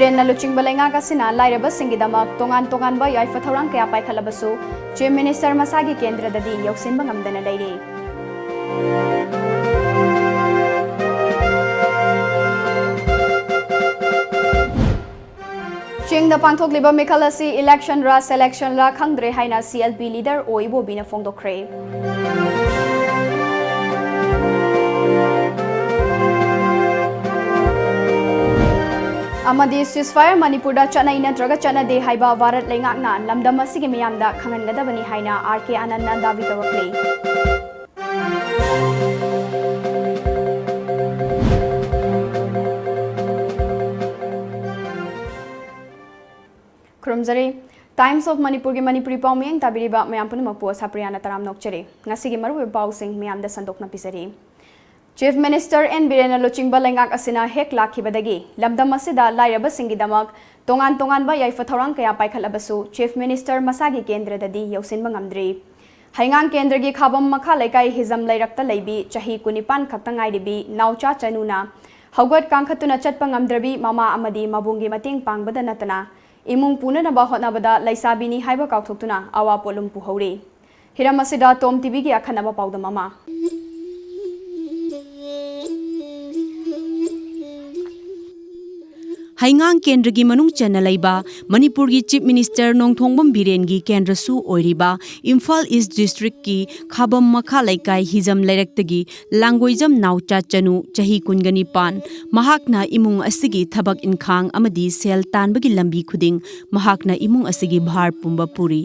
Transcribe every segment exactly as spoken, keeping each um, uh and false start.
ꯕꯤꯔꯦꯟꯅ ꯂꯨꯆꯤꯡꯕ ꯂꯩꯉꯥꯛ ꯑꯁꯤꯅ ꯂꯥꯏꯔꯕꯁꯤꯡꯒꯤꯗꯃꯛ ꯇꯣꯉꯥꯟ ꯇꯣꯉꯥꯟꯕ ꯌꯥꯏꯐ ꯊꯧꯔꯥꯡ ꯀꯌꯥ ꯄꯥꯏꯈꯠꯂꯕꯁꯨ, Chief Minister ꯃꯁꯥꯒꯤ ꯀꯦꯟꯗ꯭ꯔꯗꯗꯤ ꯌꯧꯁꯤꯟꯕ ꯉꯝꯗꯅ ꯂꯩꯔꯤ꯫ ꯆꯤꯡꯗ ꯄꯥꯡꯊꯣꯛꯂꯤꯕ ꯃꯤꯈꯜ ꯑꯁꯤ election ꯔ selection ꯔ ꯈꯪꯗ꯭ꯔꯦ ꯍꯥꯏꯅ C L P leader O ꯏꯕꯣꯕꯤꯅ ꯐꯣꯡꯗꯣꯛꯈ꯭ꯔꯦ꯫ ꯑꯃꯗꯤ ceasefire ꯃꯅꯤꯄꯨꯔꯗ ꯆꯠꯅꯩ ꯅꯠꯇ꯭ꯔꯒ ꯆꯠꯅꯗꯦ ꯍꯥꯏꯕ ꯚꯥꯔꯠ ꯂꯩꯉꯥꯛꯅ ꯂꯝꯗꯝ ꯑꯁꯤꯒꯤ ꯃꯤꯌꯥꯝꯗ ꯈꯪꯍꯟꯒꯗꯕꯅꯤ ꯍꯥꯏꯅ ꯑꯥꯔ ꯀꯦ ꯑꯥꯅꯟꯗꯅ ꯗꯥꯕꯤ ꯇꯧꯔꯛꯂꯤ꯫ ꯈꯨꯔꯨꯝꯖꯔꯤ꯫ Times of ꯃꯅꯤꯄꯨꯔꯒꯤ ꯃꯅꯤꯄꯨꯔꯤ ꯄꯥꯎ ꯃꯤꯠꯌꯦꯡ ꯇꯥꯕꯤꯔꯤꯕ ꯃꯌꯥꯝ ꯄꯨꯝꯅꯃꯛꯄꯨ ꯑꯁꯥꯄ꯭ꯔꯤꯌꯥꯅ ꯇꯔꯥꯝꯅ ꯑꯣꯛꯆꯔꯤ꯫ ꯉꯁꯤꯒꯤ ꯃꯔꯨꯑꯣꯏꯕ ꯄꯥꯎꯁꯤꯡ ꯃꯌꯥꯝꯗ ꯁꯟꯗꯣꯛꯅ ꯄꯤꯖꯔꯤ꯫ Chief Minister ꯑꯦꯟ ꯕꯤꯔꯦꯟꯅ ꯂꯨꯆꯤꯡꯕ ꯂꯩꯉꯥꯛ ꯑꯁꯤꯅ ꯍꯦꯛ ꯂꯥꯛꯈꯤꯕꯗꯒꯤ ꯂꯝꯗꯝ ꯑꯁꯤꯗ ꯂꯥꯏꯔꯕꯁꯤꯡꯒꯤꯗꯃꯛ ꯇꯣꯉꯥꯟ ꯇꯣꯉꯥꯟꯕ ꯌꯥꯏꯐ ꯊꯧꯔꯥꯡ ꯀꯌꯥ ꯄꯥꯏꯈꯠꯂꯕꯁꯨ, Chief Minister ꯃꯁꯥꯒꯤ ꯀꯦꯟꯗ꯭ꯔꯗꯗꯤ ꯌꯧꯁꯤꯟꯕ ꯉꯝꯗ꯭ꯔꯤ꯫ ꯍꯩꯉꯥꯡ ꯀꯦꯟꯗ꯭ꯔꯒꯤ ꯈꯥꯕꯝ ꯃꯈꯥ ꯂꯩꯀꯥꯏ ꯍꯤꯖꯝ ꯂꯩꯔꯛꯇ ꯂꯩꯕꯤ ꯆꯍꯤ ꯀꯨꯟꯅꯤꯄꯥꯟ ꯈꯛꯇ ꯉꯥꯏꯔꯤꯕꯤ ꯅꯥꯎꯆꯥ ꯆꯅꯨꯅ ꯍꯧꯒꯠ ꯀꯥꯡꯈꯠꯇꯨꯅ ꯆꯠꯄ ꯉꯝꯗ꯭ꯔꯕꯤ ꯃꯃꯥ ꯑꯃꯗꯤ ꯃꯕꯨꯡꯒꯤ ꯃꯇꯦꯡ ꯄꯥꯡꯕꯗ ꯅꯠꯇꯅ, ꯏꯃꯨꯡ ꯄꯨꯅꯅꯕ ꯍꯣꯠꯅꯕꯗ ꯂꯩꯁꯥꯕꯤꯅꯤ ꯍꯥꯏꯕ ꯀꯥꯎꯊꯣꯛꯇꯨꯅ ꯑꯋꯥ ꯄꯣꯠꯂꯨꯝ ꯄꯨꯍꯧꯔꯤ꯫ ꯍꯤꯔꯝ ꯑꯁꯤꯗ ꯇꯣꯝ ꯇꯤꯚꯤꯒꯤ ꯑꯈꯟꯅꯕ ꯄꯥꯎꯗꯝ ꯑꯃ꯫ ꯍꯩꯉꯥꯡ ꯀꯦꯟꯗ꯭ꯔꯒꯤ ꯃꯅꯨꯡ ꯆꯟꯅ ꯂꯩꯕ, ꯃꯅꯤꯄꯨꯔꯒꯤ Chief Minister ꯅꯣꯡꯊꯣꯡꯕꯝ ꯕꯤꯔꯦꯟꯒꯤ ꯀꯦꯟꯗ꯭ꯔꯁꯨ ꯑꯣꯏꯔꯤꯕ ꯏꯝꯐꯥꯜ East District ꯀꯤ ꯈꯥꯕꯝ ꯃꯈꯥ ꯂꯩꯀꯥꯏ ꯍꯤꯖꯝ ꯂꯩꯔꯛꯇꯒꯤ ꯂꯥꯡꯒꯣꯏꯖꯝ ꯅꯥꯎꯆꯥ ꯆꯅꯨ, ꯆꯍꯤ ꯀꯨꯟꯒ ꯅꯤꯄꯥꯟ, ꯃꯍꯥꯛꯅ ꯏꯃꯨꯡ ꯑꯁꯤꯒꯤ ꯊꯕꯛ ꯏꯟꯈꯥꯡ ꯑꯃꯗꯤ ꯁꯦꯜ ꯇꯥꯟꯕꯒꯤ ꯂꯝꯕꯤ ꯈꯨꯗꯤꯡ ꯃꯍꯥꯛꯅ ꯏꯃꯨꯡ ꯑꯁꯤꯒꯤ ꯚꯥꯔ ꯄꯨꯝꯕ ꯄꯨꯔꯤ꯫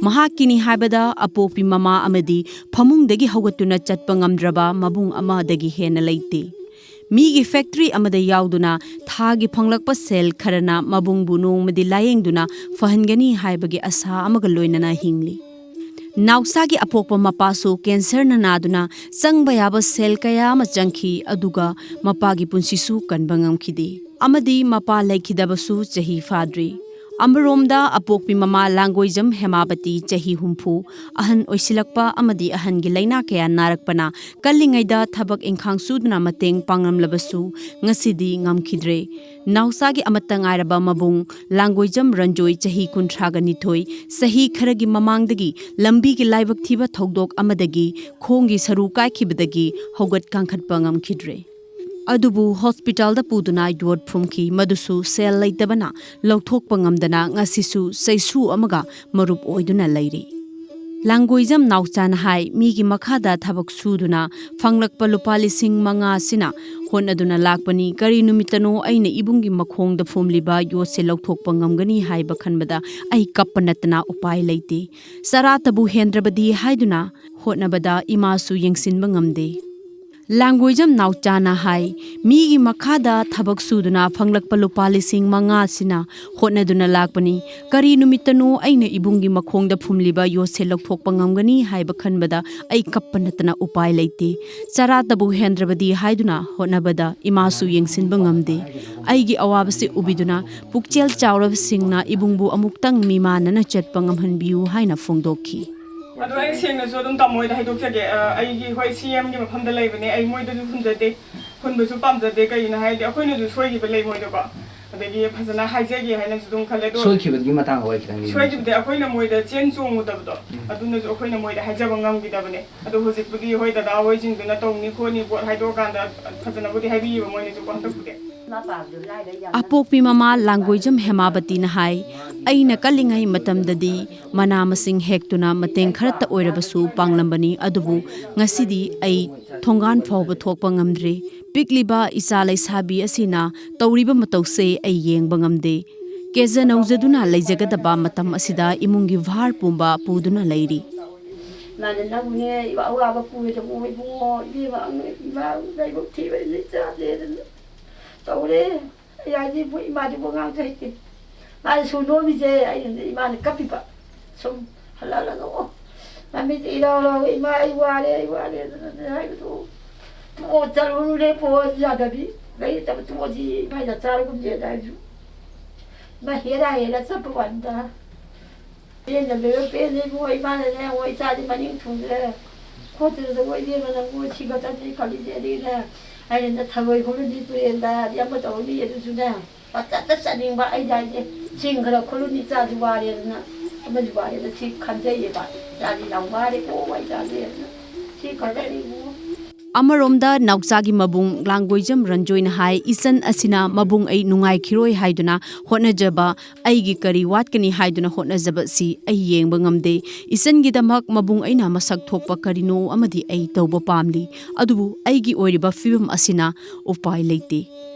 ꯃꯍꯥꯛꯀꯤꯅꯤ ꯍꯥꯏꯕꯗ ꯑꯄꯣꯛꯄꯤ ꯃꯃꯥ ꯑꯃꯗꯤ ꯐꯃꯨꯡꯗꯒꯤ ꯍꯧꯒꯠꯇꯨꯅ ꯆꯠꯄ ꯉꯝꯗ꯭ꯔꯕ ꯃꯕꯨꯡ ꯑꯃꯗꯒꯤ ꯍꯦꯟꯅ ꯂꯩꯇꯦ꯫ ꯃꯤꯒꯤ factory ꯑꯃꯗ ꯌꯥꯎꯗꯨꯅ ꯊꯥꯒꯤ ꯐꯪꯂꯛꯄ ꯁꯦꯜ ꯈꯔꯅ ꯃꯕꯨꯡꯕꯨ ꯅꯣꯡꯃꯗꯤ ꯂꯥꯌꯦꯡꯗꯨꯅ ꯐꯍꯟꯒꯅꯤ ꯍꯥꯏꯕꯒꯤ ꯑꯁꯥ ꯑꯃꯒ ꯂꯣꯏꯅꯅ ꯍꯤꯡꯂꯤ꯫ ꯅꯥꯎꯆꯥꯒꯤ ꯑꯄꯣꯛꯄ ꯃꯄꯥꯁꯨ cancer ꯅ ꯅꯥꯗꯨꯅ ꯆꯪꯕ ꯌꯥꯕ ꯁꯦꯜ ꯀꯌꯥ ꯑꯃ ꯆꯪꯈꯤ, ꯑꯗꯨꯒ ꯃꯄꯥꯒꯤ ꯄꯨꯟꯁꯤꯁꯨ ꯀꯟꯕ ꯉꯝꯈꯤꯗꯦ꯫ ꯑꯃꯗꯤ ꯃꯄꯥ ꯂꯩꯈꯤꯗꯕꯁꯨ ꯆꯍꯤ ꯐꯥꯗ꯭ꯔꯤ꯫ ꯑꯃꯔꯣꯝꯗ, ꯑꯄꯣꯛꯄꯤ ꯃꯃꯥ ꯂꯥꯡꯒꯣꯏꯖꯝ ꯍꯦꯃꯥꯕꯇꯤ, ꯆꯍꯤ ꯍꯨꯝꯐꯨ, ꯑꯍꯟ ꯑꯣꯏꯁꯤꯜꯂꯛꯄ ꯑꯃꯗꯤ ꯑꯍꯟꯒꯤ ꯂꯥꯏꯅꯥ ꯀꯌꯥ ꯅꯥꯔꯛꯄꯅ ꯀꯜꯂꯤꯉꯩꯗ ꯊꯕꯛ ꯏꯪꯈꯥꯡ ꯁꯨꯗꯨꯅ ꯃꯇꯦꯡ ꯄꯥꯡꯂꯝꯂꯕꯁꯨ, ꯉꯁꯤꯗꯤ ꯉꯝꯈꯤꯗ꯭ꯔꯦ꯫ ꯅꯥꯎꯆꯥꯒꯤ ꯑꯃꯠꯇ ꯉꯥꯏꯔꯕ ꯃꯕꯨꯡ ꯂꯥꯡꯒꯣꯏꯖꯝ ꯔꯟꯖꯣꯏ, ꯆꯍꯤ ꯀꯨꯟꯊ꯭ꯔꯥꯒ ꯅꯤꯊꯣꯏ, ꯆꯍꯤ ꯈꯔꯒꯤ ꯃꯃꯥꯡꯗꯒꯤ ꯂꯝꯕꯤꯒꯤ ꯂꯥꯏꯕꯛ ꯊꯤꯕ ꯊꯧꯗꯣꯛ ꯑꯃꯗꯒꯤ ꯈꯣꯡꯒꯤ ꯁꯔꯨ ꯀꯥꯏꯈꯤꯕꯗꯒꯤ ꯍꯧꯒꯠ ꯀꯥꯡꯈꯠꯄ ꯉꯝꯈꯤꯗ꯭ꯔꯦ꯫ ꯑꯗꯨꯕꯨ ꯍꯣꯁꯄꯤꯇꯥꯜꯗ ꯄꯨꯗꯨꯅ ꯌꯣꯠ ꯐꯨꯝꯈꯤ, ꯃꯗꯨꯁꯨ ꯁꯦꯜ ꯂꯩꯇꯕꯅ ꯂꯧꯊꯣꯛꯄ ꯉꯝꯗꯅ ꯉꯁꯤꯁꯨ ꯆꯩꯁꯨ ꯑꯃꯒ ꯃꯔꯨꯞ ꯑꯣꯏꯗꯨꯅ ꯂꯩꯔꯤ꯫ ꯂꯥꯡꯒꯣꯏꯖꯝ ꯅꯥꯎꯆꯥꯅ ꯍꯥꯏ, ꯃꯤꯒꯤ ꯃꯈꯥꯗ ꯊꯕꯛ ꯁꯨꯗꯨꯅ ꯐꯪꯂꯛꯄ ꯂꯨꯄꯥ ꯂꯤꯁꯤꯡ ꯃꯉꯥ ꯑꯁꯤꯅ ꯍꯣꯠꯅꯗꯨꯅ ꯂꯥꯛꯄꯅꯤ꯫ ꯀꯔꯤ ꯅꯨꯃꯤꯠꯇꯅꯣ ꯑꯩꯅ ꯏꯕꯨꯡꯒꯤ ꯃꯈꯣꯡꯗ ꯐꯨꯝꯂꯤꯕ ꯌꯣꯠꯁꯦ ꯂꯧꯊꯣꯛꯄ ꯉꯝꯒꯅꯤ ꯍꯥꯏꯕ ꯈꯟꯕꯗ ꯑꯩ ꯀꯞꯄ ꯅꯠꯇꯅ ꯎꯄꯥꯏ ꯂꯩꯇꯦ꯫ ꯆꯔꯥꯇꯕꯨ ꯍꯦꯟꯗ꯭ꯔꯕꯗꯤ ꯍꯥꯏꯗꯨꯅ ꯍꯣꯠꯅꯕꯗ ꯏꯃꯥꯁꯨ ꯌꯦꯡꯁꯤꯟꯕ ꯉꯝꯗꯦ꯫ ꯂꯥꯡꯒꯣꯏꯖꯝ ꯅꯥꯎꯆꯥꯅ ꯍꯥꯏ, ꯃꯤꯒꯤ ꯃꯈꯥꯗ ꯊꯕꯛ ꯁꯨꯗꯨꯅ ꯐꯪꯂꯛꯄ ꯂꯨꯄꯥ ꯂꯤꯁꯤꯡ ꯃꯉꯥ ꯑꯁꯤꯅ ꯍꯣꯠꯅꯗꯨꯅ ꯂꯥꯛꯄꯅꯤ꯫ ꯀꯔꯤ ꯅꯨꯃꯤꯠꯇꯅꯣ ꯑꯩꯅ ꯏꯕꯨꯡꯒꯤ ꯃꯈꯣꯡꯗ ꯐꯨꯝꯂꯤꯕ ꯌꯣꯠꯁꯦ ꯂꯧꯊꯣꯛꯄ ꯉꯝꯒꯅꯤ ꯍꯥꯏꯕ ꯈꯟꯕꯗ ꯑꯩ ꯀꯞꯄ ꯅꯠꯇꯅ ꯎꯄꯥꯏ ꯂꯩꯇꯦ꯫ ꯆꯔꯥꯇꯕꯨ ꯍꯦꯟꯗ꯭ꯔꯕꯗꯤ ꯍꯥꯏꯗꯨꯅ ꯍꯣꯠꯅꯕꯗ ꯏꯃꯥꯁꯨ ꯌꯦꯡꯁꯤꯟꯕ ꯉꯝꯗꯦ꯫ ꯑꯩꯒꯤ ꯑꯋꯥꯕꯁꯤ ꯎꯕꯤꯗꯨꯅ ꯄꯨꯛꯆꯦꯜ ꯆꯥꯎꯔꯕꯁꯤꯡꯅ ꯏꯕꯨꯡꯕꯨ ꯑꯃꯨꯛꯇꯪ ꯃꯤꯃꯥꯟꯅꯅ ꯆꯠꯄ ꯉꯝꯍꯟꯕꯤꯌꯨ ꯍꯥꯏꯅ ꯐꯣꯡꯗꯣꯛꯈꯤ꯫ ꯑꯗꯣ ꯑꯩ ꯁꯦꯡꯅꯁꯨ ꯑꯗꯨꯝ ꯇꯥꯃꯣ ꯍꯣꯏꯗ ꯍꯥꯏꯗꯣꯛꯆꯒꯦ꯫ ꯑ, ꯑꯩꯒꯤ, ꯍꯣꯏ, ꯁꯤ ꯑꯦꯝꯒꯤ ꯃꯐꯝꯗ ꯂꯩꯕꯅꯦ꯫ ꯑꯩ ꯃꯣꯏꯗꯁꯨ ꯍꯨꯟꯖꯗꯦ, ꯍꯨꯟꯕꯁꯨ ꯄꯥꯝꯖꯗꯦ꯫ ꯀꯩꯒꯤꯅꯣ ꯍꯥꯏꯔꯗꯤ ꯑꯩꯈꯣꯏꯅꯁꯨ ꯁꯣꯏꯈꯤꯕ ꯂꯩ ꯃꯣꯏꯗꯀꯣ꯫ ꯑꯗꯒꯤ ꯐꯖꯅ ꯍꯥꯏꯖꯒꯦ ꯍꯥꯏꯅꯁꯨ ꯑꯗꯨꯝ ꯈꯜꯂꯦ꯫ ꯑꯗꯣ ꯁꯣꯏꯈꯤꯕꯗꯨꯒꯤ ꯃꯇꯥꯡꯗ ꯋꯥꯔꯤ ꯈꯤꯇꯪ ꯂꯤꯕꯤꯌꯨ꯫ ꯁꯣꯏꯈꯤꯕꯗꯤ ꯑꯩꯈꯣꯏꯅ ꯃꯣꯏꯗ ꯆꯦꯟ ꯆꯣꯡꯉꯨꯗꯕꯗꯣ, ꯎꯝ꯫ ꯑꯗꯨꯅꯁꯨ ꯑꯩꯈꯣꯏꯅ ꯃꯣꯏꯗ ꯍꯥꯏꯖꯕ ꯉꯝꯈꯤꯗꯕꯅꯦ꯫ ꯑꯗꯣ ꯍꯧꯖꯤꯛꯄꯨꯗꯤ, ꯍꯣꯏ, ꯗꯗꯥ ꯍꯣꯏꯁꯤꯡꯗꯨꯅ ꯇꯧꯅꯤ ꯈꯣꯠꯅꯤ ꯄꯣꯠ ꯍꯥꯏꯗꯣꯛꯑꯀꯥꯟꯗ ꯐꯖꯅꯕꯨꯗꯤ ꯍꯥꯏꯕꯤꯌꯦꯕ ꯃꯣꯏꯅꯁꯨꯀꯣ ꯍꯟꯗꯛꯄꯨꯗꯤ꯫ ꯑꯄꯣꯛꯄꯤ ꯃꯃꯥ ꯂꯥꯡꯒꯣꯏꯖꯝ ꯍꯦꯃꯥꯕꯇꯤꯅ ꯍꯥꯏ, ꯑꯩꯅ ꯀꯜꯂꯤꯉꯩ ꯃꯇꯝꯗꯗꯤ ꯃꯅꯥ ꯃꯁꯤꯡ ꯍꯦꯛꯇꯨꯅ ꯃꯇꯦꯡ ꯈꯔꯇ ꯑꯣꯏꯔꯕꯁꯨ ꯄꯥꯡꯂꯝꯕꯅꯤ, ꯑꯗꯨꯕꯨ ꯉꯁꯤꯗꯤ ꯑꯩ ꯊꯣꯡꯒꯥꯟ ꯐꯥꯎꯕ ꯊꯣꯛꯄ ꯉꯝꯗ꯭ꯔꯦ꯫ ꯄꯤꯛꯂꯤꯕ ꯏꯆꯥ ꯂꯩꯁꯥꯕꯤ ꯑꯁꯤꯅ ꯇꯧꯔꯤꯕ ꯃꯇꯧꯁꯦ ꯑꯩ ꯌꯦꯡꯕ ꯉꯝꯗꯦ꯫ ꯀꯦꯖ ꯅꯧꯖꯗꯨꯅ ꯂꯩꯖꯒꯗꯕ ꯃꯇꯝ ꯑꯁꯤꯗ ꯏꯃꯨꯡꯒꯤ ꯚꯥꯔ ꯄꯨꯝꯕ ꯄꯨꯗꯨꯅ ꯂꯩꯔꯤ꯫ ꯃꯥꯅ ꯅꯪꯕꯨꯅꯦ ꯑꯋꯥꯕ ꯄꯨꯔꯦꯗ ꯏꯕꯨꯡꯉꯣ, ꯏꯕꯦꯝꯃ, ꯏꯃꯥ ꯂꯥꯏꯕꯛ ꯊꯤꯕ ꯂꯩ ꯆꯥꯗꯦꯗꯅ ꯇꯧꯔꯦ꯫ ꯑꯩ ꯍꯥꯏꯁꯦ ꯏꯕꯨꯡ, ꯏꯃꯥꯗꯨꯕꯨ ꯑꯉꯥꯡꯁꯨ ꯍꯩꯇꯦ꯫ ꯃꯥꯅ ꯁꯨ ꯅꯣꯝꯃꯤꯁꯦ ꯑꯩꯅꯅꯦ, ꯏꯃꯥꯅ ꯀꯞꯄꯤꯕ꯫ ꯁꯨꯝ ꯍꯜꯂꯛꯑꯒ, ꯑꯣ, ꯃꯃꯤꯠꯁꯦ ꯏꯔꯥꯎ ꯂꯥꯎꯔꯒ, "ꯏꯃꯥ, ꯑꯩ ꯋꯥꯔꯦ, ꯑꯩ ꯋꯥꯔꯦ" ꯑꯗꯨꯅꯅꯦ ꯍꯥꯏꯕꯗꯣ꯫ "ꯇꯣꯛꯑꯣ, ꯆꯠꯂꯨꯔꯨꯅꯦ, ꯄꯣꯠ ꯌꯥꯗꯕꯤ꯫ ꯂꯩꯇꯕ ꯇꯣꯛꯑꯁꯤ, ꯏꯃꯥ, ꯏꯆꯥ ꯆꯥꯔꯒꯨꯝꯁꯦꯅ" ꯍꯥꯏꯕꯁꯨ꯫ ꯃꯥ ꯍꯦꯔꯥ ꯍꯦꯔꯥ ꯆꯠꯄ ꯋꯥꯅꯤꯗ꯫ ꯄꯦꯟꯗꯕ ꯄꯦꯟꯗꯦ ꯏꯕꯨꯡꯉꯣ, ꯏꯃꯥꯅꯅꯦ, "ꯍꯣꯏ, ꯏꯆꯥꯗꯤ ꯃꯅꯤꯡ ꯊꯨꯡꯗ꯭ꯔꯦ, ꯈꯣꯠꯇ꯭ꯔꯦ, ꯖꯒꯣꯏ ꯏꯕꯦꯝꯃ, ꯅꯪꯕꯨ ꯁꯤ ꯈꯛꯇꯅꯤ ꯈꯜꯂꯤꯁꯦ", ꯑꯗꯒꯤꯅꯦ, ꯑꯩꯅ ꯊꯔꯣꯏ ꯈꯨꯜꯂꯨꯅꯤ ꯇꯨꯔꯦꯟꯗ, ꯑꯗꯩ ꯑꯃ ꯇꯧꯔꯨꯅꯤ, ꯑꯗꯨꯁꯨꯅꯦ, ꯄꯪꯆꯠꯇ ꯆꯠꯅꯤꯡꯕ꯫ ꯑꯩꯗꯤ ꯍꯥꯏꯁꯦ, ꯆꯤꯡ ꯈꯔ ꯈꯨꯜꯂꯨꯅꯤ, ꯏꯆꯥꯁꯨ ꯋꯥꯔꯦꯗꯅ, ꯑꯃꯁꯨ ꯋꯥꯔꯦꯗꯅ, ꯁꯤ ꯈꯟꯖꯩꯌꯦꯕ, "ꯏꯆꯥꯁꯤ ꯌꯥꯝ ꯋꯥꯔꯦꯀꯣ, ꯏꯆꯥꯁꯦ", ꯑꯗꯨꯅ ꯁꯤ ꯈꯟꯖꯩ ꯏꯕꯨꯡꯉꯣ꯫ ꯑꯃꯔꯣꯝꯗ ꯅꯥꯎꯆꯥꯒꯤ ꯃꯕꯨꯡ ꯂꯥꯡꯒꯣꯏꯖꯝ ꯔꯟꯖꯣꯏꯅ ꯍꯥꯏ, "ꯏꯆꯟ ꯑꯁꯤꯅ ꯃꯕꯨꯡ ꯑꯩ ꯅꯨꯡꯉꯥꯏꯈꯤꯔꯣꯏ ꯍꯥꯏꯗꯨꯅ ꯍꯣꯠꯅꯖꯕ, ꯑꯩꯒꯤ ꯀꯔꯤ ꯋꯥꯠꯀꯅꯤ ꯍꯥꯏꯗꯨꯅ ꯍꯣꯠꯅꯖꯕ ꯑꯁꯤ ꯑꯩ ꯌꯦꯡꯕ ꯉꯝꯗꯦ꯫ ꯏꯆꯟꯒꯤꯗꯃꯛ ꯃꯕꯨꯡ ꯑꯩꯅ ꯃꯁꯛ ꯊꯣꯛꯄ ꯀꯔꯤꯅꯣ ꯑꯃꯗꯤ ꯑꯩ ꯇꯧꯕ ꯄꯥꯝꯂꯤ꯫ ꯑꯗꯨꯕꯨ ꯑꯩꯒꯤ ꯑꯣꯏꯔꯤꯕ ꯐꯤꯕꯝ ꯑꯁꯤꯅ ꯎꯄꯥꯏ ꯂꯩꯇꯦ꯫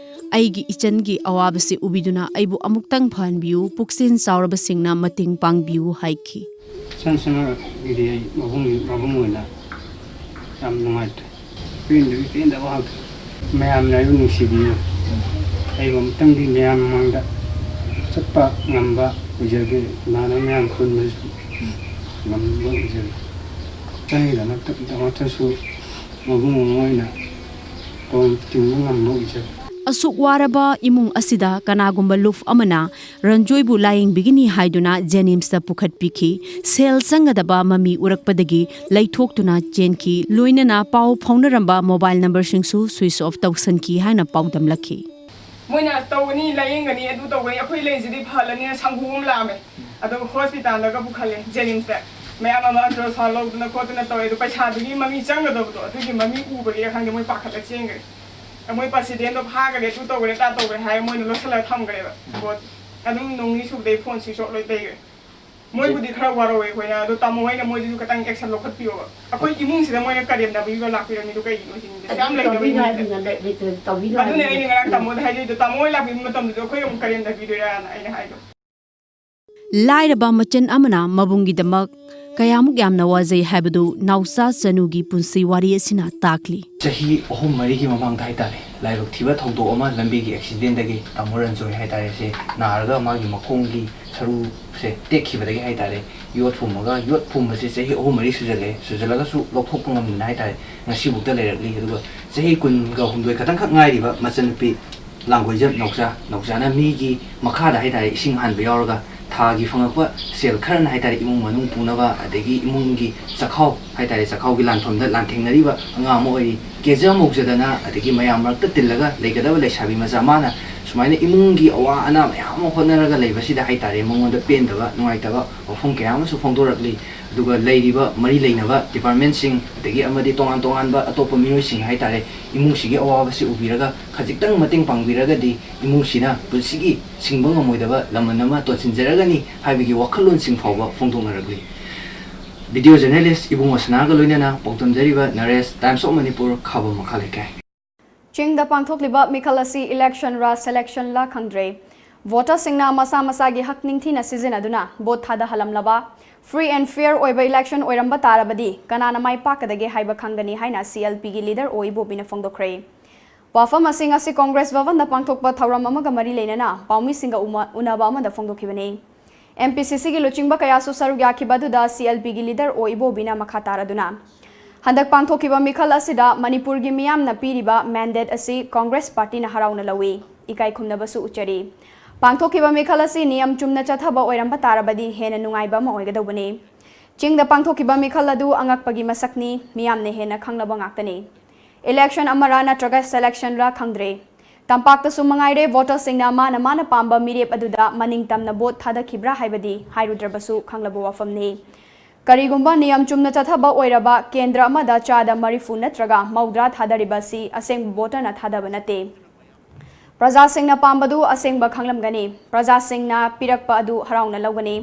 ꯑꯩꯒꯤ ꯏꯆꯟꯒꯤ ꯑꯋꯥꯕꯁꯤ ꯎꯕꯤꯗꯨꯅ ꯑꯩꯕꯨ ꯑꯃꯨꯛꯇꯪ ꯐꯍꯟꯕꯤꯌꯨ, ꯄꯨꯛꯆꯦꯜ ꯆꯥꯎꯔꯕꯁꯤꯡꯅ ꯃꯇꯦꯡ ꯄꯥꯡꯕꯤꯌꯨ" ꯍꯥꯏꯈꯤ꯫ ꯏꯆꯟꯁꯤꯃꯒꯤꯗꯤ ꯑꯩ ꯃꯕꯨꯡ, ꯃꯕꯨꯡ ꯑꯣꯏꯅ ꯌꯥꯝ ꯅꯨꯡꯉꯥꯏꯇ꯭ꯔꯦ꯫ ꯄꯦꯟꯗꯕꯤ ꯄꯦꯟꯗꯕ ꯉꯥꯛꯇ꯫ ꯃꯌꯥꯝꯅ ꯑꯩꯕꯨ ꯅꯨꯡꯁꯤꯕꯤꯌꯨ꯫ ꯑꯩꯕꯨ ꯑꯃꯨꯛꯇꯪꯗꯤ ꯃꯌꯥꯝ ꯃꯃꯥꯡꯗ ꯆꯠꯄ ꯉꯝꯕ ꯑꯣꯏꯖꯒꯦ꯫ ꯏꯃꯥꯟꯅꯕ ꯃꯌꯥꯝ ꯄꯨꯟꯕꯁꯨ ꯉꯝꯕ ꯑꯣꯏꯖꯒꯦ꯫ ꯏꯆꯟꯒꯤꯗꯃꯛꯇ, ꯗꯃꯛꯇꯁꯨ ꯃꯕꯨꯡ ꯑꯃ ꯑꯣꯏꯅ ꯇꯣꯟ ꯇꯤꯡꯕ ꯉꯝꯕ ꯑꯣꯏꯖꯒꯦ꯫ ꯑꯁꯨꯛ ꯋꯥꯔꯕ ꯏꯃꯨꯡ ꯑꯁꯤꯗ ꯀꯅꯥꯒꯨꯝꯕ ꯂꯨꯞ ꯑꯃꯅ ꯔꯟꯖꯣꯏꯕꯨ ꯂꯥꯌꯦꯡꯕꯤꯒꯅꯤ ꯍꯥꯏꯗꯨꯅ ꯖꯦꯅꯤꯝꯁꯇ ꯄꯨꯈꯠꯄꯤꯈꯤ꯫ ꯁꯦꯜ ꯆꯪꯒꯗꯕ ꯃꯃꯤ ꯎꯔꯛꯄꯗꯒꯤ ꯂꯩꯊꯣꯛꯇꯨꯅ ꯆꯦꯟꯈꯤ꯫ ꯂꯣꯏꯅꯅ ꯄꯥꯎ ꯐꯥꯎꯅꯔꯝꯕ ꯃꯣꯕꯥꯏꯜ ꯅꯝꯕꯔꯁꯤꯡꯁꯨ ꯁ꯭ꯋꯤꯆ ꯑꯣꯐ ꯇꯧꯁꯟꯈꯤ ꯍꯥꯏꯅ ꯄꯥꯎꯗꯝꯂꯛꯈꯤ꯫ ꯃꯣꯏꯅ ꯇꯧꯒꯅꯤ, ꯂꯥꯌꯦꯡꯒꯅꯤ, ꯑꯗꯨ ꯇꯧꯒꯅꯤ, ꯑꯩꯈꯣꯏ ꯂꯩꯁꯤꯗꯤ ꯐꯍꯜꯂꯅꯤꯅ ꯁꯪꯒꯨ ꯑꯃ ꯂꯥꯛꯑꯝꯃꯦ꯫ ꯑꯗꯨꯒ ꯍꯣꯁꯄꯤꯇꯥꯜꯗꯒ ꯄꯨꯈꯠꯂꯦ, ꯖꯦꯅꯤꯝꯁꯇ꯫ ꯃꯌꯥꯝ ꯑꯃ ꯑꯜꯇ꯭ꯔꯥꯁꯥꯎꯟ ꯂꯧꯗꯅ ꯈꯣꯠꯇꯅ ꯇꯧꯋꯦ꯫ ꯑꯗꯨ ꯄꯩꯁꯥꯗꯨꯒꯤ ꯃꯃꯤ ꯆꯪꯒꯗꯕꯗꯣ, ꯑꯗꯨꯒꯤ ꯃꯃꯤ ꯎꯕꯒꯤꯔ ꯈꯪꯗꯦ, ꯃꯣꯏ ꯄꯥꯈꯠꯂ ꯆꯦꯟꯈ꯭ꯔꯦ꯫ ꯃꯣꯏ ꯄ꯭ꯔꯁꯤꯗꯦꯟꯗꯣ ꯐꯥꯈ꯭ꯔꯦ, ꯑꯗꯨ ꯇꯧꯈ꯭ꯔꯦ, ꯑꯗꯥ ꯇꯧꯈ꯭ꯔꯦ ꯍꯥꯏꯔ ꯃꯣꯏꯅ ꯂꯣꯠꯁꯤꯜꯂꯒ ꯊꯝꯈ꯭ꯔꯦꯕ ꯄꯣꯠ꯫ ꯑꯗꯨꯝ ꯅꯣꯡ ꯅꯤꯅꯤ ꯁꯨꯕꯗꯩ ꯐꯣꯟ ꯁ꯭ꯋꯤꯆ ꯑꯣꯐ ꯂꯣꯏ ꯂꯩꯈ꯭ꯔꯦ꯫ ꯃꯣꯏꯕꯨꯗꯤ ꯈꯔ ꯋꯥꯔꯧꯋꯦ ꯑꯩꯈꯣꯏꯅ, ꯑꯗꯣ ꯇꯥꯃꯣ ꯍꯣꯏꯅ ꯃꯣꯏꯗꯁꯨ ꯈꯤꯇꯪ ꯑꯦꯛꯁꯟ ꯂꯧꯈꯠꯄꯤꯌꯣꯕ꯫ ꯑꯩꯈꯣꯏ ꯏꯃꯨꯡꯁꯤꯗ ꯃꯣꯏꯅ ꯀꯔꯦꯝꯅꯕꯤꯕ ꯂꯥꯛꯄꯤꯔꯝꯃꯤꯗꯣ ꯀꯩꯒꯤꯅꯣ ꯁꯤꯅꯤꯗ? ꯌꯥꯝ ꯂꯩꯇꯕ ꯇꯧꯕꯤꯅꯨ ꯏꯃꯨꯡꯅꯤꯗ꯫ ꯍꯥꯏꯕꯅꯤꯅ ꯂꯩ-, ꯂꯩꯇ꯭ꯔꯗꯤ ꯇꯧꯕꯤꯅꯨ ꯑꯗꯨꯅꯦ ꯍꯥꯏꯕꯅꯤꯅ꯫ ꯑꯩꯅ ꯉꯔꯥꯡ ꯇꯥꯃꯣꯗ ꯍꯥꯏꯖꯩꯗꯣ, "ꯇꯥꯃꯣ ꯍꯣꯏ ꯂꯥꯛꯄꯤꯕ ꯃꯇꯝꯗꯁꯨ ꯑꯩꯈꯣꯏ ꯑꯃꯨꯛ ꯀꯔꯦꯝꯅꯕꯤꯗꯣꯏꯔꯥꯅ" ꯑꯩꯅ ꯍꯥꯏꯗꯣ꯫ ꯂꯥꯏꯔꯕ ꯃꯆꯟ ꯑꯃꯅ ꯃꯕꯨꯡꯒꯤꯗꯃꯛ ꯀꯌꯥꯃꯨꯛ ꯌꯥꯝꯅ ꯋꯥꯖꯩ ꯍꯥꯏꯕꯗꯨ ꯅꯥꯎꯆꯥ ꯆꯅꯨꯒꯤ ꯄꯨꯟꯁꯤ ꯋꯥꯔꯤ ꯑꯁꯤꯅ ꯇꯥꯛꯂꯤ꯫ ꯆꯍꯤ ꯑꯍꯨꯝ ꯃꯔꯤꯒꯤ ꯃꯃꯥꯡꯗ ꯍꯥꯏꯇꯥꯔꯦ, ꯂꯥꯏꯕꯛ ꯊꯤꯕ ꯊꯧꯗꯣꯛ ꯑꯃ, ꯂꯝꯕꯤꯒꯤ ꯑꯦꯛꯁꯤꯗꯦꯟꯗꯒꯤ ꯇꯥꯃꯣ ꯔꯟꯖꯣꯏ ꯍꯥꯏꯇꯥꯔꯦ, ꯁꯦ ꯅꯥꯔꯒ ꯃꯥꯒꯤ ꯃꯈꯣꯡꯒꯤ ꯁꯔꯨꯁꯦ ꯇꯦꯛꯈꯤꯕꯗꯒꯤ ꯍꯥꯏꯇꯥꯔꯦ, ꯌꯣꯠ ꯐꯨꯝꯃꯒ, ꯌꯣꯠ ꯐꯨꯝꯕꯁꯦ ꯆꯍꯤ ꯑꯍꯨꯝ ꯃꯔꯤ ꯁꯨꯖꯜꯂꯛꯑꯦ꯫ ꯁꯨꯖꯜꯂꯒꯁꯨ ꯂꯧꯊꯣꯛꯄ ꯉꯝꯗꯅ ꯍꯥꯏꯇꯥꯔꯦ, ꯉꯁꯤꯐꯥꯎꯗ ꯂꯩꯔꯛꯂꯤ꯫ ꯑꯗꯨꯒ ꯆꯍꯤ ꯀꯨꯟꯒ ꯍꯨꯝꯗꯣꯏ ꯈꯛꯇꯪꯈꯛ ꯉꯥꯏꯔꯤꯕ ꯃꯆꯟꯅꯨꯄꯤ ꯂꯥꯡꯒꯣꯏꯖꯝ ꯅꯧꯆꯥ, ꯅꯧꯆꯥꯅ ꯃꯤꯒꯤ ꯃꯈꯥꯗ ꯍꯥꯏꯇꯥꯔꯦ ꯏꯁꯤꯡ ꯍꯥꯟꯕ ꯌꯥꯎꯔꯒ ꯊꯥꯒꯤ ꯐꯪꯉꯛꯄ ꯁꯦꯜ ꯈꯔꯅ ꯍꯥꯏꯇꯥꯔꯦ ꯏꯃꯨꯡ ꯃꯅꯨꯡ ꯄꯨꯅꯕ, ꯑꯗꯒꯤ ꯏꯃꯨꯡꯒꯤ ꯆꯥꯛꯈꯥꯎ ꯍꯥꯏꯇꯥꯔꯦ, ꯆꯥꯛꯈꯥꯎꯒꯤ ꯂꯥꯟꯐꯝꯗ ꯂꯥꯟꯊꯦꯡꯅꯔꯤꯕ ꯑꯉꯥꯡ ꯑꯃ ꯑꯣꯏꯔꯤ꯫ ꯀꯦꯖ ꯃꯧꯖꯗꯅ ꯑꯗꯒꯤ ꯃꯌꯥꯝ ꯃꯔꯛꯇ ꯇꯤꯜꯂꯒ ꯂꯩꯒꯗꯕ ꯂꯩꯁꯥꯕꯤ ꯃꯆꯥ ꯃꯥꯅ ꯁꯨꯃꯥꯏꯅ ꯏꯃꯨꯡꯒꯤ ꯑꯋꯥ ꯑꯅꯥ ꯃꯌꯥꯝ ꯑꯃ ꯍꯣꯠꯅꯔꯒ ꯂꯩꯕꯁꯤꯗ ꯍꯥꯏꯇꯥꯔꯦ ꯃꯉꯣꯟꯗ ꯄꯦꯟꯗꯕ, ꯅꯨꯡꯉꯥꯏꯇꯕ ꯋꯥꯐꯝ ꯀꯌꯥ ꯑꯃꯁꯨ ꯐꯣꯡꯗꯣꯔꯛꯂꯤ꯫ ꯑꯗꯨꯒ ꯂꯩꯔꯤꯕ ꯃꯔꯤ ꯂꯩꯅꯕ ꯗꯤꯄꯥꯔꯠꯃꯦꯟꯁꯤꯡ ꯑꯗꯒꯤ ꯑꯃꯗꯤ ꯇꯣꯉꯥꯟ ꯇꯣꯉꯥꯟꯕ ꯑꯇꯣꯞꯄ ꯃꯤꯑꯣꯏꯁꯤꯡ ꯍꯥꯏꯇꯥꯔꯦ ꯏꯃꯨꯡꯁꯤꯒꯤ ꯑꯋꯥꯕꯁꯤ ꯎꯕꯤꯔꯒ ꯈꯖꯤꯛꯇꯪ ꯃꯇꯦꯡ ꯄꯥꯡꯕꯤꯔꯒꯗꯤ ꯏꯃꯨꯡꯁꯤꯅ ꯄꯨꯟꯁꯤꯒꯤ ꯁꯤꯡꯕ ꯉꯝꯃꯣꯏꯗꯕ ꯂꯃꯟ ꯑꯃ ꯇꯣꯟꯁꯤꯟꯖꯔꯒꯅꯤ ꯍꯥꯏꯕꯒꯤ ꯋꯥꯈꯜꯂꯣꯟꯁꯤꯡ ꯐꯥꯎꯕ ꯐꯣꯡꯗꯣꯛꯅꯔꯛꯂꯤ꯫ ꯚꯤꯗꯤꯑꯣ ꯖꯔꯅꯦꯂꯤꯁ ꯏꯕꯨꯡꯉꯣ ꯁꯅꯥꯒ ꯂꯣꯏꯅꯅ ꯄꯥꯎꯗꯝꯖꯔꯤꯕ ꯅꯔꯦꯁ, Times of Manipur, ꯈꯥꯕꯝ ꯃꯈꯥ ꯂꯩꯀꯥꯏ꯫ ꯆꯤꯡꯗ ꯄꯥꯡꯊꯣꯛꯂꯤꯕ ꯃꯤꯈꯜ ꯑꯁꯤ election ꯔ selection ꯂ ꯈꯪꯗ꯭ꯔꯦ꯫ ꯚꯣꯇꯔꯁꯤꯡꯅ ꯃꯁꯥ ꯃꯁꯥꯒꯤ ꯍꯛ ꯅꯤꯡꯊꯤꯅ ꯁꯤꯖꯤꯟꯅꯗꯨꯅ ꯚꯣꯠ ꯊꯥꯗꯍꯜꯂꯝꯂꯕ free and fair ꯑꯣꯏꯕ election ꯑꯣꯏꯔꯝꯕ ꯇꯥꯔꯕꯗꯤ ꯀꯅꯥꯅ ꯃꯥꯏ ꯄꯥꯛꯀꯗꯒꯦ ꯍꯥꯏꯕ ꯈꯪꯒꯅꯤ ꯍꯥꯏꯅ C L P ꯒꯤ leader ꯑꯣ ꯏꯕꯣꯕꯤꯅ ꯐꯣꯡꯗꯣꯛꯈ꯭ꯔꯦ꯫ ꯋꯥꯐꯝ ꯑꯁꯤ ꯉꯁꯤ ꯀꯣꯡꯒ꯭ꯔꯦꯁ ꯚꯕꯟꯗ ꯄꯥꯡꯊꯣꯛꯄ ꯊꯧꯔꯝ ꯑꯃꯒ ꯃꯔꯤ ꯂꯩꯅꯅ ꯄꯥꯎꯃꯤꯁꯤꯡꯒ ꯎꯃ-, ꯎꯅꯕ ꯑꯃꯗ ꯐꯣꯡꯗꯣꯛꯈꯤꯕꯅꯤ꯫ M P C C ꯒꯤ ꯂꯨꯆꯤꯡꯕ ꯀꯌꯥꯁꯨ ꯁꯔꯨꯛ ꯌꯥꯈꯤꯕ ꯑꯗꯨꯗ C L P ꯒꯤ leader ꯑꯣ ꯏꯕꯣꯕꯤꯅ ꯃꯈꯥ ꯇꯥꯔꯗꯨꯅ, ꯍꯟꯗꯛ ꯄꯥꯡꯊꯣꯛꯈꯤꯕ ꯃꯤꯈꯜ ꯑꯁꯤꯗ ꯃꯅꯤꯄꯨꯔꯒꯤ ꯃꯤꯌꯥꯝꯅ ꯄꯤꯔꯤꯕ mandate ꯑꯁꯤ ꯀꯣꯡꯒ꯭ꯔꯦꯁ ꯄꯥꯔꯇꯤꯅ ꯍꯔꯥꯎꯅ ꯂꯧꯏ, ꯏꯀꯥꯏ ꯈꯨꯝꯅꯕꯁꯨ ꯎꯠꯆꯔꯤ꯫ ꯄꯥꯡꯊꯣꯛꯈꯤꯕ ꯃꯤꯈꯜ ꯑꯁꯤ ꯅꯤꯌꯝ ꯆꯨꯝꯅ ꯆꯠꯊꯕ ꯑꯣꯏꯔꯝꯕ ꯇꯥꯔꯕꯗꯤ ꯍꯦꯟꯅ ꯅꯨꯡꯉꯥꯏꯕ ꯑꯃ ꯑꯣꯏꯒꯗꯧꯕꯅꯤ꯫ ꯆꯤꯡꯗ ꯄꯥꯡꯊꯣꯛꯈꯤꯕ ꯃꯤꯈꯜ ꯑꯗꯨ ꯑꯉꯛꯄꯒꯤ ꯃꯁꯛꯅꯤ, ꯃꯤꯌꯥꯝꯅ ꯍꯦꯟꯅ ꯈꯪꯂꯕ ꯉꯥꯛꯇꯅꯤ꯫ Election ꯑꯃꯔꯥ ꯅꯠꯇ꯭ꯔꯒ selection ꯔꯥ ꯈꯪꯗ꯭ꯔꯦ꯫ ꯇꯝꯄꯥꯛꯇꯁꯨ ꯃꯉꯥꯏꯔꯦ, ꯚꯣꯇꯔꯁꯤꯡꯅ ꯃꯥꯅ ꯃꯥꯅ ꯄꯥꯝꯕ ꯃꯤꯔꯦꯞ ꯑꯗꯨꯗ ꯃꯅꯤꯡ ꯇꯝꯅ ꯚꯣꯠ ꯊꯥꯗꯈꯤꯕ꯭ꯔꯥ ꯍꯥꯏꯕꯗꯤ ꯍꯥꯏꯔꯨꯗ꯭ꯔꯕꯁꯨ ꯈꯪꯂꯕ ꯋꯥꯐꯝꯅꯤ꯫ ꯀꯔꯤꯒꯨꯝꯕ ꯅꯤꯌꯝ ꯆꯨꯝꯅ ꯆꯠꯊꯕ ꯑꯣꯏꯔꯕ ꯀꯦꯟꯗ꯭ꯔ ꯑꯃꯗ ꯆꯥꯗ ꯃꯔꯤꯐꯨ ꯅꯠꯇ꯭ꯔꯒ ꯃꯧꯗ꯭ꯔꯥ ꯊꯥꯗꯔꯤꯕ ꯑꯁꯤ ꯑꯁꯦꯡꯕ ꯚꯣꯇꯔꯅ ꯊꯥꯗꯕ ꯅꯠꯇꯦ꯫ ꯄ꯭ꯔꯖꯥꯁꯤꯡꯅ ꯄꯥꯝꯕꯗꯨ ꯑꯁꯦꯡꯕ ꯈꯪꯂꯝꯒꯅꯤ꯫ ꯄ꯭ꯔꯖꯥꯁꯤꯡꯅ ꯄꯤꯔꯛꯄ ꯑꯗꯨ ꯍꯔꯥꯎꯅ ꯂꯧꯒꯅꯤ꯫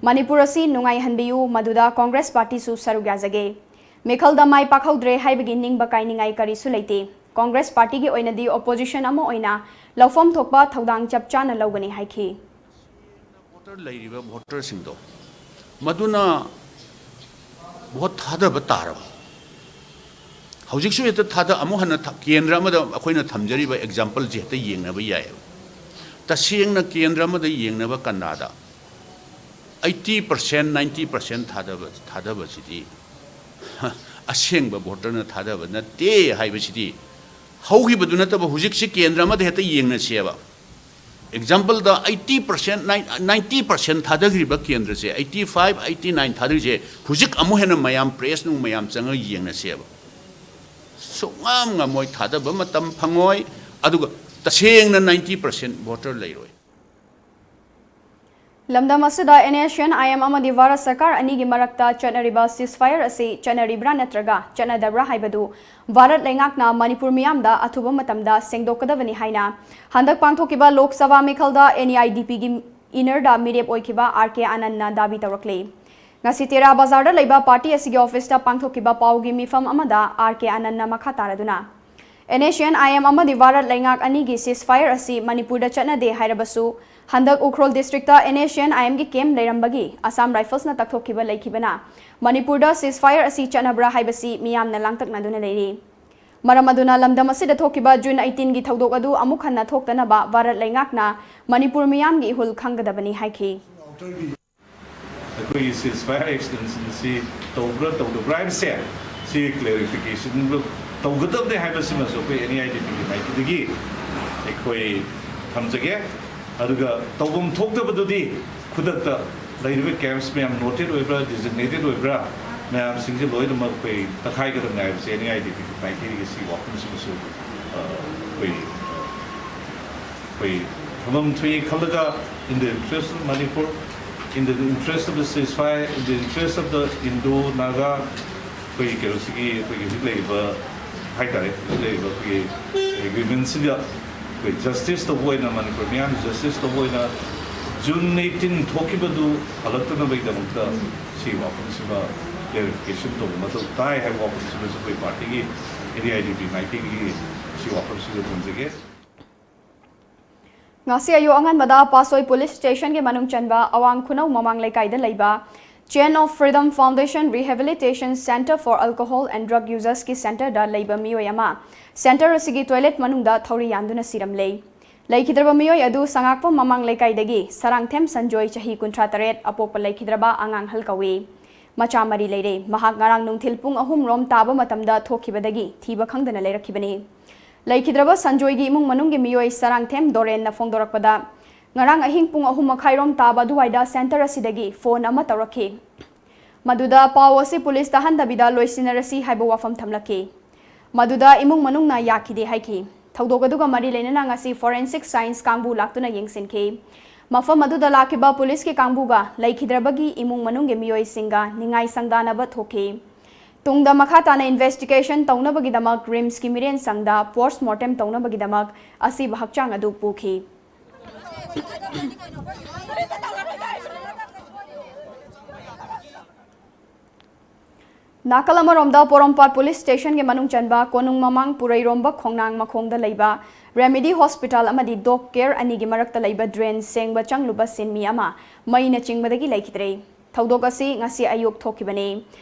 ꯃꯅꯤꯄꯨꯔ ꯑꯁꯤ ꯅꯨꯡꯉꯥꯏꯍꯟꯕꯤꯌꯨ, ꯃꯗꯨꯗ ꯀꯣꯡꯒ꯭ꯔꯦꯁ ꯄꯥꯔꯇꯤꯁꯨ ꯁꯔꯨꯛ ꯌꯥꯖꯒꯦ꯫ ꯃꯤꯈꯜꯗ ꯃꯥꯏ ꯄꯥꯛꯍꯧꯗ꯭ꯔꯦ ꯍꯥꯏꯕꯒꯤ ꯅꯤꯡꯕ ꯀꯥꯏꯅꯤꯡꯉꯥꯏ ꯀꯔꯤꯁꯨ ꯂꯩꯇꯦ꯫ ꯀꯣꯡꯒ꯭ꯔꯦꯁ ꯄꯥꯔꯇꯤꯒꯤ ꯑꯣꯏꯅꯗꯤ opposition ꯑꯃ ꯑꯣꯏꯅ ꯂꯧꯐꯝ ꯊꯣꯛꯄ ꯊꯧꯗꯥꯡ ꯆꯞ ꯆꯥꯅ ꯂꯧꯒꯅꯤ ꯍꯥꯏꯈꯤ꯫ ꯚꯣꯇꯔ ꯂꯩꯔꯤꯕ ꯚꯣꯇꯔꯁꯤꯡꯗꯣ ꯃꯗꯨꯅ ꯚꯣꯠ ꯊꯥꯗꯕ ꯇꯥꯔꯕ꯫ ꯍꯧꯖꯤꯛꯁꯨ ꯍꯦꯛꯇ ꯊꯥꯗ-, ꯑꯃꯨꯛ ꯍꯟꯅ ꯊ-, ꯀꯦꯟꯗ꯭ꯔ ꯑꯃꯗ ꯑꯩꯈꯣꯏꯅ ꯊꯝꯖꯔꯤꯕ exampleꯁꯦ ꯍꯦꯛꯇ ꯌꯦꯡꯅꯕ ꯌꯥꯏꯑꯕ꯫ ꯇꯁꯦꯡꯅ ꯀꯦꯟꯗ꯭ꯔ ꯑꯃꯗ ꯌꯦꯡꯅꯕ ꯀꯟꯗꯥꯗ eighty percent, ninety percent ꯊꯥꯗꯕ, ꯊꯥꯗꯕꯁꯤꯗꯤ ꯑꯁꯦꯡꯕ ꯚꯣꯇꯔꯅ ꯊꯥꯗꯕ ꯅꯠꯇꯦ ꯍꯥꯏꯕꯁꯤꯗꯤ ꯍꯧꯈꯤꯕꯗꯨ ꯅꯠꯇꯕ ꯍꯧꯖꯤꯛꯁꯤ ꯀꯦꯟꯗ꯭ꯔ ꯑꯃꯗ ꯍꯦꯛꯇ ꯌꯦꯡꯅꯁꯦꯕ꯫ ꯑꯦꯛꯖꯥꯝꯄꯜꯗ ꯑꯩꯠꯇꯤ ꯄꯥꯔꯁꯦꯟ, ꯅꯥꯏꯟꯇꯤ ꯄꯥꯔꯁꯦꯟ ꯊꯥꯗꯈ꯭ꯔꯤꯕ ꯀꯦꯟꯗ꯭ꯔꯁꯦ, ꯑꯩꯠꯇꯤ ꯐꯥꯏꯚ, ꯑꯩꯠꯇꯤ ꯅꯥꯏꯟ ꯊꯥꯗꯔꯤꯁꯦ, ꯍꯧꯖꯤꯛ ꯑꯃꯨꯛ ꯍꯦꯟꯅ ꯃꯌꯥꯝ ꯄ꯭ꯔꯦꯁ ꯅꯨꯡ ꯃꯌꯥꯝ ꯆꯪꯉꯒ ꯌꯦꯡꯅꯁꯦꯕ꯫ ꯁꯨꯡꯉꯝ ꯉꯝꯃꯣꯏ, ꯊꯥꯗꯕ ꯃꯇꯝ ꯐꯪꯉꯣꯏ, ꯑꯗꯨꯒ ꯇꯁꯦꯡꯅ ꯅꯥꯏꯟꯇꯤ ꯄꯥꯔꯁꯦꯟ ꯚꯣꯇꯔ ꯂꯩꯔꯣꯏ꯫ ꯂꯝꯗꯝ ꯑꯁꯤꯗ NSCN-IM ꯑꯃꯗꯤ ꯚꯥꯔꯠ ꯁꯔꯀꯥꯔ ꯑꯅꯤꯒꯤ ꯃꯔꯛꯇ ꯆꯠꯅꯔꯤꯕ ceasefire ꯑꯁꯤ ꯆꯠꯅꯔꯤꯕ꯭ꯔꯥ ꯅꯠꯇ꯭ꯔꯒ ꯆꯠꯅꯗꯕ꯭ꯔꯥ ꯍꯥꯏꯕꯗꯨ ꯚꯥꯔꯠ ꯂꯩꯉꯥꯛꯅ ꯃꯅꯤꯄꯨꯔ ꯃꯤꯌꯥꯝꯗ ꯑꯊꯨꯕ ꯃꯇꯝꯗ ꯁꯦꯡꯗꯣꯛꯀꯗꯕꯅꯤ ꯍꯥꯏꯅ ꯍꯟꯗꯛ ꯄꯥꯡꯊꯣꯛꯈꯤꯕ ꯂꯣꯛ ꯁꯚꯥ ꯃꯤꯈꯜꯗ NEIDP-ꯒꯤ ꯏꯅꯔꯗ ꯃꯤꯔꯦꯞ ꯑꯣꯏꯈꯤꯕ R K ꯑꯅꯟꯅ ꯗꯥꯕꯤ ꯇꯧꯔꯛꯂꯤ꯫ ꯉꯁꯤ ꯇꯦꯔꯥ ꯕꯖꯥꯔꯗ ꯂꯩꯕ ꯄꯥꯔꯇꯤ ꯑꯁꯤꯒꯤ ꯑꯣꯐꯤꯁꯇ ꯄꯥꯡꯊꯣꯛꯈꯤꯕ ꯄꯥꯎꯒꯤ ꯃꯤꯐꯝ ꯑꯃꯗ R K ꯑꯅꯟꯅ ꯃꯈꯥ ꯇꯥꯔꯗꯨꯅ, NSCN-IM ꯑꯃꯗꯤ ꯚꯥꯔꯠ ꯂꯩꯉꯥꯛ ꯑꯅꯤꯒꯤ ceasefire ꯑꯁꯤ ꯃꯅꯤꯄꯨꯔꯗ ꯆꯠꯅꯗꯦ ꯍꯥꯏꯔꯕꯁꯨ, ꯍꯟꯗꯛ ꯎꯈ꯭ꯔꯨꯜ ꯗꯤꯁꯇ꯭ꯔꯤꯛꯇ NSCN-IM-ꯒꯤ ꯀꯦꯝꯞ ꯂꯩꯔꯝꯕꯒꯤ ꯑꯁꯥꯝ ꯔꯥꯏꯐꯜꯁꯅ ꯇꯛꯊꯣꯛꯈꯤꯕ ꯂꯩꯈꯤꯕꯅ ꯃꯅꯤꯄꯨꯔꯗ ceasefire ꯑꯁꯤ ꯆꯠꯅꯕ꯭ꯔꯥ ꯍꯥꯏꯕꯁꯤ ꯃꯤꯌꯥꯝꯅ ꯂꯥꯡꯇꯛꯅꯗꯨꯅ ꯂꯩꯔꯤ꯫ ꯃꯔꯝ ꯑꯗꯨꯅ ꯂꯝꯗꯝ ꯑꯁꯤꯗ ꯊꯣꯛꯈꯤꯕ ꯖꯨꯟ eighteen-ꯒꯤ ꯊꯧꯗꯣꯛ ꯑꯗꯨ ꯑꯃꯨꯛ ꯍꯟꯅ ꯊꯣꯛꯇꯅꯕ ꯚꯥꯔꯠ ꯂꯩꯉꯥꯛꯅ ꯃꯅꯤꯄꯨꯔ ꯃꯤꯌꯥꯝꯒꯤ ꯏꯍꯨꯜ ꯈꯪꯒꯗꯕꯅꯤ ꯍꯥꯏꯈꯤ꯫ ꯑꯩꯈꯣꯏꯒꯤ ceasefire extension ꯑꯁꯤ ꯇꯧꯕ꯭ꯔꯥ ꯇꯧꯗꯕ꯭ꯔꯥ ꯍꯥꯏꯕꯁꯦ, ꯁꯤ clarification ꯇꯧꯒꯗꯕꯅꯦ ꯍꯥꯏꯕꯁꯤꯃꯁꯨ ꯑꯩꯈꯣꯏ NEIDP-ꯒꯤ ꯃꯥꯏꯀꯩꯗꯒꯤ ꯑꯩꯈꯣꯏ ꯊꯝꯖꯒꯦ꯫ ꯑꯗꯨꯒ ꯇꯧꯐꯝ ꯊꯣꯛꯇꯕꯗꯨꯗꯤ ꯈꯨꯗꯛꯇ ꯂꯩꯔꯤꯕ camps ꯃꯌꯥꯝ noted ꯑꯣꯏꯕ꯭ꯔꯥ, designated ꯑꯣꯏꯕ꯭ꯔꯥ, ꯃꯌꯥꯝꯁꯤꯡꯁꯦ ꯂꯣꯏꯅꯃꯛ ꯑꯩꯈꯣꯏ ꯇꯛꯈꯥꯏꯒꯗꯕꯅꯤ ꯍꯥꯏꯕꯁꯦ NEIDP-ꯒꯤ ꯃꯥꯏꯀꯩꯗꯒꯤ ꯁꯤ ꯋꯥꯐꯝꯁꯤꯃꯁꯨ, ꯑ, ꯑꯩꯈꯣꯏ ꯑꯩꯈꯣꯏ ꯊꯝꯐꯝ ꯊꯣꯛꯏ ꯈꯜꯂꯒ, in the interest of Manipur, in the interest of the ceasefire, in the interest of the Indo-Naga, ꯑꯩꯈꯣꯏꯒꯤ ꯀꯩꯅꯣꯁꯤꯒꯤ, ꯑꯩꯈꯣꯏꯒꯤ ꯍꯧꯖꯤꯛ ꯂꯩꯔꯤꯕ ꯍꯥꯏꯇꯥꯔꯦ, ꯍꯧꯖꯤꯛ ꯂꯩꯔꯤꯕ ꯑꯩꯈꯣꯏꯒꯤ agreement-ꯁꯤꯗ ꯑꯩꯈꯣꯏ justice ꯇꯧꯕ ꯑꯣꯏꯅ, ꯃꯅꯤꯄꯨꯔ ꯃꯤꯌꯥꯝꯒꯤ justice ꯇꯧꯕ ꯑꯣꯏꯅ June eighteen ꯊꯣꯛꯈꯤꯕꯗꯨ ꯍꯜꯂꯛꯇꯅꯕꯒꯤꯗꯃꯛꯇ ꯁꯤ ꯋꯥꯐꯝꯁꯤꯃ clarification ꯇꯧꯕ ꯃꯊꯧ ꯇꯥꯏ ꯍꯥꯏꯕ ꯋꯥꯐꯝꯁꯤꯃꯁꯨ ꯑꯩꯈꯣꯏ ꯄꯥꯔꯇꯤꯒꯤ, NEIDP ꯃꯥꯏꯀꯩꯗꯒꯤ ꯁꯤ ꯋꯥꯐꯝꯁꯤꯁꯨ ꯊꯝꯖꯒꯦ꯫ ꯉꯁꯤ ꯑꯌꯨꯛ ꯑꯉꯟꯕꯗ ꯄꯥꯠꯁꯣꯏ ꯄꯨꯂꯤꯁ ꯁ꯭ꯇꯦꯁꯟꯒꯤ ꯃꯅꯨꯡ ꯆꯟꯕ ꯑꯋꯥꯡ ꯈꯨꯅꯧ ꯃꯃꯥꯡ ꯂꯩꯀꯥꯏꯗ ꯂꯩꯕ Chain of Freedom Foundation Rehabilitation Center for Alcohol and Drug Users-ꯀꯤ centre-ꯗ ꯂꯩꯕ ꯃꯤꯑꯣꯏ ꯑꯃ centre ꯑꯁꯤꯒꯤ toilet ꯃꯅꯨꯡꯗ ꯊꯧꯔꯤ ꯌꯥꯟꯗꯨꯅ ꯁꯤꯔꯝꯂꯦ꯫ ꯂꯩꯈꯤꯗ꯭ꯔꯕ ꯃꯤꯑꯣꯏ ꯑꯗꯨ ꯁꯉꯥꯛꯄꯝ ꯃꯃꯥꯡ ꯂꯩꯀꯥꯏꯗꯒꯤ ꯁꯔꯥꯡꯊꯦꯝ ꯁꯟꯖꯣꯏ, ꯆꯍꯤ ꯀꯨꯟꯊ꯭ꯔꯥ ꯇꯔꯦꯠ, ꯑꯄꯣꯛꯄ ꯂꯩꯈꯤꯗ꯭ꯔꯕ ꯑꯉꯥꯡ ꯑꯍꯜ ꯀꯧꯏ꯫ ꯃꯆꯥ ꯃꯔꯤ ꯂꯩꯔꯦ꯫ ꯃꯍꯥꯛ ꯉꯔꯥꯡ ꯅꯨꯡꯊꯤꯜ ꯄꯨꯡ ꯑꯍꯨꯝ ꯔꯣꯝ ꯇꯥꯕ ꯃꯇꯝꯗ ꯊꯣꯛꯈꯤꯕꯗꯒꯤ ꯊꯤꯕ ꯈꯪꯗꯅ ꯂꯩꯔꯛꯈꯤꯕꯅꯤ꯫ ꯂꯩꯈꯤꯗ꯭ꯔꯕ ꯁꯟꯖꯣꯏꯒꯤ ꯏꯃꯨꯡ ꯃꯅꯨꯡꯒꯤ ꯃꯤꯑꯣꯏ ꯁꯔꯥꯡꯊꯦꯝ ꯗꯣꯔꯦꯟꯅ ꯐꯣꯡꯗꯣꯔꯛꯄꯗ, ꯉꯔꯥꯡ ꯑꯍꯤꯡ ꯄꯨꯡ ꯑꯍꯨꯝ ꯃꯈꯥꯏꯔꯣꯝ ꯇꯥꯕ ꯑꯗꯨꯋꯥꯏꯗ center ꯑꯁꯤꯗꯒꯤ phone ꯑꯃ ꯇꯧꯔꯛꯈꯤ꯫ ꯃꯗꯨꯗ ꯄꯥꯎ ꯑꯁꯤ ꯄꯨꯂꯤꯁꯇ ꯍꯟꯗꯕꯤꯗ ꯂꯣꯏꯁꯤꯟꯅꯔꯁꯤ ꯍꯥꯏꯕ ꯋꯥꯐꯝ ꯊꯝꯂꯛꯈꯤ꯫ ꯃꯗꯨꯗ ꯏꯃꯨꯡ ꯃꯅꯨꯡꯅ ꯌꯥꯈꯤꯗꯦ ꯍꯥꯏꯈꯤ꯫ ꯊꯧꯗꯣꯛ ꯑꯗꯨꯒ ꯃꯔꯤ ꯂꯩꯅꯅ ꯉꯁꯤ forensic science ꯀꯥꯡꯕꯨ ꯂꯥꯛꯇꯨꯅ ꯌꯦꯡꯁꯤꯟꯈꯤ꯫ ꯃꯐꯝ ꯑꯗꯨꯗ ꯂꯥꯛꯈꯤꯕ ꯄꯨꯂꯤꯁꯀꯤ ꯀꯥꯡꯕꯨꯒ ꯂꯩꯈꯤꯗ꯭ꯔꯕꯒꯤ ꯏꯃꯨꯡ ꯃꯅꯨꯡꯒꯤ ꯃꯤꯑꯣꯏꯁꯤꯡꯒ ꯅꯤꯡꯉꯥꯏ ꯁꯪꯗꯥꯅꯕ ꯊꯣꯛꯈꯤ꯫ ꯇꯨꯡꯗ ꯃꯈꯥ ꯇꯥꯅ investigation ꯇꯧꯅꯕꯒꯤꯗꯃꯛ RIMSꯀꯤ ꯃꯤꯔꯦꯟ ꯁꯪꯗ post mortem ꯇꯧꯅꯕꯒꯤꯗꯃꯛ ꯑꯁꯤꯕ ꯍꯛꯆꯥꯡ ꯑꯗꯨ ꯄꯨꯈꯤ꯫ ꯅꯥꯀꯜ ꯑꯃꯔꯣꯝꯗ ꯄꯣꯔꯣꯝꯄꯥꯠ police stationꯒꯤ ꯃꯅꯨꯡ ꯆꯟꯕ ꯀꯣꯅꯨꯡ ꯃꯃꯥꯡ ꯄꯨꯔꯩꯔꯣꯝꯕ ꯈꯣꯡꯅꯥꯡ ꯃꯈꯣꯡꯗ ꯂꯩꯕ Remedy Hospital ꯑꯃꯗꯤ dog care ꯑꯅꯤꯒꯤ ꯃꯔꯛꯇ ꯂꯩꯕ drain ꯁꯦꯡꯕ ꯆꯪꯂꯨꯕ ꯁꯤꯟꯃꯤ ꯑꯃ ꯃꯩꯅ ꯆꯤꯡꯕꯗꯒꯤ ꯂꯩꯈꯤꯗ꯭ꯔꯦ꯫ ꯊꯧꯗꯣꯛ ꯑꯁꯤ ꯉꯁꯤ ꯑꯌꯨꯛ ꯊꯣꯛꯈꯤꯕꯅꯤ꯫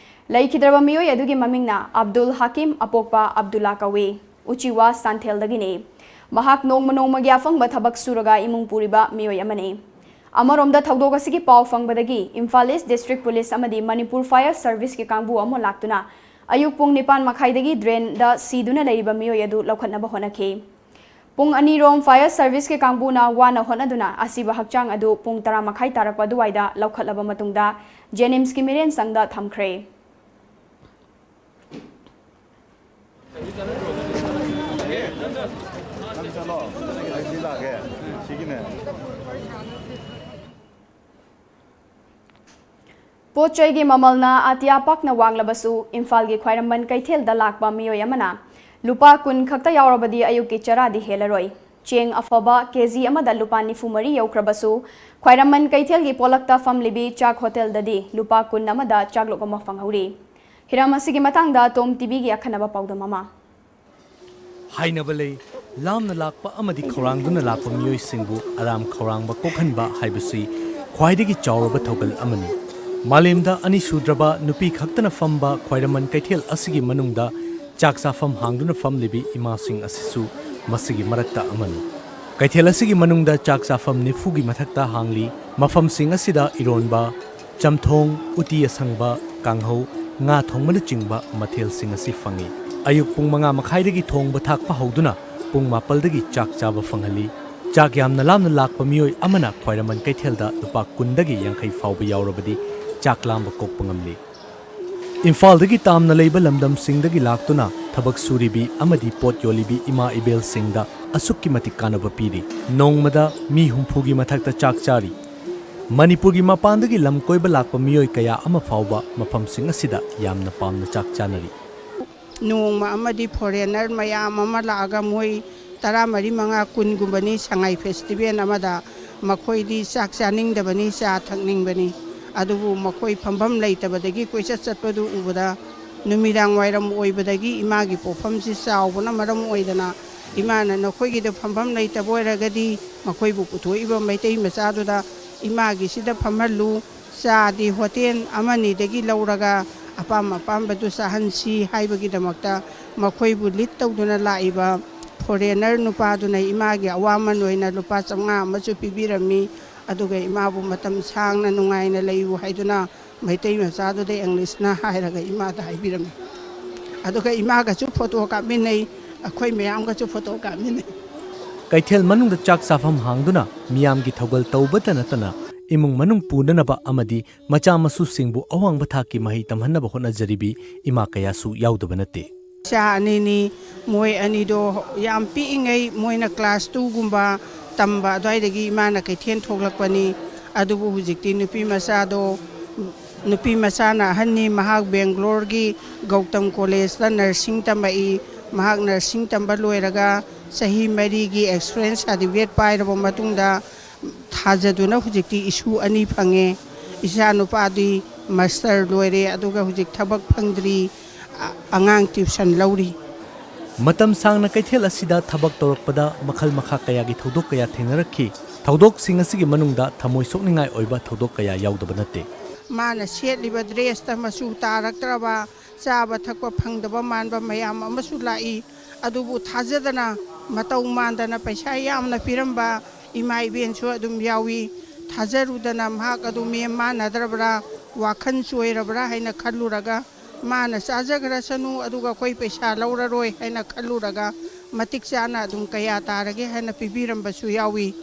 ꯂꯩꯈꯤꯗ꯭ꯔꯕ ꯃꯤꯑꯣꯏ ꯑꯗꯨꯒꯤ ꯃꯃꯤꯡꯅ ꯑꯕꯗꯨꯜ ꯍꯥꯀꯤꯝ ꯑꯄꯣꯛꯄ ꯑꯕꯗꯨꯜꯂꯥ ꯀꯧꯏ꯫ ꯎꯆꯤꯋꯥ ꯁꯥꯟꯊꯦꯜꯗꯒꯤꯅꯤ꯫ ꯃꯍꯥꯛ ꯅꯣꯡꯃ ꯅꯣꯡꯃꯒꯤ ꯑꯐꯪꯕ ꯊꯕꯛ ꯁꯨꯔꯒ ꯏꯃꯨꯡ ꯄꯨꯔꯤꯕ ꯃꯤꯑꯣꯏ ꯑꯃꯅꯤ꯫ ꯑꯃꯔꯣꯝꯗ ꯊꯧꯗꯣꯛ ꯑꯁꯤꯒꯤ ꯄꯥꯎ ꯐꯪꯕꯗꯒꯤ ꯏꯝꯐꯥꯜ East District Police ꯑꯃꯗꯤ ꯃꯅꯤꯄꯨꯔ Fire Serviceꯀꯤ ꯀꯥꯡꯕꯨ ꯑꯃ ꯂꯥꯛꯇꯨꯅ ꯑꯌꯨꯛ ꯄꯨꯡ ꯅꯤꯄꯥꯟ ꯃꯈꯥꯏꯗꯒꯤ drainꯗ ꯁꯤꯗꯨꯅ ꯂꯩꯔꯤꯕ ꯃꯤꯑꯣꯏ ꯑꯗꯨ ꯂꯧꯈꯠꯅꯕ ꯍꯣꯠꯅꯈꯤ꯫ ꯄꯨꯡ ꯑꯅꯤꯔꯣꯝ Fire Serviceꯀꯤ ꯀꯥꯡꯕꯨꯅ ꯋꯥꯅ ꯍꯣꯠꯅꯗꯨꯅ ꯑꯁꯤꯕ ꯍꯛꯆꯥꯡ ꯑꯗꯨ ꯄꯨꯡ ꯇꯔꯥ ꯃꯈꯥꯏ ꯇꯥꯔꯛꯄ ꯑꯗꯨꯋꯥꯏꯗ ꯂꯧꯈꯠꯂꯕ ꯃꯇꯨꯡꯗ JNIMSꯀꯤ ꯃꯤꯔꯦꯟ ꯁꯪꯗ ꯊꯝꯈ꯭ꯔꯦ꯫ ꯄꯣꯠ ꯆꯩꯒꯤ ꯃꯃꯜꯅ ꯑꯇꯤꯌꯥ ꯄꯥꯛꯅ ꯋꯥꯡꯂꯕꯁꯨ, ꯏꯝꯐꯥꯜꯒꯤ ꯈ꯭ꯋꯥꯏꯔꯝꯕꯟ ꯀꯩꯊꯦꯜꯗ ꯂꯥꯛꯄ ꯃꯤꯑꯣꯏ ꯑꯃꯅ ꯂꯨꯄꯥ ꯀꯨꯟ ꯈꯛꯇ ꯌꯥꯎꯔꯕꯗꯤ ꯑꯌꯨꯛꯀꯤ ꯆꯔꯥꯗꯤ ꯍꯦꯜꯂꯔꯣꯏ꯫ ꯆꯦꯡ ꯑꯐꯕ KG ꯑꯃꯗ ꯂꯨꯄꯥ ꯅꯤꯐꯨ ꯃꯔꯤ ꯌꯧꯈ꯭ꯔꯕꯁꯨ, ꯈ꯭ꯋꯥꯏꯔꯝꯕꯟ ꯀꯩꯊꯦꯜꯒꯤ ꯄꯣꯂꯛꯇ ꯐꯝꯂꯤꯕꯤ ꯆꯥꯛ ꯍꯣꯇꯦꯜꯗꯗꯤ ꯂꯨꯄꯥ ꯀꯨꯟ ꯑꯃꯗ ꯆꯥꯛꯂꯨꯛ ꯑꯃ ꯐꯪꯍꯧꯔꯤ꯫ ꯍꯤꯔꯝ ꯑꯁꯤꯒꯤ ꯃꯇꯥꯡꯗ ꯇꯣꯝ TVꯒꯤ ꯑꯈꯟꯅꯕ ꯄꯥꯎꯗꯝ ꯑꯃ꯫ ꯍꯥꯏꯅꯕ ꯂꯩ, ꯂꯥꯝꯅ ꯂꯥꯛꯄ ꯑꯃꯗꯤ ꯈꯧꯔꯥꯡꯗꯨꯅ ꯂꯥꯛꯄ ꯃꯤꯑꯣꯏꯁꯤꯡꯕꯨ ꯑꯔꯥꯝ ꯈꯧꯔꯥꯡꯕ ꯀꯣꯛꯍꯟꯕ ꯍꯥꯏꯕꯁꯤ ꯈ꯭ꯋꯥꯏꯗꯒꯤ ꯆꯥꯎꯔꯕ ꯊꯧꯒꯜ ꯑꯃꯅꯤ꯫ ꯃꯥꯂꯦꯝꯗ ꯑꯅꯤꯁꯨꯗ꯭ꯔꯕ ꯅꯨꯄꯤ ꯈꯛꯇꯅ ꯐꯝꯕ ꯈ꯭ꯋꯥꯏꯔꯝꯕꯟ ꯀꯩꯊꯦꯜ ꯑꯁꯤꯒꯤ ꯃꯅꯨꯡꯗ ꯆꯥꯛ ꯆꯥꯐꯝ ꯍꯥꯡꯗꯨꯅ ꯐꯝꯂꯤꯕꯤ ꯏꯃꯥꯁꯤꯡ ꯑꯁꯤꯁꯨ ꯃꯁꯤꯒꯤ ꯃꯔꯛꯇ ꯑꯃꯅꯤ꯫ ꯀꯩꯊꯦꯜ ꯑꯁꯤꯒꯤ ꯃꯅꯨꯡꯗ ꯆꯥꯛ ꯆꯥꯐꯝ ꯅꯤꯐꯨꯒꯤ ꯃꯊꯛꯇ ꯍꯥꯡꯂꯤ꯫ ꯃꯐꯝꯁꯤꯡ ꯑꯁꯤꯗ ꯏꯔꯣꯟꯕ, ꯆꯝꯊꯣꯡ, ꯎꯇꯤ ꯑꯁꯪꯕ, ꯀꯥꯡꯍꯧ, ꯉꯥ ꯊꯣꯡꯕꯅꯆꯤꯡꯕ ꯃꯊꯦꯜꯁꯤꯡ ꯑꯁꯤ ꯐꯪꯏ꯫ ꯑꯌꯨꯛ ꯄꯨꯡ ꯃꯉꯥ ꯃꯈꯥꯏꯗꯒꯤ ꯊꯣꯡꯕ ꯊꯥꯛꯄ ꯍꯧꯗꯨꯅ ꯄꯨꯡ ꯃꯥꯄꯜꯗꯒꯤ ꯆꯥꯛ ꯆꯥꯕ ꯐꯪꯍꯜꯂꯤ꯫ ꯆꯥꯛ ꯌꯥꯝꯅ ꯂꯥꯝꯅ ꯂꯥꯛꯄ ꯃꯤꯑꯣꯏ ꯑꯃꯅ ꯈ꯭ꯋꯥꯏꯔꯝꯕꯟ ꯀꯩꯊꯦꯜꯗ ꯂꯨꯄꯥ ꯀꯨꯟꯗꯒꯤ ꯌꯥꯡꯈꯩ ꯐꯥꯎꯕ ꯌꯥꯎꯔꯕꯗꯤ ꯆꯥꯛ ꯂꯥꯝꯕ ꯀꯣꯛꯄ ꯉꯝꯂꯤ꯫ ꯏꯝꯐꯥꯜꯗꯒꯤ ꯇꯥꯝꯅ ꯂꯩꯕ ꯂꯝꯗꯝꯁꯤꯡꯗꯒꯤ ꯂꯥꯛꯇꯨꯅ ꯊꯕꯛ ꯁꯨꯔꯤꯕꯤ ꯑꯃꯗꯤ ꯄꯣꯠ ꯌꯣꯜꯂꯤꯕꯤ ꯏꯃꯥ ꯏꯕꯦꯜꯁꯤꯡꯗ ꯑꯁꯨꯛꯀꯤ ꯃꯇꯤꯛ ꯀꯥꯟꯅꯕ ꯄꯤꯔꯤ꯫ ꯅꯣꯡꯃꯗ ꯃꯤ ꯍꯨꯝꯐꯨꯒꯤ ꯃꯊꯛꯇ ꯆꯥꯛ ꯆꯥꯔꯤ꯫ ꯃꯅꯤꯄꯨꯔꯒꯤ ꯃꯄꯥꯟꯗꯒꯤ ꯂꯝ ꯀꯣꯏꯕ ꯂꯥꯛꯄ ꯃꯤꯑꯣꯏ ꯀꯌꯥ ꯑꯃ ꯐꯥꯎꯕ ꯃꯐꯝꯁꯤꯡ ꯑꯁꯤꯗ ꯌꯥꯝꯅ ꯄꯥꯝꯅ ꯆꯥꯛ ꯆꯥꯅꯔꯤ꯫ ꯅꯣꯡꯃ ꯑꯃꯗꯤ ꯐꯣꯔꯦꯟꯅꯔ ꯃꯌꯥꯝ ꯑꯃ ꯂꯥꯛꯑꯒ ꯃꯣꯏ ꯇꯔꯥꯃꯔꯤ, ꯃꯉꯥ, ꯀꯨꯟꯒꯨꯝꯕꯅꯤ ꯁꯉꯥꯏ ꯐꯦꯁꯇꯤꯚꯦꯜ ꯑꯃꯗ꯫ ꯃꯈꯣꯏꯗꯤ ꯆꯥꯛ ꯆꯥꯅꯤꯡꯗꯕꯅꯤ, ꯆꯥ ꯊꯛꯅꯤꯡꯕꯅꯤ꯫ ꯑꯗꯨꯕꯨ ꯃꯈꯣꯏ ꯐꯝꯐꯝ ꯂꯩꯇꯕꯗꯒꯤ ꯀꯣꯏꯆꯠ ꯆꯠꯄꯗꯨ ꯎꯕꯗ, ꯅꯨꯃꯤꯗꯥꯡ ꯋꯥꯏꯔꯝ ꯑꯣꯏꯕꯗꯒꯤ ꯏꯃꯥꯒꯤ ꯄꯣꯛꯐꯝꯁꯤ ꯆꯥꯎꯕꯅ ꯃꯔꯝ ꯑꯣꯏꯗꯅ, ꯏꯃꯥꯅ "ꯅꯈꯣꯏꯒꯤꯗ ꯐꯝꯐꯝ ꯂꯩꯇꯕ ꯑꯣꯏꯔꯒꯗꯤ ꯃꯈꯣꯏꯕꯨ ꯄꯨꯊꯣꯛꯏꯕ ꯃꯩꯇꯩ ꯃꯆꯥꯗꯨꯗ ꯏꯃꯥꯒꯤꯁꯤꯗ ꯐꯝꯍꯜꯂꯨ, ꯆꯥꯗꯤ ꯍꯣꯇꯦꯜ ꯑꯃꯅꯤꯗꯒꯤ ꯂꯧꯔꯒ ꯑꯄꯥꯝ ꯑꯄꯥꯝꯕꯗꯨ ꯆꯥꯍꯟꯁꯤ" ꯍꯥꯏꯕꯒꯤꯗꯃꯛꯇ ꯃꯈꯣꯏꯕꯨ ꯂꯤꯗ ꯇꯧꯗꯨꯅ ꯂꯥꯛꯏꯕ ꯐꯣꯔꯦꯟꯅꯔ ꯅꯨꯄꯥꯗꯨꯅ ꯏꯃꯥꯒꯤ ꯑꯋꯥꯃꯟ ꯑꯣꯏꯅ ꯂꯨꯄꯥ ꯆꯥꯝꯃꯉꯥ ꯑꯃꯁꯨ ꯄꯤꯕꯤꯔꯝꯃꯤ꯫ ꯑꯗꯨꯒ ꯏꯃꯥꯕꯨ "ꯃꯇꯝ ꯁꯥꯡꯅ ꯅꯨꯡꯉꯥꯏꯅ ꯂꯩꯌꯨ" ꯍꯥꯏꯗꯨꯅ ꯃꯩꯇꯩ ꯃꯆꯥꯗꯨꯗ ꯏꯪꯂꯤꯁꯅ ꯍꯥꯏꯔꯒ ꯏꯃꯥꯗ ꯍꯥꯏꯕꯤꯔꯝꯃꯤ꯫ ꯑꯗꯨꯒ ꯏꯃꯥꯒꯁꯨ ꯐꯣꯇꯣ ꯀꯥꯞꯃꯤꯟꯅꯩ, ꯑꯩꯈꯣꯏ ꯃꯌꯥꯝꯒꯁꯨ ꯐꯣꯇꯣ ꯀꯥꯞꯃꯤꯟꯅꯩ꯫ ꯀꯩꯊꯦꯜ ꯃꯅꯨꯡꯗ ꯆꯥꯛ ꯆꯥꯐꯝ ꯍꯥꯡꯗꯨꯅ ꯃꯤꯌꯥꯝꯒꯤ ꯊꯧꯒꯜ ꯇꯧꯕꯇ ꯅꯠꯇꯅ ꯏꯃꯨꯡ ꯃꯅꯨꯡ ꯄꯨꯅꯅꯕ ꯑꯃꯗꯤ ꯃꯆꯥ ꯃꯁꯨꯁꯤꯡꯕꯨ ꯑꯋꯥꯡꯕ ꯊꯥꯛꯀꯤ ꯃꯍꯩ ꯇꯝꯍꯟꯅꯕ ꯍꯣꯠꯅꯖꯔꯤꯕꯤ ꯏꯃꯥ ꯀꯌꯥꯁꯨ ꯌꯥꯎꯗꯕ ꯅꯠꯇꯦ꯫ ꯏꯆꯥ ꯑꯅꯤꯅꯤ, ꯃꯣꯏ ꯑꯅꯤꯗꯣ ꯌꯥꯝ ꯄꯤꯛꯏꯉꯩ ꯃꯣꯏꯅ ꯀ꯭ꯂꯥꯁ ꯇꯨꯒꯨꯝꯕ ꯇꯝꯕ ꯑꯗꯨꯋꯥꯏꯗꯒꯤ ꯏꯃꯥꯅ ꯀꯩꯊꯦꯜ ꯊꯣꯛꯂꯛꯄꯅꯤ꯫ ꯑꯗꯨꯕꯨ ꯍꯧꯖꯤꯛꯇꯤ ꯅꯨꯄꯤ ꯃꯆꯥꯗꯣ, ꯅꯨꯄꯤ ꯃꯆꯥꯅ ꯑꯍꯟꯅꯤ, ꯃꯍꯥꯛ ꯕꯦꯡꯒ꯭ꯂꯣꯔꯒꯤ ꯒꯧꯇꯝ ꯀꯣꯂꯦꯖꯇ ꯅꯔꯁꯤꯡ ꯇꯝꯃꯛꯏ꯫ ꯃꯍꯥꯛ ꯅꯔꯁꯤꯡ ꯇꯝꯕ ꯂꯣꯏꯔꯒ ꯆꯍꯤ ꯃꯔꯤꯒꯤ ꯑꯦꯛꯁꯄꯤꯔꯤꯌꯦꯟꯁ ꯁꯥꯔꯇꯤꯐꯤꯀꯦꯠ ꯄꯥꯏꯔꯕ ꯃꯇꯨꯡꯗ ꯊꯥꯖꯗꯨꯅ ꯍꯧꯖꯤꯛꯇꯤ ꯏꯁꯨ ꯑꯅꯤ ꯐꯪꯉꯦ꯫ ꯏꯆꯥ ꯅꯨꯄꯥꯗꯤ ꯃꯥꯁꯇꯔ ꯂꯣꯏꯔꯦ, ꯑꯗꯨꯒ ꯍꯧꯖꯤꯛ ꯊꯕꯛ ꯐꯪꯗ꯭ꯔꯤ, ꯑ-, ꯑꯉꯥꯡ ꯇ꯭ꯌꯨꯁꯟ ꯂꯧꯔꯤ꯫ ꯃꯇꯝ ꯁꯥꯡꯅ ꯀꯩꯊꯦꯜ ꯑꯁꯤꯗ ꯊꯕꯛ ꯇꯧꯔꯛꯄꯗ ꯃꯈꯜ ꯃꯈꯥ ꯀꯌꯥꯒꯤ ꯊꯧꯗꯣꯛ ꯀꯌꯥ ꯊꯦꯡꯅꯔꯛꯈꯤ꯫ ꯊꯧꯗꯣꯛꯁꯤꯡ ꯑꯁꯤꯒꯤ ꯃꯅꯨꯡꯗ ꯊꯃꯣꯏ ꯁꯣꯛꯅꯤꯡꯉꯥꯏ ꯑꯣꯏꯕ ꯊꯧꯗꯣꯛ ꯀꯌꯥ ꯌꯥꯎꯗꯕ ꯅꯠꯇꯦ꯫ ꯃꯥꯅ ꯁꯦꯠꯂꯤꯕ ꯗ꯭ꯔꯦꯁꯇ ꯃꯆꯨ ꯇꯥꯔꯛꯇ꯭ꯔꯕ, ꯆꯥꯕ ꯊꯛꯄ ꯐꯪꯗꯕ ꯃꯥꯟꯕ ꯃꯌꯥꯝ ꯑꯃꯁꯨ ꯂꯥꯛꯏ꯫ ꯑꯗꯨꯕꯨ ꯊꯥꯖꯗꯅ, ꯃꯇꯧ ꯃꯥꯟꯗꯅ ꯄꯩꯁꯥ ꯌꯥꯝꯅ ꯄꯤꯔꯝꯕ ꯏꯃꯥ ꯏꯕꯦꯟꯁꯨ ꯑꯗꯨꯝ ꯌꯥꯎꯏ꯫ ꯊꯥꯖꯔꯨꯗꯅ ꯃꯍꯥꯛ ꯑꯗꯨ ꯃꯦꯝ ꯃꯥꯟꯅꯗ꯭ꯔꯕ꯭ꯔꯥ, ꯋꯥꯈꯜ ꯆꯣꯏꯔꯕ꯭ꯔꯥ ꯍꯥꯏꯅ ꯈꯜꯂꯨꯔꯒ ꯃꯥꯅ ꯆꯥꯖꯈ꯭ꯔꯁꯅꯨ, ꯑꯗꯨꯒ ꯑꯩꯈꯣꯏ ꯄꯩꯁꯥ ꯂꯧꯔꯔꯣꯏ ꯍꯥꯏꯅ ꯈꯜꯂꯨꯔꯒ ꯃꯇꯤꯛ ꯆꯥꯅ ꯑꯗꯨꯝ ꯀꯌꯥ ꯇꯥꯔꯒꯦ ꯍꯥꯏꯅ ꯄꯤꯕꯤꯔꯝꯕꯁꯨ ꯌꯥꯎꯏ꯫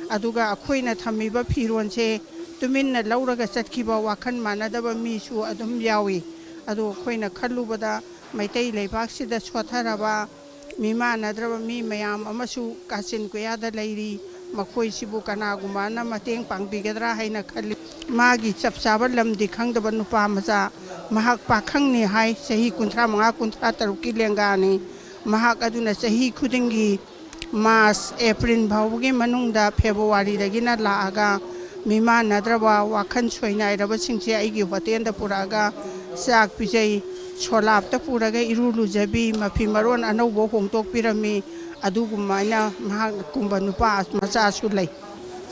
ꯑꯗꯨꯒ ꯑꯩꯈꯣꯏꯅ ꯊꯝꯃꯤꯕ ꯐꯤꯔꯣꯟꯁꯦ ꯇꯨꯃꯤꯟꯅ ꯂꯧꯔꯒ ꯆꯠꯈꯤꯕ ꯋꯥꯈꯜ ꯃꯥꯟꯅꯗꯕ ꯃꯤꯁꯨ ꯑꯗꯨꯝ ꯌꯥꯎꯏ꯫ ꯑꯗꯨ ꯑꯩꯈꯣꯏꯅ ꯈꯜꯂꯨꯕꯗ ꯃꯩꯇꯩ ꯂꯩꯕꯥꯛꯁꯤꯗ ꯁꯣꯠꯊꯔꯕ ꯃꯤꯃꯥꯟꯅꯗ꯭ꯔꯕ ꯃꯤ ꯃꯌꯥꯝ ꯑꯃꯁꯨ ꯀꯥꯆꯤꯟ ꯀꯣꯌꯥꯗ ꯂꯩꯔꯤ꯫ ꯃꯈꯣꯏꯁꯤꯕꯨ ꯀꯅꯥꯒꯨꯝꯕꯅ ꯃꯇꯦꯡ ꯄꯥꯡꯕꯤꯒꯗ꯭ꯔꯥ ꯍꯥꯏꯅ ꯈꯜꯂꯤ꯫ ꯃꯥꯒꯤ ꯆꯞ ꯆꯥꯕ ꯂꯝꯗꯤ ꯈꯪꯗꯕ ꯅꯨꯄꯥ ꯃꯆꯥ, ꯃꯍꯥꯛ ꯄꯥꯈꯪꯅꯤ ꯍꯥꯏ, ꯆꯍꯤ ꯀꯨꯟꯊ꯭ꯔꯥ ꯃꯉꯥ, ꯀꯨꯟꯊ꯭ꯔꯥ ꯇꯔꯨꯛꯀꯤ ꯂꯦꯡꯒꯥꯅꯤ꯫ ꯃꯍꯥꯛ ꯑꯗꯨꯅ ꯆꯍꯤ ꯈꯨꯗꯤꯡꯒꯤ ꯃꯥꯔꯆ, ꯑꯦꯄ꯭ꯔꯤꯜ ꯐꯥꯎꯕꯒꯤ ꯃꯅꯨꯡꯗ, ꯐꯦꯕ꯭ꯔꯨꯋꯥꯔꯤꯗꯒꯤꯅ ꯂꯥꯛꯑꯒ ꯃꯤꯃꯥꯟꯅꯗ꯭ꯔꯕ, ꯋꯥꯈꯜ ꯁꯣꯏꯅꯥꯏꯔꯕꯁꯤꯡꯁꯦ ꯑꯩꯒꯤ ꯍꯣꯇꯦꯜꯗ ꯄꯨꯔꯛꯑꯒ ꯆꯥꯛ ꯄꯤꯖꯩ꯫ ꯁꯣꯂꯥꯞꯇ ꯄꯨꯔꯒ ꯏꯔꯨ ꯂꯨꯖꯕꯤ, ꯃꯐꯤ ꯃꯔꯣꯟ ꯑꯅꯧꯕ ꯍꯣꯡꯗꯣꯛꯄꯤꯔꯝꯃꯤ꯫ ꯑꯗꯨꯒꯨꯝꯕ ꯑꯩꯅ ꯃꯍꯥꯛꯀꯨꯝꯕ ꯅꯨꯄꯥ ꯃꯆꯥꯁꯨ ꯂꯩ꯫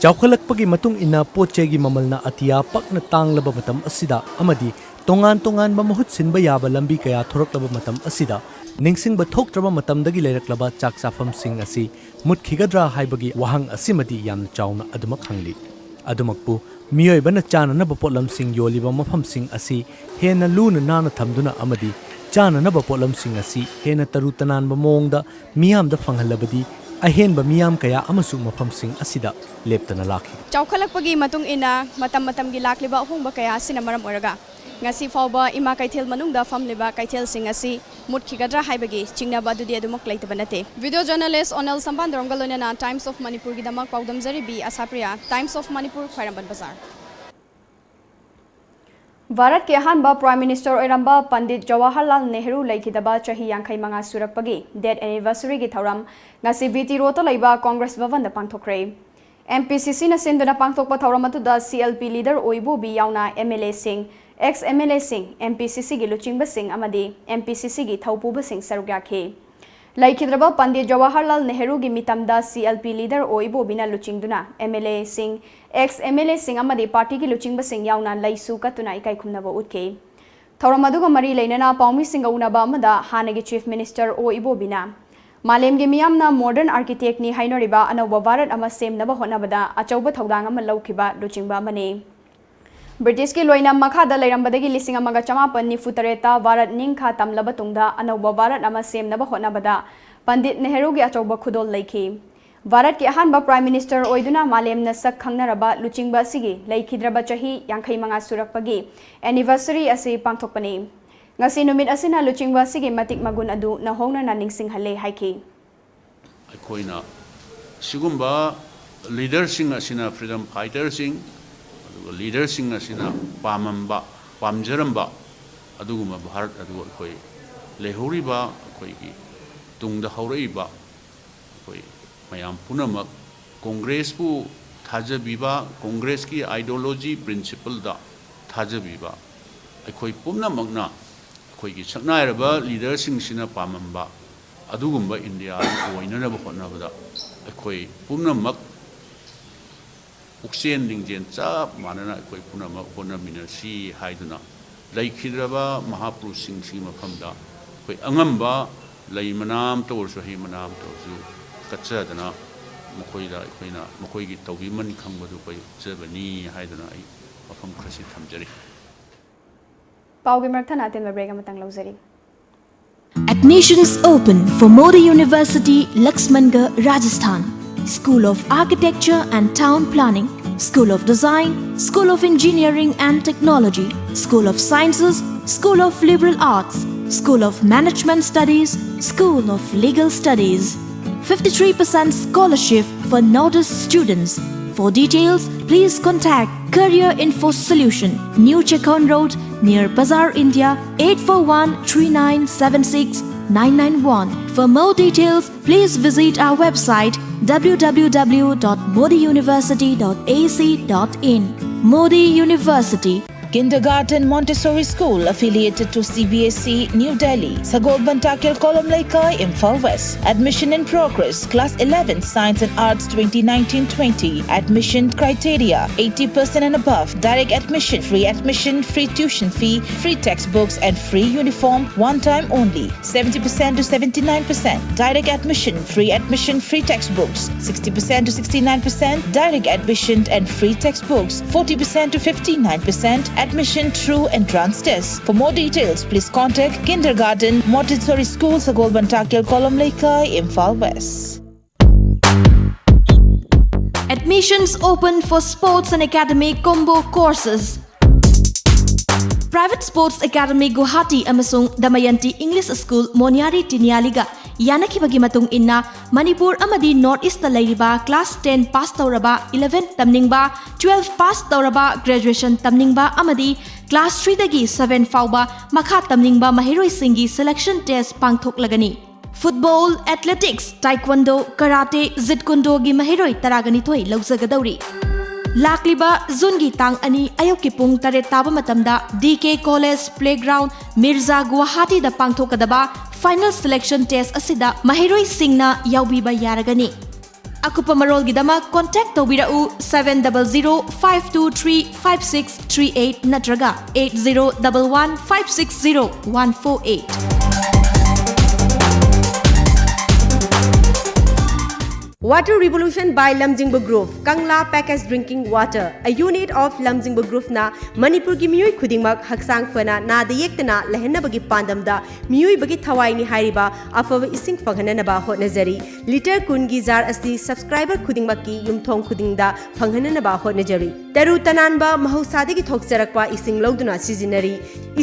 ꯆꯥꯎꯈꯠꯂꯛꯄꯒꯤ ꯃꯇꯨꯡ ꯏꯟꯅ ꯄꯣꯠ ꯆꯩꯒꯤ ꯃꯃꯜꯅ ꯑꯇꯤꯌꯥ ꯄꯛꯅ ꯇꯥꯡꯂꯕ ꯃꯇꯝ ꯑꯁꯤꯗ ꯑꯃꯗꯤ ꯇꯣꯉꯥꯟ ꯇꯣꯉꯥꯟꯕ ꯃꯍꯨꯠ ꯁꯤꯟꯕ ꯌꯥꯕ ꯂꯝꯕꯤ ꯀꯌꯥ ꯊꯣꯔꯛꯂꯕ ꯃꯇꯝ ꯑꯁꯤꯗ ꯅꯤꯡꯁꯤꯡꯕ ꯊꯣꯛꯇ꯭ꯔꯕ ꯃꯇꯝꯗꯒꯤ ꯂꯩꯔꯛꯂꯕ ꯆꯥꯛ ꯆꯥꯐꯝꯁꯤꯡ ꯑꯁꯤ ꯃꯨꯠꯈꯤꯒꯗ꯭ꯔꯥ ꯍꯥꯏꯕꯒꯤ ꯋꯥꯍꯪ ꯑꯁꯤꯃꯗꯤ ꯌꯥꯝꯅ ꯆꯥꯎꯅ ꯑꯗꯨꯃꯛ ꯍꯪꯂꯤ꯫ ꯑꯗꯨꯃꯛꯄꯨ, ꯃꯤꯑꯣꯏꯕꯅ ꯆꯥꯅꯅꯕ ꯄꯣꯠꯂꯝꯁꯤꯡ ꯌꯣꯜꯂꯤꯕ ꯃꯐꯝꯁꯤꯡ ꯑꯁꯤ ꯍꯦꯟꯅ ꯂꯨꯅ ꯅꯥꯟꯅ ꯊꯝꯗꯨꯅ ꯑꯃꯗꯤ ꯆꯥꯅꯅꯕ ꯄꯣꯠꯂꯝꯁꯤꯡ ꯑꯁꯤ ꯍꯦꯟꯅ ꯇꯔꯨ ꯇꯅꯥꯟꯕ ꯃꯑꯣꯡꯗ ꯃꯤꯌꯥꯝꯗ ꯐꯪꯍꯜꯂꯕꯗꯤ ꯑꯍꯦꯟꯕ ꯃꯤꯌꯥꯝ ꯀꯌꯥ ꯑꯃꯁꯨ ꯃꯐꯝꯁꯤꯡ ꯑꯁꯤꯗ ꯂꯦꯞꯇꯅ ꯂꯥꯛꯈꯤ꯫ ꯆꯥꯎꯈꯠꯂꯛꯄꯒꯤ ꯃꯇꯨꯡ ꯏꯟꯅ ꯃꯇꯝ ꯃꯇꯝꯒꯤ ꯂꯥꯛꯂꯤꯕ ꯑꯍꯣꯡꯕ ꯀꯌꯥ ꯑꯁꯤꯅ ꯃꯔꯝ ꯑꯣꯏꯔꯒ ꯉꯁꯤ ꯐꯥꯎꯕ ꯏꯃꯥ ꯀꯩꯊꯦꯜ ꯃꯅꯨꯡꯗ ꯐꯝꯂꯤꯕ ꯀꯩꯊꯦꯜꯁꯤꯡ ꯑꯁꯤ ꯃꯨꯠꯈꯤꯒꯗ꯭ꯔꯥ ꯍꯥꯏꯕꯒꯤ ꯆꯤꯡꯅꯕ ꯑꯗꯨꯗꯤ ꯑꯗꯨꯃꯛ ꯂꯩꯇꯕ ꯅꯠꯇꯦ꯫ Video journalist ꯑꯣꯅꯦꯜ ꯁꯝꯕꯥꯟꯗꯣꯔꯝꯒ ꯂꯣꯏꯅꯅ Times of ꯃꯅꯤꯄꯨꯔꯒꯤꯗꯃꯛ ꯄꯥꯎꯗꯝꯖꯔꯤ B Ashapriya, Times of Manipur, Khwairamband Bazar. ꯚꯥꯔꯠꯀꯤ ꯑꯍꯥꯟꯕ Prime Minister ꯑꯣꯏꯔꯝꯕ ꯄꯟꯗꯤꯠ ꯖꯋꯥꯍꯔꯂꯥꯜ ꯅꯦꯍꯔꯨ ꯂꯩꯈꯤꯗꯕ ꯆꯍꯤ ꯌꯥꯡꯈꯩ ꯃꯉꯥ ꯁꯨꯔꯛꯄꯒꯤ Death Anniversary ꯒꯤ ꯊꯧꯔꯝ ꯉꯁꯤ ꯕꯤ ꯇꯤ ꯔꯣꯗꯇ ꯂꯩꯕ ꯀꯣꯡꯒ꯭ꯔꯦꯁ ꯚꯕꯟꯗ ꯄꯥꯡꯊꯣꯛꯈ꯭ꯔꯦ꯫ ꯑꯦꯝ ꯄꯤ ꯁꯤ ꯁꯤꯅ ꯁꯤꯟꯗꯨꯅ ꯄꯥꯡꯊꯣꯛꯄ ꯊꯧꯔꯝ ꯑꯗꯨꯗ C L P leader O Ibobi ꯌꯥꯎꯅ ꯑꯦꯝ ꯑꯦꯜ ꯑꯦꯁꯤꯡ, ex ꯑꯦꯝ ꯑꯦꯜ ꯑꯦꯁꯤꯡ, ꯑꯦꯝ ꯄꯤ ꯁꯤ ꯁꯤꯒꯤ ꯂꯨꯆꯤꯡꯕꯁꯤꯡ ꯑꯃꯗꯤ ꯑꯦꯝ ꯄꯤ ꯁꯤ ꯁꯤꯒꯤ ꯊꯧꯄꯨꯕꯁꯤꯡ ꯁꯔꯨꯛ ꯌꯥꯈꯤ꯫ ꯂꯩꯈꯤꯗ꯭ꯔꯕ Pandit Jawaharlal ꯅꯦꯍꯔꯨꯒꯤ ꯃꯤꯇꯝꯗ C L P leader O ꯏꯕꯣꯕꯤꯅ ꯂꯨꯆꯤꯡꯗꯨꯅ ꯑꯦꯝ ꯑꯦꯜ ꯑꯦꯁꯤꯡ, ex ꯑꯦꯝ ꯑꯦꯜ ꯑꯦꯁꯤꯡ ꯑꯃꯗꯤ party ꯒꯤ ꯂꯨꯆꯤꯡꯕꯁꯤꯡ ꯌꯥꯎꯅ ꯂꯩꯁꯨ ꯀꯠꯇꯨꯅ ꯏꯀꯥꯏ ꯈꯨꯝꯅꯕ ꯎꯠꯈꯤ꯫ ꯊꯧꯔꯝ ꯑꯗꯨꯒ ꯃꯔꯤ ꯂꯩꯅꯅ ꯄꯥꯎꯃꯤꯁꯤꯡꯒ ꯎꯅꯕ ꯑꯃꯗ ꯍꯥꯟꯅꯒꯤ Chief Minister ꯑꯣ ꯏꯕꯣꯕꯤꯅ ꯃꯥꯂꯦꯝꯒꯤ ꯃꯤꯌꯥꯝꯅ modern architect ꯅꯤ ꯍꯥꯏꯅꯔꯤꯕ ꯑꯅꯧꯕ ꯚꯥꯔꯠ ꯑꯃ ꯁꯦꯝꯅꯕ ꯍꯣꯠꯅꯕꯗ ꯑꯆꯧꯕ ꯊꯧꯗꯥꯡ ꯑꯃ ꯂꯧꯈꯤꯕ ꯂꯨꯆꯤꯡꯕ ꯑꯃꯅꯤ꯫ ꯕ꯭ꯔꯤꯇꯤꯁꯀꯤ ꯂꯣꯏꯅꯝ ꯃꯈꯥꯗ ꯂꯩꯔꯝꯕꯗꯒꯤ ꯂꯤꯁꯤꯡ ꯑꯃꯒ ꯆꯃꯥꯄꯟ ꯅꯤꯐꯨ ꯇꯔꯦꯠꯇ ꯚꯥꯔꯠ ꯅꯤꯡꯈꯥ ꯇꯝꯂꯕ ꯇꯨꯡꯗ ꯑꯅꯧꯕ ꯚꯥꯔꯠ ꯑꯃ ꯁꯦꯝꯅꯕ ꯍꯣꯠꯅꯕꯗ ꯄꯟꯗꯤꯠ ꯅꯦꯍꯔꯨꯒꯤ ꯑꯆꯧꯕ ꯈꯨꯗꯣꯜ ꯂꯩꯈꯤ꯫ ꯚꯥꯔꯠꯀꯤ ꯑꯍꯥꯟꯕ Prime Minister ꯑꯣꯏꯗꯨꯅ ꯃꯥꯂꯦꯝꯅ ꯁꯛ ꯈꯪꯅꯔꯕ ꯂꯨꯆꯤꯡꯕ ꯑꯁꯤꯒꯤ ꯂꯩꯈꯤꯗ꯭ꯔꯕ ꯆꯍꯤ ꯌꯥꯡꯈꯩ ꯃꯉꯥ ꯁꯨꯔꯛꯄꯒꯤ anniversary ꯑꯁꯤ ꯄꯥꯡꯊꯣꯛꯄꯅꯤ꯫ ꯉꯁꯤ ꯅꯨꯃꯤꯠ ꯑꯁꯤꯅ ꯂꯨꯆꯤꯡꯕ ꯑꯁꯤꯒꯤ ꯃꯇꯤꯛ ꯃꯒꯨꯟ ꯑꯗꯨ ꯅꯧꯍꯧꯅꯅ ꯅꯤꯡꯁꯤꯡꯍꯜꯂꯦ ꯍꯥꯏꯈꯤ꯫ ꯑꯩꯈꯣꯏꯅ ꯁꯤꯒꯨꯝꯕ leaderꯁꯤꯡ ꯑꯁꯤꯅ freedom fighterꯁꯤꯡ, ꯑꯗꯨꯒ leaderꯁꯤꯡ ꯑꯁꯤꯅ ꯄꯥꯝꯃꯝꯕ, ꯄꯥꯝꯖꯔꯝꯕ ꯑꯗꯨꯒꯨꯝꯕ ꯚꯥꯔꯠ ꯑꯗꯨ ꯑꯩꯈꯣꯏ ꯂꯩꯍꯧꯔꯤꯕ ꯑꯩꯈꯣꯏꯒꯤ ꯇꯨꯡꯗ ꯍꯧꯔꯛꯏꯕ ꯑꯩꯈꯣꯏ ꯃꯌꯥꯝ ꯄꯨꯝꯅꯃꯛ ꯀꯣꯡꯒ꯭ꯔꯦꯁꯄꯨ ꯊꯥꯖꯕꯤꯕ, ꯀꯣꯡꯒ꯭ꯔꯦꯁꯀꯤ ideology principleꯗ ꯊꯥꯖꯕꯤꯕ ꯑꯩꯈꯣꯏ ꯄꯨꯝꯅꯃꯛꯅ ꯑꯩꯈꯣꯏꯒꯤ ꯁꯛꯅꯥꯏꯔꯕ leaderꯁꯤꯡꯁꯤꯅ ꯄꯥꯝꯃꯝꯕ ꯑꯗꯨꯒꯨꯝꯕ ꯏꯟꯗꯤꯌꯥ ꯑꯣꯏꯅꯅꯕ ꯍꯣꯠꯅꯕꯗ ꯑꯩꯈꯣꯏ ꯄꯨꯝꯅꯃꯛ ꯄꯨꯛꯆꯦꯟ ꯅꯤꯡꯖꯦꯜ ꯆꯞ ꯃꯥꯟꯅꯅ ꯑꯩꯈꯣꯏ ꯄꯨꯝꯅꯃꯛ ꯍꯣꯠꯅꯃꯤꯟꯅꯁꯤ ꯍꯥꯏꯗꯨꯅ ꯂꯩꯈꯤꯗ꯭ꯔꯕ ꯃꯍꯥꯄꯨꯔꯨꯁꯁꯤꯡꯁꯤꯒꯤ ꯃꯐꯝꯗ ꯑꯩꯈꯣꯏ ꯑꯉꯝꯕ ꯂꯩ ꯃꯅꯥ ꯑꯃꯇ ꯑꯣꯏꯔꯁꯨ, ꯍꯩ ꯃꯅꯥ ꯑꯃꯇ ꯑꯣꯏꯔꯁꯨ ꯀꯠꯆꯗꯅ ꯃꯈꯣꯏꯗ ꯑꯩꯈꯣꯏꯅ ꯃꯈꯣꯏꯒꯤ ꯇꯧꯕꯤꯃꯟ ꯈꯪꯕꯗꯨ ꯑꯩꯈꯣꯏ ꯎꯠꯆꯕꯅꯤ ꯍꯥꯏꯗꯨꯅ ꯑꯩ ꯋꯥꯐꯝ ꯈꯔꯁꯤ ꯊꯝꯖꯔꯤ꯫ ꯄꯥꯎꯒꯤ ꯃꯔꯛ ꯊꯠꯅ ꯑꯇꯦꯟꯕ break ꯑꯃꯇꯪ ꯂꯧꯖꯔꯤ꯫ Admissions open for Modi University, Laxmangarh, Rajasthan. School of Architecture and Town Planning, School of Design, School of Engineering and Technology, School of Sciences, School of Liberal Arts, School of Management Studies, School of Legal Studies. Fifty-three percent scholarship for NODUS students. For details, please contact Career Info Solution, New Checkon Road, near Bazaar India, eight four one three nine seven six nine nine one. For more details, please visit our website w w w dot modi university dot a c dot in. Modi University, Kindergarten Montessori School affiliated to C B S E, New Delhi, Sagolband Takyal Kolom Leikai, Imphal West. Admission in progress. Class eleven Science and Arts twenty nineteen twenty. Admission criteria: eighty percent and above. Direct admission, free admission, free tuition fee, free textbooks and free uniform, one time only. Seventy percent to seventy-nine percent. Direct admission, free admission, free textbooks. Sixty percent to sixty-nine percent. Direct admission and free textbooks. Forty percent to fifty-nine percent. Admission through entrance test. For more details, please contact Kindergarten Montessori School, Sagolband Takyal Kolom Leikai, Imphal West. Admissions open for sports and academic combo courses. Private Sports Academy Guwahati ꯑꯃꯁꯨꯡ Damayanti English School Moniari Tinialiga ꯌꯥꯅꯈꯤꯕꯒꯤ ꯃꯇꯨꯡ ꯏꯟꯅ, ꯃꯅꯤꯄꯨꯔ ꯑꯃꯗꯤ North East ꯇ ꯂꯩꯔꯤꯕ class ten pass ꯇꯧꯔꯕ, eleven ꯇꯝꯅꯤꯡꯕ, twelve pass ꯇꯧꯔꯕ, graduation ꯇꯝꯅꯤꯡꯕ ꯑꯃꯗꯤ class three ꯗꯒꯤ seven ꯐꯥꯎꯕ ꯃꯈꯥ ꯇꯝꯅꯤꯡꯕ ꯃꯍꯩꯔꯣꯏꯁꯤꯡꯒꯤ selection test ꯄꯥꯡꯊꯣꯛꯂꯒꯅꯤ꯫ Football, athletics, taekwondo, karate, jeet kune do ꯒꯤ ꯃꯍꯩꯔꯣꯏ ꯇꯔꯥꯒ ꯅꯤꯊꯣꯏ ꯂꯧꯖꯒꯗꯧꯔꯤ꯫ ꯂꯥꯛꯂꯤꯕ June ꯒꯤ ꯇꯥꯡ ꯑꯅꯤ ꯑꯌꯨꯛꯀꯤ ꯄꯨꯡ ꯇꯔꯦꯠ ꯇꯥꯕ ꯃꯇꯝꯗ D K College Playground, Mirza, ꯒꯨꯋꯥꯍꯥꯇꯤꯗ ꯄꯥꯡꯊꯣꯛꯀꯗꯕ final selection test ꯑꯁꯤꯗ ꯃꯍꯩꯔꯣꯏꯁꯤꯡꯅ ꯌꯥꯎꯕꯤꯕ ꯌꯥꯔꯒꯅꯤ꯫ ꯑꯀꯨꯞꯄ ꯃꯔꯣꯜꯒꯤꯗꯃꯛ contact ꯇꯧꯕꯤꯔꯛꯎ seven double zero five two three five six three eight ꯅꯠꯇ꯭ꯔꯒ eight zero double one five six zero one four eight꯫ Water Revolution by Lamjingba Group, Kangla Packaged Drinking Water, a unit of Lamjingba Group ꯅ ꯃꯅꯤꯄꯨꯔꯒꯤ ꯃꯤꯑꯣꯏ ꯈꯨꯗꯤꯡꯃꯛ ꯍꯛꯆꯥꯡ ꯐꯅ ꯅꯥꯗ ꯌꯦꯛꯇꯅ ꯂꯩꯍꯟꯅꯕꯒꯤ ꯄꯥꯟꯗꯝꯗ ꯃꯤꯑꯣꯏꯕꯒꯤ ꯊꯋꯥꯏꯅꯤ ꯍꯥꯏꯔꯤꯕ ꯑꯐꯕ ꯏꯁꯤꯡ ꯐꯪꯍꯟꯅꯅꯕ ꯍꯣꯠꯅꯖꯔꯤ꯫ Litre ꯀꯨꯟꯒꯤ jar ꯑꯁꯤ subscriber ꯈꯨꯗꯤꯡꯃꯛꯀꯤ ꯌꯨꯝꯊꯣꯡ ꯈꯨꯗꯤꯡꯗ ꯐꯪꯍꯟꯅꯅꯕ ꯍꯣꯠꯅꯖꯔꯤ꯫ ꯇꯔꯨ ꯇꯅꯥꯟꯕ ꯃꯍꯧꯁꯥꯗꯒꯤ ꯊꯣꯛꯆꯔꯛꯄ ꯏꯁꯤꯡ ꯂꯧꯗꯨꯅ ꯁꯤꯖꯤꯟꯅꯔꯤ꯫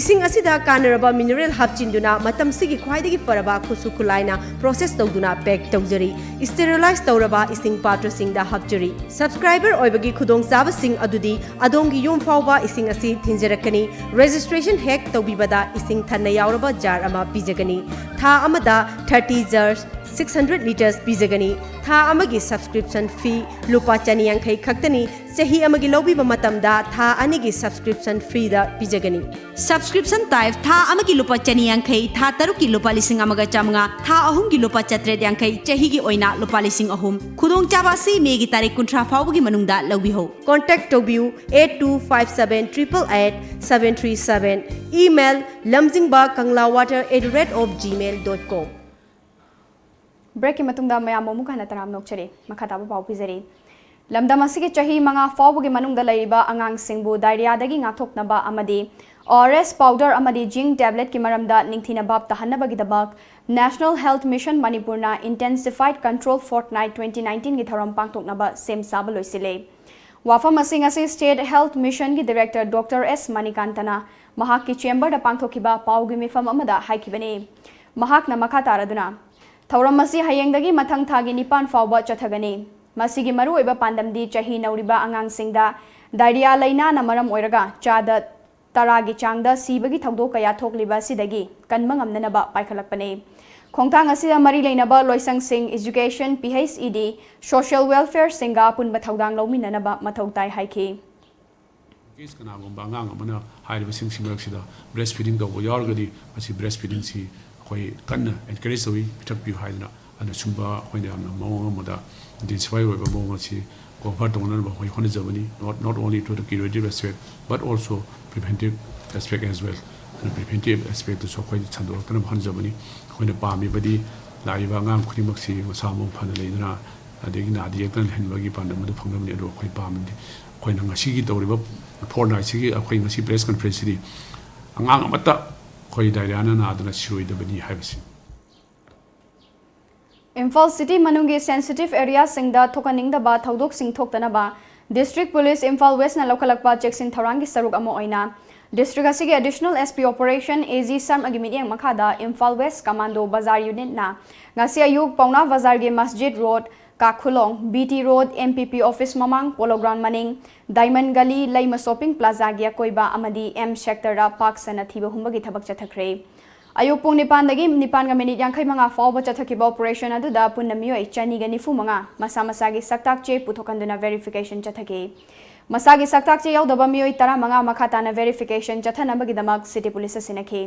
ꯏꯁꯤꯡ ꯑꯁꯤꯗ ꯀꯥꯟꯅꯔꯕ mineral ꯍꯥꯞꯆꯤꯟꯗꯨꯅ ꯃꯇꯝꯁꯤꯒꯤ ꯈ꯭ꯋꯥꯏꯗꯒꯤ ꯐꯔꯕ ꯈꯨꯠꯁꯨ ꯈꯨꯠꯂꯥꯏꯅ process ꯇꯧꯗꯨꯅ pack ꯇꯧꯖꯔꯤ꯫ Sterilize ꯇꯧꯔꯕ ꯏꯁꯤꯡ ꯄꯥꯇ꯭ꯔꯁꯤꯡꯗ ꯍꯥꯞꯆꯔꯤ꯫ Subscriber ꯑꯣꯏꯕꯒꯤ ꯈꯨꯗꯣꯡꯆꯥꯕꯁꯤꯡ ꯑꯗꯨꯗꯤ ꯑꯗꯣꯝꯒꯤ ꯌꯨꯝ ꯐꯥꯎꯕ ꯏꯁꯤꯡ ꯑꯁꯤ ꯊꯤꯟꯖꯔꯛꯀꯅꯤ꯫ Registration ꯍꯦꯛ ꯇꯧꯕꯤꯕꯗ ꯏꯁꯤꯡ ꯊꯟꯅ ꯌꯥꯎꯔꯕ jar ꯑꯃ ꯄꯤꯖꯒꯅꯤ꯫ ꯊꯥ ꯑꯃꯗ thirty jars, six hundred litres ꯄꯤꯖꯒꯅꯤ꯫ ꯊꯥ ꯑꯃꯒꯤ subscription fee ꯂꯨꯄꯥ ꯆꯅꯤ ꯌꯥꯡꯈꯩ ꯈꯛꯇꯅꯤ꯫ ꯆꯍꯤ ꯑꯃꯒꯤ ꯂꯧꯕꯤꯕ ꯃꯇꯝꯗ ꯊꯥ ꯑꯅꯤꯒꯤ subscription freeꯗ ꯄꯤꯖꯒꯅꯤ꯫ Subscription type ꯊꯥ ꯑꯃꯒꯤ ꯂꯨꯄꯥ ꯆꯅꯤ ꯌꯥꯡꯈꯩ, ꯊꯥ ꯇꯔꯨꯛꯀꯤ ꯂꯨꯄꯥ ꯂꯤꯁꯤꯡ ꯑꯃꯒ ꯆꯥꯃꯉꯥ, ꯊꯥ ꯑꯍꯨꯝꯒꯤ ꯂꯨꯄꯥ ꯆꯥꯇ꯭ꯔꯦꯠ ꯌꯥꯡꯈꯩ, ꯆꯍꯤꯒꯤ ꯑꯣꯏꯅ ꯂꯨꯄꯥ ꯂꯤꯁꯤꯡ ꯑꯍꯨꯝ꯫ ꯈꯨꯗꯣꯡꯆꯥꯕ ꯑꯁꯤ ꯃꯦꯒꯤ ꯇꯥꯔꯤꯛ ꯀꯨꯟꯊ꯭ꯔꯥ ꯐꯥꯎꯕꯒꯤ ꯃꯅꯨꯡꯗ ꯂꯧꯕꯤꯍꯧ꯫ Contact ꯇꯧꯕꯤꯌꯨ eight two five seven triple eight seven three seven, email lamjingba kangla water at the rate of gmail dot com꯫ Breakꯀꯤ ꯃꯇꯨꯡꯗ ꯃꯌꯥꯝꯕꯨ ꯑꯃꯨꯛ ꯍꯟꯅ ꯇꯔꯥꯝꯅ ꯑꯣꯛꯆꯔꯤ꯫ ꯃꯈꯥ ꯇꯥꯕ ꯄꯥꯎ ꯄꯤꯖꯔꯤ꯫ ꯂꯝꯗꯝ ꯑꯁꯤꯒꯤ ꯆꯍꯤ ꯃꯉꯥ ꯐꯥꯎꯕꯒꯤ ꯃꯅꯨꯡꯗ ꯂꯩꯔꯤꯕ ꯑꯉꯥꯡꯁꯤꯡꯕꯨ diarrheaꯗꯒꯤ ꯉꯥꯛꯊꯣꯛꯅꯕ ꯑꯃꯗꯤ O R S powder ꯑꯃꯗꯤ zinc tabletꯀꯤ ꯃꯔꯝꯗ ꯅꯤꯡꯊꯤꯅ ꯚꯥꯞ ꯇꯥꯍꯟꯅꯕꯒꯤꯗꯃꯛ National Health Mission ꯃꯅꯤꯄꯨꯔꯅ Intensified Control Fortnight twenty nineteenꯒꯤ ꯊꯧꯔꯝ ꯄꯥꯡꯊꯣꯛꯅꯕ ꯁꯦꯝ ꯁꯥꯕ ꯂꯣꯏꯁꯤꯜꯂꯦ꯫ ꯋꯥꯐꯝ ꯑꯁꯤ ꯉꯁꯤ State Health Missionꯒꯤ Director Doctor S ꯃꯅꯤꯀꯥꯟꯇꯅ ꯃꯍꯥꯛꯀꯤ chamberꯗ ꯄꯥꯡꯊꯣꯛꯈꯤꯕ ꯄꯥꯎꯒꯤ ꯃꯤꯐꯝ ꯑꯃꯗ ꯍꯥꯏꯈꯤꯕꯅꯤ꯫ ꯃꯍꯥꯛꯅ ꯃꯈꯥ ꯇꯥꯔꯗꯨꯅ, ꯊꯧꯔꯝ ꯑꯁꯤ ꯍꯌꯦꯡꯗꯒꯤ ꯃꯊꯪ ꯊꯥꯒꯤ ꯅꯤꯄꯥꯟ ꯐꯥꯎꯕ ꯆꯠꯊꯒꯅꯤ꯫ ꯃꯁꯤꯒꯤ ꯃꯔꯨꯑꯣꯏꯕ ꯄꯥꯟꯗꯝꯗꯤ ꯆꯍꯤ ꯅꯧꯔꯤꯕ ꯑꯉꯥꯡꯁꯤꯡꯗ diarrhea ꯂꯥꯏꯅꯥꯅ ꯃꯔꯝ ꯑꯣꯏꯔꯒ ꯆꯥꯗ ꯇꯔꯥꯒꯤ ꯆꯥꯡꯗ ꯁꯤꯕꯒꯤ ꯊꯧꯗꯣꯛ ꯀꯌꯥ ꯊꯣꯛꯂꯤꯕ ꯑꯁꯤꯗꯒꯤ ꯀꯟꯕ ꯉꯝꯅꯅꯕ ꯄꯥꯏꯈꯠꯂꯛꯄꯅꯤ꯫ ꯈꯣꯡꯊꯥꯡ ꯑꯁꯤꯗ ꯃꯔꯤ ꯂꯩꯅꯕ ꯂꯣꯏꯁꯪꯁꯤꯡ, education, P H E D, social welfareꯁꯤꯡꯒ ꯑꯄꯨꯟꯕ ꯊꯧꯗꯥꯡ ꯂꯧꯃꯤꯟꯅꯅꯕ ꯃꯊꯧ ꯇꯥꯏ ꯍꯥꯏꯈꯤ꯫ Case ꯀꯅꯥꯒꯨꯝꯕ ꯑꯉꯥꯡ ꯑꯃꯅ ꯍꯥꯏꯔꯤꯕꯁꯤꯡꯁꯤ ꯃꯔꯛꯁꯤꯗ breast feeding ꯇꯧꯕ ꯌꯥꯎꯔꯒꯗꯤ, ꯃꯁꯤ breast feedingꯁꯤ ꯑꯩꯈꯣꯏ ꯀꯟꯅ encourage ꯇꯧꯏ, ꯄꯤꯊꯛꯄꯤꯌꯨ ꯍꯥꯏꯗꯅ꯫ ꯑꯗꯨꯅ ꯁꯨꯝꯕ ꯑꯩꯈꯣꯏꯅ ꯌꯥꯝꯅ ꯃꯑꯣꯡ ꯑꯃꯗ intensify ꯑꯣꯏꯕ ꯃꯑꯣꯡ ꯑꯁꯤ cover ꯇꯧꯅꯅꯕ ꯑꯩꯈꯣꯏ ꯍꯣꯠꯅꯖꯕꯅꯤ, not, not only to the curative aspect but also preventive aspect as well꯫ ꯑꯗꯨꯅ preventive aspectꯇꯁꯨ ꯑꯩꯈꯣꯏ ꯁꯟꯗꯣꯛꯂꯛꯇꯅꯕ ꯍꯣꯠꯅꯖꯕꯅꯤ꯫ ꯑꯩꯈꯣꯏꯅ ꯄꯥꯝꯃꯤꯕꯗꯤ ꯂꯥꯛꯏꯕ ꯑꯉꯥꯡ ꯈꯨꯗꯤꯡꯃꯛꯁꯤ ꯃꯁꯥ ꯃꯎ ꯐꯅ ꯂꯩꯗꯨꯅ ꯑꯗꯒꯤ ꯅꯥꯗ ꯌꯦꯛꯇꯅ ꯂꯩꯍꯟꯕꯒꯤ ꯄꯥꯟꯗꯝ ꯑꯗꯨ ꯐꯪꯅꯕꯅꯤ꯫ ꯑꯗꯨ ꯑꯩꯈꯣꯏ ꯄꯥꯝꯃꯤꯕꯗꯤ ꯑꯩꯈꯣꯏꯅ ꯉꯁꯤꯒꯤ ꯇꯧꯔꯤꯕ fortnightꯁꯤꯒꯤ ꯑꯩꯈꯣꯏ ꯉꯁꯤ press conferenceꯁꯤꯗꯤ ꯑꯉꯥꯡ ꯑꯃꯠꯇ ꯑꯩꯈꯣꯏ diarrheaꯅ ꯅꯥꯗꯨꯅ ꯁꯤꯔꯣꯏꯗꯕꯅꯤ ꯍꯥꯏꯕꯁꯤ꯫ ꯏꯝꯐꯥꯜ city ꯃꯅꯨꯡꯒꯤ sensitive areaꯁꯤꯡꯗ ꯊꯣꯛꯍꯟꯅꯤꯡꯗꯕ ꯊꯧꯗꯣꯛꯁꯤꯡ ꯊꯣꯛꯇꯅꯕ District Police ꯏꯝꯐꯥꯜ Westꯅ ꯂꯧꯈꯠꯂꯛꯄ ꯆꯦꯛꯁꯤꯟ ꯊꯧꯔꯥꯡꯒꯤ ꯁꯔꯨꯛ ꯑꯃ ꯑꯣꯏꯅ district ꯑꯁꯤꯒꯤ Additional S P Operation A G ꯁꯔꯃꯒꯤ ꯃꯤꯠꯌꯦꯡ ꯃꯈꯥꯗ ꯏꯝꯐꯥꯜ West Commando Bazar Unitꯅ ꯉꯁꯤ ꯑꯌꯨꯛ ꯄꯥꯎꯅꯥ ꯕꯖꯥꯔꯒꯤ ꯃꯁꯖꯤꯗ road, Kakhulong, B T road, M P P office ꯃꯃꯥꯡ, Polo Ground ꯃꯅꯤꯡ, Diamond Gully, ꯂꯩꯃ shopping plazaꯒꯤ ꯑꯀꯣꯏꯕ ꯑꯃꯗꯤ M sectorꯗ ꯄꯥꯛ ꯁꯟꯅ ꯊꯤꯕ ꯍꯨꯝꯕꯒꯤ ꯊꯕꯛ ꯆꯠꯊꯈ꯭ꯔꯦ꯫ ꯑꯌꯨꯛ ꯄꯨꯡ ꯅꯤꯄꯥꯟꯗꯒꯤ ꯅꯤꯄꯥꯟꯒ ꯃꯤꯅꯤꯠ ꯌꯥꯡꯈꯩ ꯃꯉꯥ ꯐꯥꯎꯕ ꯆꯠꯊꯈꯤꯕ operation ꯑꯗꯨꯗ ꯄꯨꯟꯅ ꯃꯤꯑꯣꯏ ꯆꯅꯤꯒ ꯅꯤꯐꯨ ꯃꯉꯥ ꯃꯁꯥ ꯃꯁꯥꯒꯤ ꯁꯛꯇꯥꯛ ꯆꯦ ꯄꯨꯊꯣꯛꯍꯟꯗꯨꯅ verification ꯆꯠꯊꯈꯤ꯫ ꯃꯁꯥꯒꯤ ꯁꯛꯇꯥꯛ ꯆꯦ ꯌꯥꯎꯗꯕ ꯃꯤꯑꯣꯏ ꯇꯔꯥꯃꯉꯥ ꯃꯈꯥ ꯇꯥꯅ verification ꯆꯠꯊꯅꯕꯒꯤꯗꯃꯛ city police ꯁꯤꯟꯅꯈꯤ꯫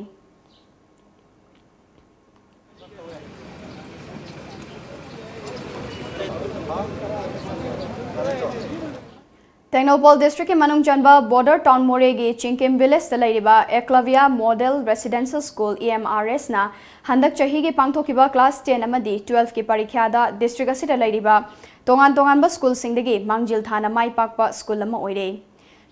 ꯇꯦꯡꯅꯧꯄꯜ district ꯀꯤ ꯃꯅꯨꯡ ꯆꯟꯕ border town ꯃꯣꯔꯦꯒꯤ ꯆꯤꯡꯀꯤꯝ village ꯇ ꯂꯩꯔꯤꯕ Eklavya Model Residential School, E M R S ꯅ ꯍꯟꯗꯛ ꯆꯍꯤꯒꯤ ꯄꯥꯡꯊꯣꯛꯈꯤꯕ class ten ꯑꯃꯗꯤ twelve ꯀꯤ ꯄꯔꯤꯈ꯭ꯌꯥꯗ district ꯑꯁꯤꯗ ꯂꯩꯔꯤꯕ ꯇꯣꯉꯥꯟ ꯇꯣꯉꯥꯟꯕ school ꯁꯤꯡꯗꯒꯤ ꯃꯥꯡꯖꯤꯜ ꯊꯥꯅ ꯃꯥꯏ ꯄꯥꯛꯄ school ꯑꯃ ꯑꯣꯏꯔꯦ꯫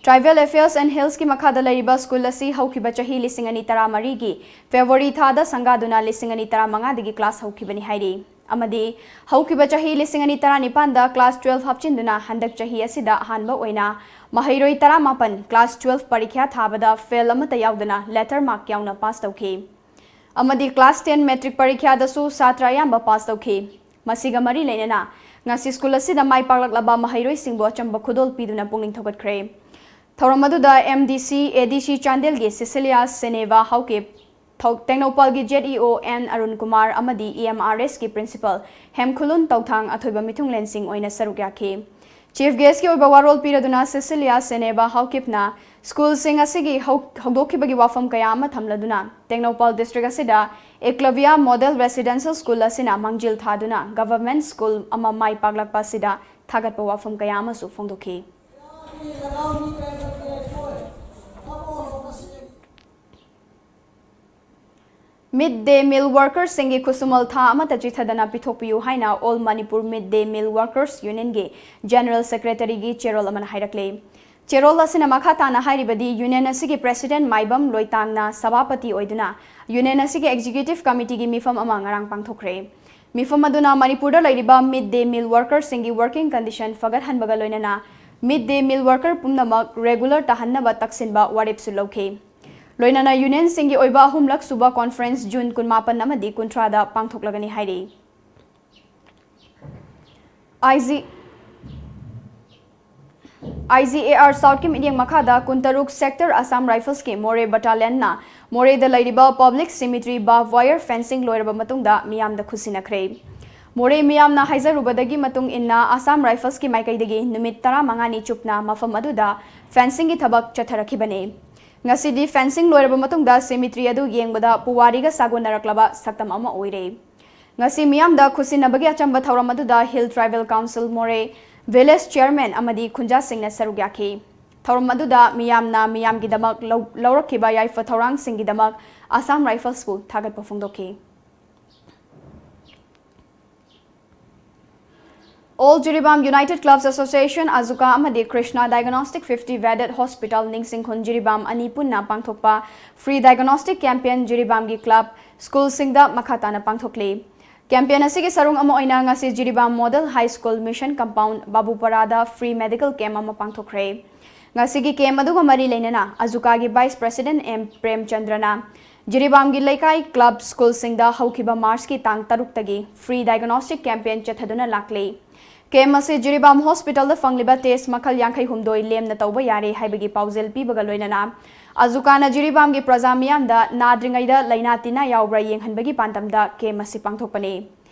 Tribal Affairs and Hills ꯀꯤ ꯃꯈꯥꯗ ꯂꯩꯔꯤꯕ school ꯑꯁꯤ ꯍꯧꯈꯤꯕ ꯆꯍꯤ ꯂꯤꯁꯤꯡ ꯑꯅꯤ ꯇꯔꯥꯃꯔꯤꯒꯤ February ꯊꯥꯗ ꯁꯪꯒꯥꯗꯨꯅ ꯂꯤꯁꯤꯡ ꯑꯅꯤ ꯇꯔꯥꯃꯉꯥꯗꯒꯤ class ꯍꯧꯈꯤꯕꯅꯤ ꯍꯥꯏꯔꯤ꯫ ꯑꯃꯗꯤ ꯍꯧꯈꯤꯕ ꯆꯍꯤ ꯂꯤꯁꯤꯡ ꯑꯅꯤ ꯇꯔꯥꯅꯤꯄꯥꯟꯗ class twelve ꯍꯥꯞꯆꯤꯟꯗꯨꯅ ꯍꯟꯗꯛ ꯆꯍꯤ ꯑꯁꯤꯗ ꯑꯍꯥꯟꯕ ꯑꯣꯏꯅ ꯃꯍꯩꯔꯣꯏ ꯇꯔꯥꯃꯥꯄꯟ class twelve ꯄꯔꯤꯈ꯭ꯌꯥ ꯊꯥꯕꯗ fail ꯑꯃꯠꯇ ꯌꯥꯎꯗꯅ letter mark ꯌꯥꯎꯅ pass ꯇꯧꯈꯤ꯫ ꯑꯃꯗꯤ class ten matric ꯄꯔꯤꯈ꯭ꯌꯥꯗꯁꯨ ꯁꯥꯇ꯭ꯔ ꯑꯌꯥꯝꯕ pass ꯇꯧꯈꯤ꯫ ꯃꯁꯤꯒ ꯃꯔꯤ ꯂꯩꯅꯅ ꯉꯁꯤ school ꯑꯁꯤꯗ ꯃꯥꯏ ꯄꯥꯛꯂꯛꯂꯕ ꯃꯍꯩꯔꯣꯏꯁꯤꯡꯕꯨ ꯑꯆꯝꯕ ꯈꯨꯗꯣꯜ ꯄꯤꯗꯨꯅ ꯄꯨꯛꯅꯤꯡ ꯊꯧꯒꯠꯈ꯭ꯔꯦ꯫ ꯊꯧꯔꯝ ꯑꯗꯨꯗ M D C, A D C ꯆꯥꯟꯗꯦꯜꯒꯤ Cecilia Seneva Haokip, ꯊꯧ-, ꯇꯦꯡꯅꯧꯄꯜꯒꯤ Z E O N Arun Kumar ꯑꯃꯗꯤ E M R S ꯀꯤ principal ꯍꯦꯝꯈꯨꯂꯨꯟ ꯇꯧꯊꯥꯡ ꯑꯊꯣꯏꯕ ꯃꯤꯊꯨꯡꯂꯦꯟꯁꯤꯡ ꯑꯣꯏꯅ ꯁꯔꯨꯛ ꯌꯥꯈꯤ꯫ Chief guest ꯀꯤ ꯑꯣꯏꯕ ꯋꯥꯔꯣꯜ ꯄꯤꯔꯗꯨꯅ Cecilia Seneva Haokip ꯅ school ꯁꯤꯡ ꯑꯁꯤꯒꯤ ꯍꯧ-, ꯍꯧꯗꯣꯛꯈꯤꯕꯒꯤ ꯋꯥꯐꯝ ꯀꯌꯥ ꯑꯃ ꯊꯝꯂꯗꯨꯅ ꯇꯦꯡꯅꯧꯄꯜ district ꯑꯁꯤꯗ Eklavya Model Residential School ꯑꯁꯤꯅ ꯃꯥꯡꯖꯤꯜ ꯊꯥꯗꯨꯅ government school ꯑꯃ ꯃꯥꯏ ꯄꯥꯛꯂꯛꯄ ꯑꯁꯤꯗ ꯊꯥꯒꯠꯄ ꯋꯥꯐꯝ ꯀꯌꯥ ꯑꯃꯁꯨ ꯐꯣꯡꯗꯣꯛꯈꯤ꯫ Mid day meal workers ꯁꯤꯡꯒꯤ ꯈꯨꯠꯁꯨꯃꯜ ꯊꯥ ꯑꯃꯠꯇ ꯆꯤꯊꯗꯅ ꯄꯤꯊꯣꯛꯄꯤꯌꯨ ꯍꯥꯏꯅ All Manipur Mid Day Meal Workers Union ꯒꯤ General Secretary ꯒꯤ ꯆꯦꯔꯣꯜ ꯑꯃꯅ ꯍꯥꯏꯔꯛꯂꯦ꯫ ꯆꯦꯔꯣꯜ ꯑꯁꯤꯅ ꯃꯈꯥ ꯇꯥꯅ ꯍꯥꯏꯔꯤꯕꯗꯤ, union ꯑꯁꯤꯒꯤ president ꯃꯥꯏꯕꯝ ꯂꯣꯏꯇꯥꯡꯅ ꯁꯚꯥꯄꯇꯤ ꯑꯣꯏꯗꯨꯅ union ꯑꯁꯤꯒꯤ executive committee ꯒꯤ ꯃꯤꯐꯝ ꯑꯃ ꯉꯔꯥꯡ ꯄꯥꯡꯊꯣꯛꯈ꯭ꯔꯦ꯫ ꯃꯤꯐꯝ ꯑꯗꯨꯅ ꯃꯅꯤꯄꯨꯔꯗ ꯂꯩꯔꯤꯕ mid day meal workers ꯁꯤꯡꯒꯤ working condition ꯐꯒꯠꯍꯟꯕꯒ ꯂꯣꯏꯅꯅ mid day meal worker ꯄꯨꯝꯅꯃꯛ regular ꯇꯥꯍꯟꯅꯕ ꯇꯛꯁꯤꯟꯕ ꯋꯥꯔꯦꯞꯁꯨ ꯂꯧꯈꯤ꯫ ꯂꯣꯏꯅꯅ union ꯁꯤꯡꯒꯤ ꯑꯣꯏꯕ ꯑꯍꯨꯝꯂꯛ ꯁꯨꯕ conference June ꯀꯨꯟꯃꯥꯄꯟ ꯑꯃꯗꯤ ꯀꯨꯟꯊ꯭ꯔꯥꯗ ꯄꯥꯡꯊꯣꯛꯂꯒꯅꯤ ꯍꯥꯏꯔꯤ꯫ I G I G A R Southꯀꯤ ꯃꯤꯠꯌꯦꯡ ꯃꯈꯥꯗ ꯀꯨꯟꯇꯔꯨꯛ Sector Assam Riflesꯀꯤ ꯃꯣꯔꯦ Battalionꯅ ꯃꯣꯔꯦꯗ ꯂꯩꯔꯤꯕ public cemetery barbed wire fencing ꯂꯣꯏꯔꯕ ꯃꯇꯨꯡꯗ ꯃꯤꯌꯥꯝꯗ ꯈꯨꯠꯁꯤꯟꯅꯈ꯭ꯔꯦ꯫ ꯃꯣꯔꯦ ꯃꯤꯌꯥꯝꯅ ꯍꯥꯏꯖꯔꯨꯕꯗꯒꯤ ꯃꯇꯨꯡ ꯏꯟꯅ, Assam Riflesꯀꯤ ꯃꯥꯏꯀꯩꯗꯒꯤ ꯅꯨꯃꯤꯠ ꯇꯔꯥꯃꯉꯥꯅꯤ ꯆꯨꯞꯅ ꯃꯐꯝ ꯑꯗꯨꯗ fencingꯒꯤ ꯊꯕꯛ ꯆꯠꯊꯔꯛꯈꯤꯕꯅꯤ꯫ ꯉꯁꯤꯗꯤ fencing ꯂꯣꯏꯔꯕ ꯃꯇꯨꯡꯗ cemetery ꯑꯗꯨ ꯌꯦꯡꯕꯗ ꯄꯨꯋꯥꯔꯤꯒ ꯁꯥꯒꯣꯟꯅꯔꯛꯂꯕ ꯁꯛꯇꯝ ꯑꯃ ꯑꯣꯏꯔꯦ꯫ ꯉꯁꯤ ꯃꯤꯌꯥꯝꯗ ꯈꯨꯠꯁꯤꯟꯅꯕꯒꯤ ꯑꯆꯝꯕ ꯊꯧꯔꯝ ꯑꯗꯨꯗ Hill Tribal Council ꯃꯣꯔꯦ village chairman ꯑꯃꯗꯤ ꯈꯨꯟꯖꯥꯁꯤꯡꯅ ꯁꯔꯨꯛ ꯌꯥꯈꯤ꯫ ꯊꯧꯔꯝ ꯑꯗꯨꯗ ꯃꯤꯌꯥꯝꯅ ꯃꯤꯌꯥꯝꯒꯤꯗꯃꯛ ꯂꯧ-, ꯂꯧꯔꯛꯈꯤꯕ ꯌꯥꯏꯐ ꯊꯧꯔꯥꯡꯁꯤꯡꯒꯤꯗꯃꯛ Assam Riflesꯄꯨ ꯊꯥꯒꯠꯄ ꯐꯣꯡꯗꯣꯛꯈꯤ꯫ All Jiribam United Clubs Association, AJUCA, ꯑꯃꯗꯤ Krishna Diagnostic fifty Bedded Hospital, ꯅꯤꯡꯁꯤꯡꯈꯨꯜ Jiribam ꯑꯅꯤ ꯄꯨꯟꯅ ꯄꯥꯡꯊꯣꯛꯄ free diagnostic campaign ꯖꯤꯔꯤꯕꯥꯝꯒꯤ club, schoolꯁꯤꯡꯗ ꯃꯈꯥ ꯇꯥꯅ ꯄꯥꯡꯊꯣꯛꯂꯤ꯫ Campaign ꯑꯁꯤꯒꯤ ꯁꯔꯨꯛ ꯑꯃ ꯑꯣꯏꯅ ꯉꯁꯤ Jiribam Model High School Mission Compound ꯕꯥꯕꯨꯄꯥꯔꯥꯗ free medical camp ꯑꯃ ꯄꯥꯡꯊꯣꯛꯈ꯭ꯔꯦ꯫ ꯉꯁꯤꯒꯤ camp ꯑꯗꯨꯒ ꯃꯔꯤ ꯂꯩꯅꯅ AJUCAꯒꯤ Vice President ꯑꯦꯝ ꯄ꯭ꯔꯦꯝꯆꯟꯗ꯭ꯔꯅ ꯖꯤꯔꯤꯕꯥꯝꯒꯤ ꯂꯩꯀꯥꯏ club schoolꯁꯤꯡꯗ ꯍꯧꯈꯤꯕ Marchꯀꯤ ꯇꯥꯡ ꯇꯔꯨꯛꯇꯒꯤ free diagnostic campaign ꯆꯠꯊꯗꯨꯅ ꯂꯥꯛꯂꯤ꯫ Camp ꯑꯁꯤ ꯖꯤꯔꯤꯕꯥꯝ hospitalꯗ ꯐꯪꯂꯤꯕ test ꯃꯈꯜ ꯌꯥꯡꯈꯩ ꯍꯨꯝꯗꯣꯏ ꯂꯦꯝꯅ ꯇꯧꯕ ꯌꯥꯔꯦ ꯍꯥꯏꯕꯒꯤ ꯄꯥꯎꯖꯦꯜ ꯄꯤꯕꯒ ꯂꯣꯏꯅꯅ AJUCAꯅ ꯖꯤꯔꯤꯕꯥꯝꯒꯤ ꯄ꯭ꯔꯖꯥ ꯃꯤꯌꯥꯝꯗ ꯅꯥꯗ꯭ꯔꯤꯉꯩꯗ ꯂꯥꯏꯅꯥ ꯇꯤꯟꯅꯥ ꯌꯥꯎꯕ꯭ꯔꯥ ꯌꯦꯡꯍꯟꯕꯒꯤ ꯄꯥꯟꯗꯝꯗ camp ꯑꯁꯤ ꯄꯥꯡꯊꯣꯛꯄꯅꯤ꯫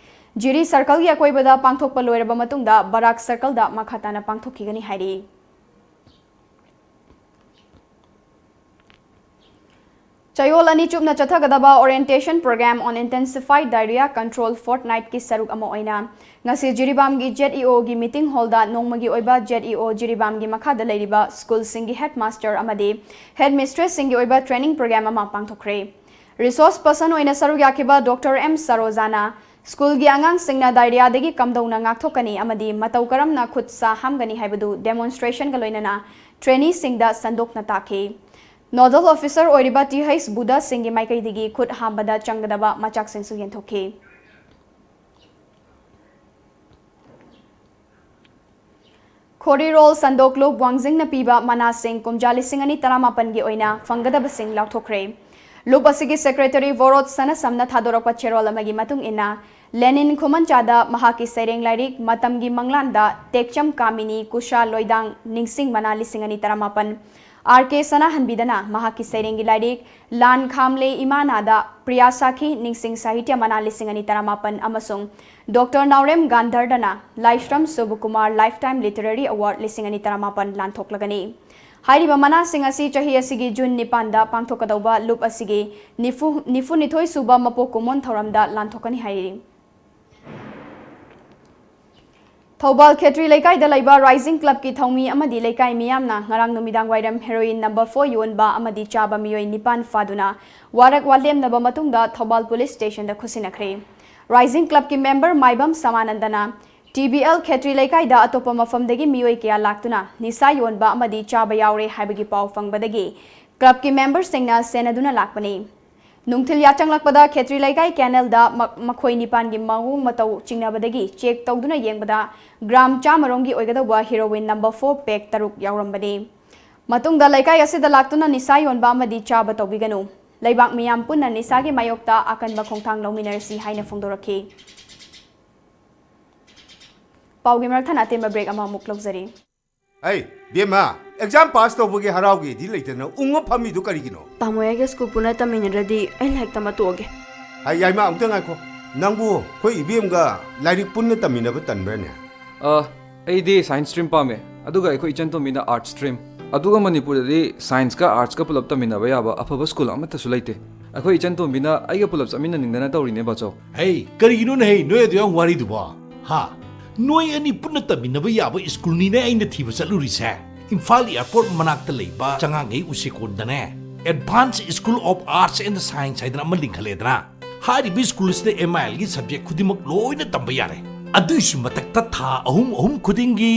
ꯖꯤꯔꯤ circleꯒꯤ ꯑꯀꯣꯏꯕꯗ ꯄꯥꯡꯊꯣꯛꯄ ꯂꯣꯏꯔꯕ ꯃꯇꯨꯡꯗ ꯕꯔꯥꯛ circleꯗ ꯃꯈꯥ ꯇꯥꯅ ꯄꯥꯡꯊꯣꯛꯈꯤꯒꯅꯤ ꯍꯥꯏꯔꯤ꯫ ꯆꯌꯣꯜ ꯑꯅꯤ ꯆꯨꯞꯅ ꯆꯠꯊꯒꯗꯕ Orientation Program on Intensified Diarrhea Control Fortnightꯀꯤ ꯁꯔꯨꯛ ꯑꯃ ꯑꯣꯏꯅ ꯉꯁꯤ ꯖꯤꯔꯤꯕꯥꯝꯒꯤ ZEOꯒꯤ meeting hallꯗ ꯅꯣꯡꯃꯒꯤ ꯑꯣꯏꯕ ZEO ꯖꯤꯔꯤꯕꯥꯝꯒꯤ ꯃꯈꯥꯗ ꯂꯩꯔꯤꯕ schoolꯁꯤꯡꯒꯤ headmaster ꯑꯃꯗꯤ headmistressꯁꯤꯡꯒꯤ ꯑꯣꯏꯕ training program ꯑꯃ ꯄꯥꯡꯊꯣꯛꯈ꯭ꯔꯦ꯫ Resource person ꯑꯣꯏꯅ ꯁꯔꯨꯛ ꯌꯥꯈꯤꯕ Doctor ꯑꯦꯝ ꯁꯔꯣꯖꯥꯅ schoolꯒꯤ ꯑꯉꯥꯡꯁꯤꯡꯅ diarrheaꯗꯒꯤ ꯀꯝꯗꯧꯅ ꯉꯥꯛꯊꯣꯛꯀꯅꯤ ꯑꯃꯗꯤ ꯃꯇꯧ ꯀꯔꯝꯅ ꯈꯨꯠ ꯁꯥ ꯍꯥꯝꯒꯅꯤ ꯍꯥꯏꯕꯗꯨ demonstrationꯒ ꯂꯣꯏꯅꯅ traineeꯁꯤꯡꯗ ꯁꯟꯗꯣꯛꯅ ꯇꯥꯛꯈꯤ꯫ Nodal officer ꯑꯣꯏꯔꯤꯕ ꯇꯤ ꯍꯩꯆ ꯕꯨꯙ ꯁꯤꯡꯒꯤ ꯃꯥꯏꯀꯩꯗꯒꯤ ꯈꯨꯠ ꯍꯥꯝꯕꯗ ꯆꯪꯒꯗꯕ ꯃꯆꯥꯛꯁꯤꯡꯁꯨ ꯌꯦꯟꯊꯣꯛꯈꯤ꯫ ꯈꯣꯔꯤꯔꯣꯜ ꯁꯟꯗꯣꯛ ꯂꯨꯞ ꯋꯥꯡꯖꯤꯡꯅ ꯄꯤꯕ ꯃꯅꯥꯁꯤꯡ ꯀꯨꯝꯖꯥ ꯂꯤꯁꯤꯡ ꯑꯅꯤ ꯇꯔꯥꯃꯥꯄꯟꯒꯤ ꯑꯣꯏꯅ ꯐꯪꯒꯗꯕꯁꯤꯡ ꯂꯥꯎꯊꯣꯛꯈ꯭ꯔꯦ꯫ ꯂꯨꯞ ꯑꯁꯤꯒꯤ secretary ꯚꯣꯔꯣꯠ ꯁꯅꯥꯁꯝꯅ ꯊꯥꯗꯣꯔꯛꯄ ꯆꯦꯔꯣꯜ ꯑꯃꯒꯤ ꯃꯇꯨꯡ ꯏꯟꯅ, ꯂꯦꯅꯤꯟ ꯈꯨꯃꯟꯆꯥꯗ ꯃꯍꯥꯛꯀꯤ ꯁꯩꯔꯦꯡ ꯂꯥꯏꯔꯤꯛ ꯃꯇꯝꯒꯤ ꯃꯪꯂꯥꯟꯗ ꯇꯦꯛꯆꯝ ꯀꯥꯃꯤꯅꯤ ꯀꯨꯁꯥ ꯂꯣꯏꯗꯥꯡ ꯅꯤꯡꯁꯤꯡ ꯃꯅꯥ ꯂꯤꯁꯤꯡ ꯑꯅꯤ ꯇꯔꯥꯃꯥꯄꯟ, ꯑꯥꯔ ꯀꯦ ꯁꯅꯥꯍꯟꯕꯤꯗꯅ ꯃꯍꯥꯛꯀꯤ ꯁꯩꯔꯦꯡꯒꯤ ꯂꯥꯏꯔꯤꯛ ꯂꯥꯟ ꯈꯥꯝꯂꯦ ꯏꯃꯥꯅꯥꯗ ꯄ꯭ꯔꯤꯌꯥ ꯁꯥꯈꯤ ꯅꯤꯡꯁꯤꯡ ꯁꯥꯍꯤꯇ꯭ꯌ ꯃꯅꯥ ꯂꯤꯁꯤꯡ ꯑꯅꯤ ꯇꯔꯥꯃꯥꯄꯟ ꯑꯃꯁꯨꯡ ꯗꯣꯛꯇꯔ ꯅꯥꯎꯔꯦꯝ ꯒꯥꯟꯙꯔꯗꯅ ꯂꯥꯏꯁ꯭ꯔꯝ ꯁꯨꯕꯀꯨꯃꯥꯔ Lifetime Literary Award ꯂꯤꯁꯤꯡ ꯑꯅꯤ ꯇꯔꯥꯃꯥꯄꯟ ꯂꯥꯟꯊꯣꯛꯂꯒꯅꯤ꯫ ꯍꯥꯏꯔꯤꯕ ꯃꯅꯥꯁꯤꯡ ꯑꯁꯤ ꯆꯍꯤ ꯑꯁꯤꯒꯤ ꯖꯨꯟ ꯅꯤꯄꯥꯟꯗ ꯄꯥꯡꯊꯣꯛꯀꯗꯧꯕ ꯂꯨꯞ ꯑꯁꯤꯒꯤ ꯅꯤꯐꯨ, ꯅꯤꯐꯨꯅꯤꯊꯣꯏ ꯁꯨꯕ ꯃꯄꯣꯛ ꯀꯨꯝꯑꯣꯟ ꯊꯧꯔꯝꯗ ꯂꯥꯟꯊꯣꯛꯀꯅꯤ ꯍꯥꯏꯔꯤ꯫ ꯊꯧꯕꯥꯜ ꯈꯦꯇ꯭ꯔꯤ ꯂꯩꯀꯥꯏꯗ ꯂꯩꯕ ꯔꯥꯏꯖꯤꯡ ꯀ꯭ꯂꯕꯀꯤ ꯊꯧꯃꯤ ꯑꯃꯗꯤ ꯂꯩꯀꯥꯏ ꯃꯤꯌꯥꯝꯅ ꯉꯔꯥꯡ ꯅꯨꯃꯤꯗꯥꯡ ꯋꯥꯏꯔꯝ ꯍꯦꯔꯣꯏꯟ ꯅꯝꯕꯔ ꯐꯣꯔ ꯌꯣꯟꯕ ꯑꯃꯗꯤ ꯆꯥꯕ ꯃꯤꯑꯣꯏ ꯅꯤꯄꯥꯟ ꯐꯥꯗꯨꯅ ꯋꯥꯔꯛ ꯋꯥꯂꯦꯝꯅꯕ ꯃꯇꯨꯡꯗ ꯊꯧꯕꯥꯜ ꯄꯨꯂꯤꯁ ꯁ꯭ꯇꯦꯁꯟꯗ ꯈꯨꯠꯁꯤꯟꯅꯈ꯭ꯔꯦ꯫ ꯔꯥꯏꯖꯤꯡ ꯀ꯭ꯂꯕꯀꯤ ꯃꯦꯝꯕꯔ ꯃꯥꯏꯕꯝ ꯁꯃꯥꯅꯟꯗꯅ ꯇꯤ ꯕꯤ ꯑꯦꯜ ꯈꯦꯇ꯭ꯔꯤ ꯂꯩꯀꯥꯏꯗ ꯑꯇꯣꯞꯄ ꯃꯐꯝꯗꯒꯤ ꯃꯤꯑꯣꯏ ꯀꯌꯥ ꯂꯥꯛꯇꯨꯅ ꯅꯤꯁꯥ ꯌꯣꯟꯕ ꯑꯃꯗꯤ ꯆꯥꯕ ꯌꯥꯎꯔꯦ ꯍꯥꯏꯕꯒꯤ ꯄꯥꯎ ꯐꯪꯕꯗꯒꯤ ꯀ꯭ꯂꯕꯀꯤ ꯃꯦꯝꯕꯔꯁꯤꯡꯅ ꯁꯦꯟꯅꯗꯨꯅ ꯂꯥꯛꯄꯅꯤ꯫ ꯅꯨꯡꯊꯤꯜ ꯌꯥꯆꯪꯂꯛꯄꯗ ꯈꯦꯇ꯭ꯔꯤ ꯂꯩꯀꯥꯏ ꯀꯦꯅꯦꯜꯗ ꯃ-, ꯃꯈꯣꯏ ꯅꯤꯄꯥꯟꯒꯤ ꯃꯑꯣꯡ ꯃꯇꯧ ꯆꯤꯡꯅꯕꯗꯒꯤ ꯆꯦꯛ ꯇꯧꯗꯨꯅ ꯌꯦꯡꯕꯗ ꯒ꯭ꯔꯥꯝ ꯆꯥꯝꯃ ꯔꯣꯝꯒꯤ ꯑꯣꯏꯒꯗꯧꯕ ꯍꯤꯔꯣꯋꯤꯟ ꯅꯝꯕꯔ ꯐꯣꯔ ꯄꯦꯛ ꯇꯔꯨꯛ ꯌꯥꯎꯔꯝꯕꯅꯤ꯫ ꯃꯇꯨꯡꯗ ꯂꯩꯀꯥꯏ ꯑꯁꯤꯗ ꯂꯥꯛꯇꯨꯅ ꯅꯤꯁꯥ ꯌꯣꯟꯕ ꯑꯃꯗꯤ ꯆꯥꯕ ꯇꯧꯕꯤꯒꯅꯨ꯫ ꯂꯩꯕꯥꯛ ꯃꯤꯌꯥꯝ ꯄꯨꯟꯅ ꯅꯤꯁꯥꯒꯤ ꯃꯥꯌꯣꯛꯇ ꯑꯀꯟꯕ ꯈꯣꯡꯊꯥꯡ ꯂꯧꯃꯤꯟꯅꯔꯁꯤ ꯍꯥꯏꯅ ꯐꯣꯡꯗꯣꯔꯛꯈꯤ꯫ ꯄꯥꯎꯒꯤ ꯃꯔꯛ ꯊꯠꯅ ꯑꯇꯦꯟꯕ ꯕ꯭ꯔꯦꯛ ꯑꯃ ꯑꯃꯨꯛ ꯂꯧꯖꯔꯤ꯫ ꯑꯩ, ꯕꯦꯝꯃ, ꯑꯦꯛꯖꯥꯝ ꯄꯥꯁ ꯇꯧꯕꯒꯤ ꯍꯔꯥꯎꯒꯦꯗꯤ ꯂꯩꯇꯅ ꯎꯪꯉ ꯐꯝꯃꯤꯗꯨ ꯀꯔꯤꯒꯤꯅꯣ? ꯇꯥꯃꯣ, ꯑꯩꯒ ꯁ꯭ꯀꯨꯜ ꯄꯨꯟꯅ ꯇꯝꯃꯤꯟꯅꯗ꯭ꯔꯗꯤ ꯑꯩ ꯂꯥꯏꯔꯤꯛ ꯇꯝꯕ ꯇꯣꯛꯑꯒꯦ꯫ ꯑꯩ, ꯌꯥꯏꯃ, ꯑꯃꯨꯛꯇ ꯉꯥꯏꯈꯣ꯫ ꯅꯪꯕꯨ ꯑꯩꯈꯣꯏ ꯏꯕꯦꯝꯒ ꯂꯥꯏꯔꯤꯛ ꯄꯨꯟꯅ ꯇꯝꯃꯤꯟꯅꯕ ꯇꯟꯕ꯭ꯔꯅꯦ? ꯑ, ꯑꯩꯗꯤ ꯁꯥꯏꯟꯁ ꯁ꯭ꯇ꯭ꯔꯤꯝ ꯄꯥꯝꯃꯦ, ꯑꯗꯨꯒ ꯑꯩꯈꯣꯏ ꯏꯆꯟ ꯇꯣꯝꯕꯤꯅ ꯑꯥꯔꯠꯁ ꯁ꯭ꯇ꯭ꯔꯤꯝ꯫ ꯑꯗꯨꯒ ꯃꯅꯤꯄꯨꯔꯗꯗꯤ ꯁꯥꯏꯟꯁꯀ ꯑꯥꯔꯠꯁꯀ ꯄꯨꯂꯞ ꯇꯝꯃꯤꯟꯅꯕ ꯌꯥꯕ ꯑꯐꯕ ꯁ꯭ꯀꯨꯜ ꯑꯃꯠꯇꯁꯨ ꯂꯩꯇꯦ꯫ ꯑꯩꯈꯣꯏ ꯏꯆꯟ ꯇꯣꯝꯕꯤꯅ ꯑꯩꯒ ꯄꯨꯂꯞ ꯆꯠꯃꯤꯟꯅꯅꯤꯡꯗꯅ ꯇꯧꯔꯤꯅꯦ, ꯕꯥꯆꯧ꯫ ꯍꯩ, ꯀꯔꯤꯒꯤꯅꯣꯅꯦ ꯍꯩ, ꯅꯣꯏ ꯑꯗꯨ ꯌꯥꯝ ꯋꯥꯔꯤꯗꯨꯕꯣ? ꯍꯥ? ꯅꯣꯏ ꯑꯅꯤ ꯄꯨꯟꯅ ꯇꯝꯃꯤꯟꯅꯕ ꯌꯥꯕ ꯁ꯭ꯀꯨꯜꯅꯤꯅꯦ ꯑꯩꯅ ꯊꯤꯕ ꯆꯠꯂꯨꯔꯤꯁꯦ꯫ ꯏꯝꯐꯥꯜ ꯑꯦꯌꯔꯄꯣꯔꯠ ꯃꯅꯥꯛꯇ ꯂꯩꯕ ꯆꯉꯥꯡꯉꯩ ꯎꯆꯦꯀꯣꯟꯗꯅꯦ, Advanced School of Arts and Science ꯍꯥꯏꯗꯅ ꯑꯃ ꯂꯤꯡꯈꯠꯂꯦꯗꯅ꯫ ꯍꯥꯏꯔꯤꯕ ꯁ꯭ꯀꯨꯜ ꯑꯁꯤꯗ ꯑꯦꯝ ꯑꯥꯏ ꯑꯦꯜꯒꯤ ꯁꯕꯖꯦꯛ ꯈꯨꯗꯤꯡꯃꯛ ꯂꯣꯏꯅ ꯇꯝꯕ ꯌꯥꯔꯦ꯫ ꯑꯗꯨꯏꯁꯨ ꯃꯊꯛꯇ ꯊꯥ ꯑꯍꯨꯝ ꯑꯍꯨꯝ ꯈꯨꯗꯤꯡꯒꯤ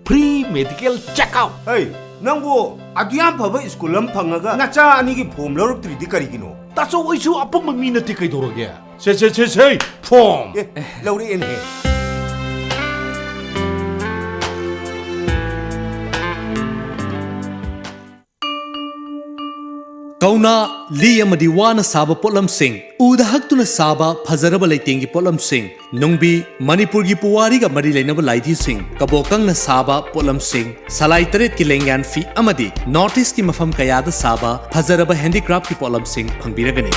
free medical check up꯫ ꯍꯩ, ꯅꯪꯕꯨ ꯑꯗꯨ ꯌꯥꯝ ꯐꯕ ꯁ꯭ꯀꯨꯜ ꯑꯃ ꯐꯪꯉꯒ ꯅꯆꯥ ꯑꯅꯤꯒꯤ ꯐꯣꯝ ꯂꯧꯔꯛꯇ꯭ꯔꯤꯗꯤ ꯀꯔꯤꯒꯤꯅꯣ? ꯇꯥꯆꯧ, ꯑꯩꯁꯨ ꯑꯄꯪꯕ ꯃꯤ ꯅꯠꯇꯦ, ꯀꯩꯗꯧꯔꯒꯦ? ꯁꯦ, ꯁꯦ, ꯁꯦ, ꯁꯦ, ꯐꯣꯝ! ꯑꯦ, ꯂꯧꯔꯛꯑꯦꯅꯦꯍꯦ꯫ ꯀꯧꯅꯥ, ꯂꯤ ꯑꯃꯗꯤ ꯋꯥꯅ ꯁꯥꯕ ꯄꯣꯠꯂꯝꯁꯤꯡ, ꯎꯗ ꯍꯛꯇꯨꯅ ꯁꯥꯕ ꯐꯖꯔꯕ ꯂꯩꯇꯦꯡꯒꯤ ꯄꯣꯠꯂꯝꯁꯤꯡ, ꯅꯨꯡꯕꯤ, ꯃꯅꯤꯄꯨꯔꯒꯤ ꯄꯨꯋꯥꯔꯤꯒ ꯃꯔꯤ ꯂꯩꯅꯕ ꯂꯥꯏꯙꯤꯁꯤꯡ, ꯀꯕꯣꯀꯪꯅ ꯁꯥꯕ ꯄꯣꯠꯂꯝꯁꯤꯡ, ꯁꯂꯥꯏ ꯇꯔꯦꯠꯀꯤ ꯂꯦꯡꯌꯥꯟ ꯐꯤ ꯑꯃꯗꯤ North Eastꯀꯤ ꯃꯐꯝ ꯀꯌꯥꯗ ꯁꯥꯕ ꯐꯖꯔꯕ handicraftꯀꯤ ꯄꯣꯠꯂꯝꯁꯤꯡ ꯐꯪꯕꯤꯔꯒꯅꯤ꯫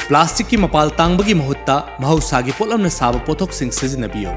ꯄ꯭ꯂꯥꯁꯇꯤꯛꯀꯤ ꯃꯄꯥꯜ ꯇꯥꯡꯕꯒꯤ ꯃꯍꯨꯠꯇ ꯃꯍꯧꯁꯥꯒꯤ ꯄꯣꯠꯂꯝꯅ ꯁꯥꯕ ꯄꯣꯠꯊꯣꯛꯁꯤꯡ ꯁꯤꯖꯤꯟꯅꯕꯤꯌꯨ꯫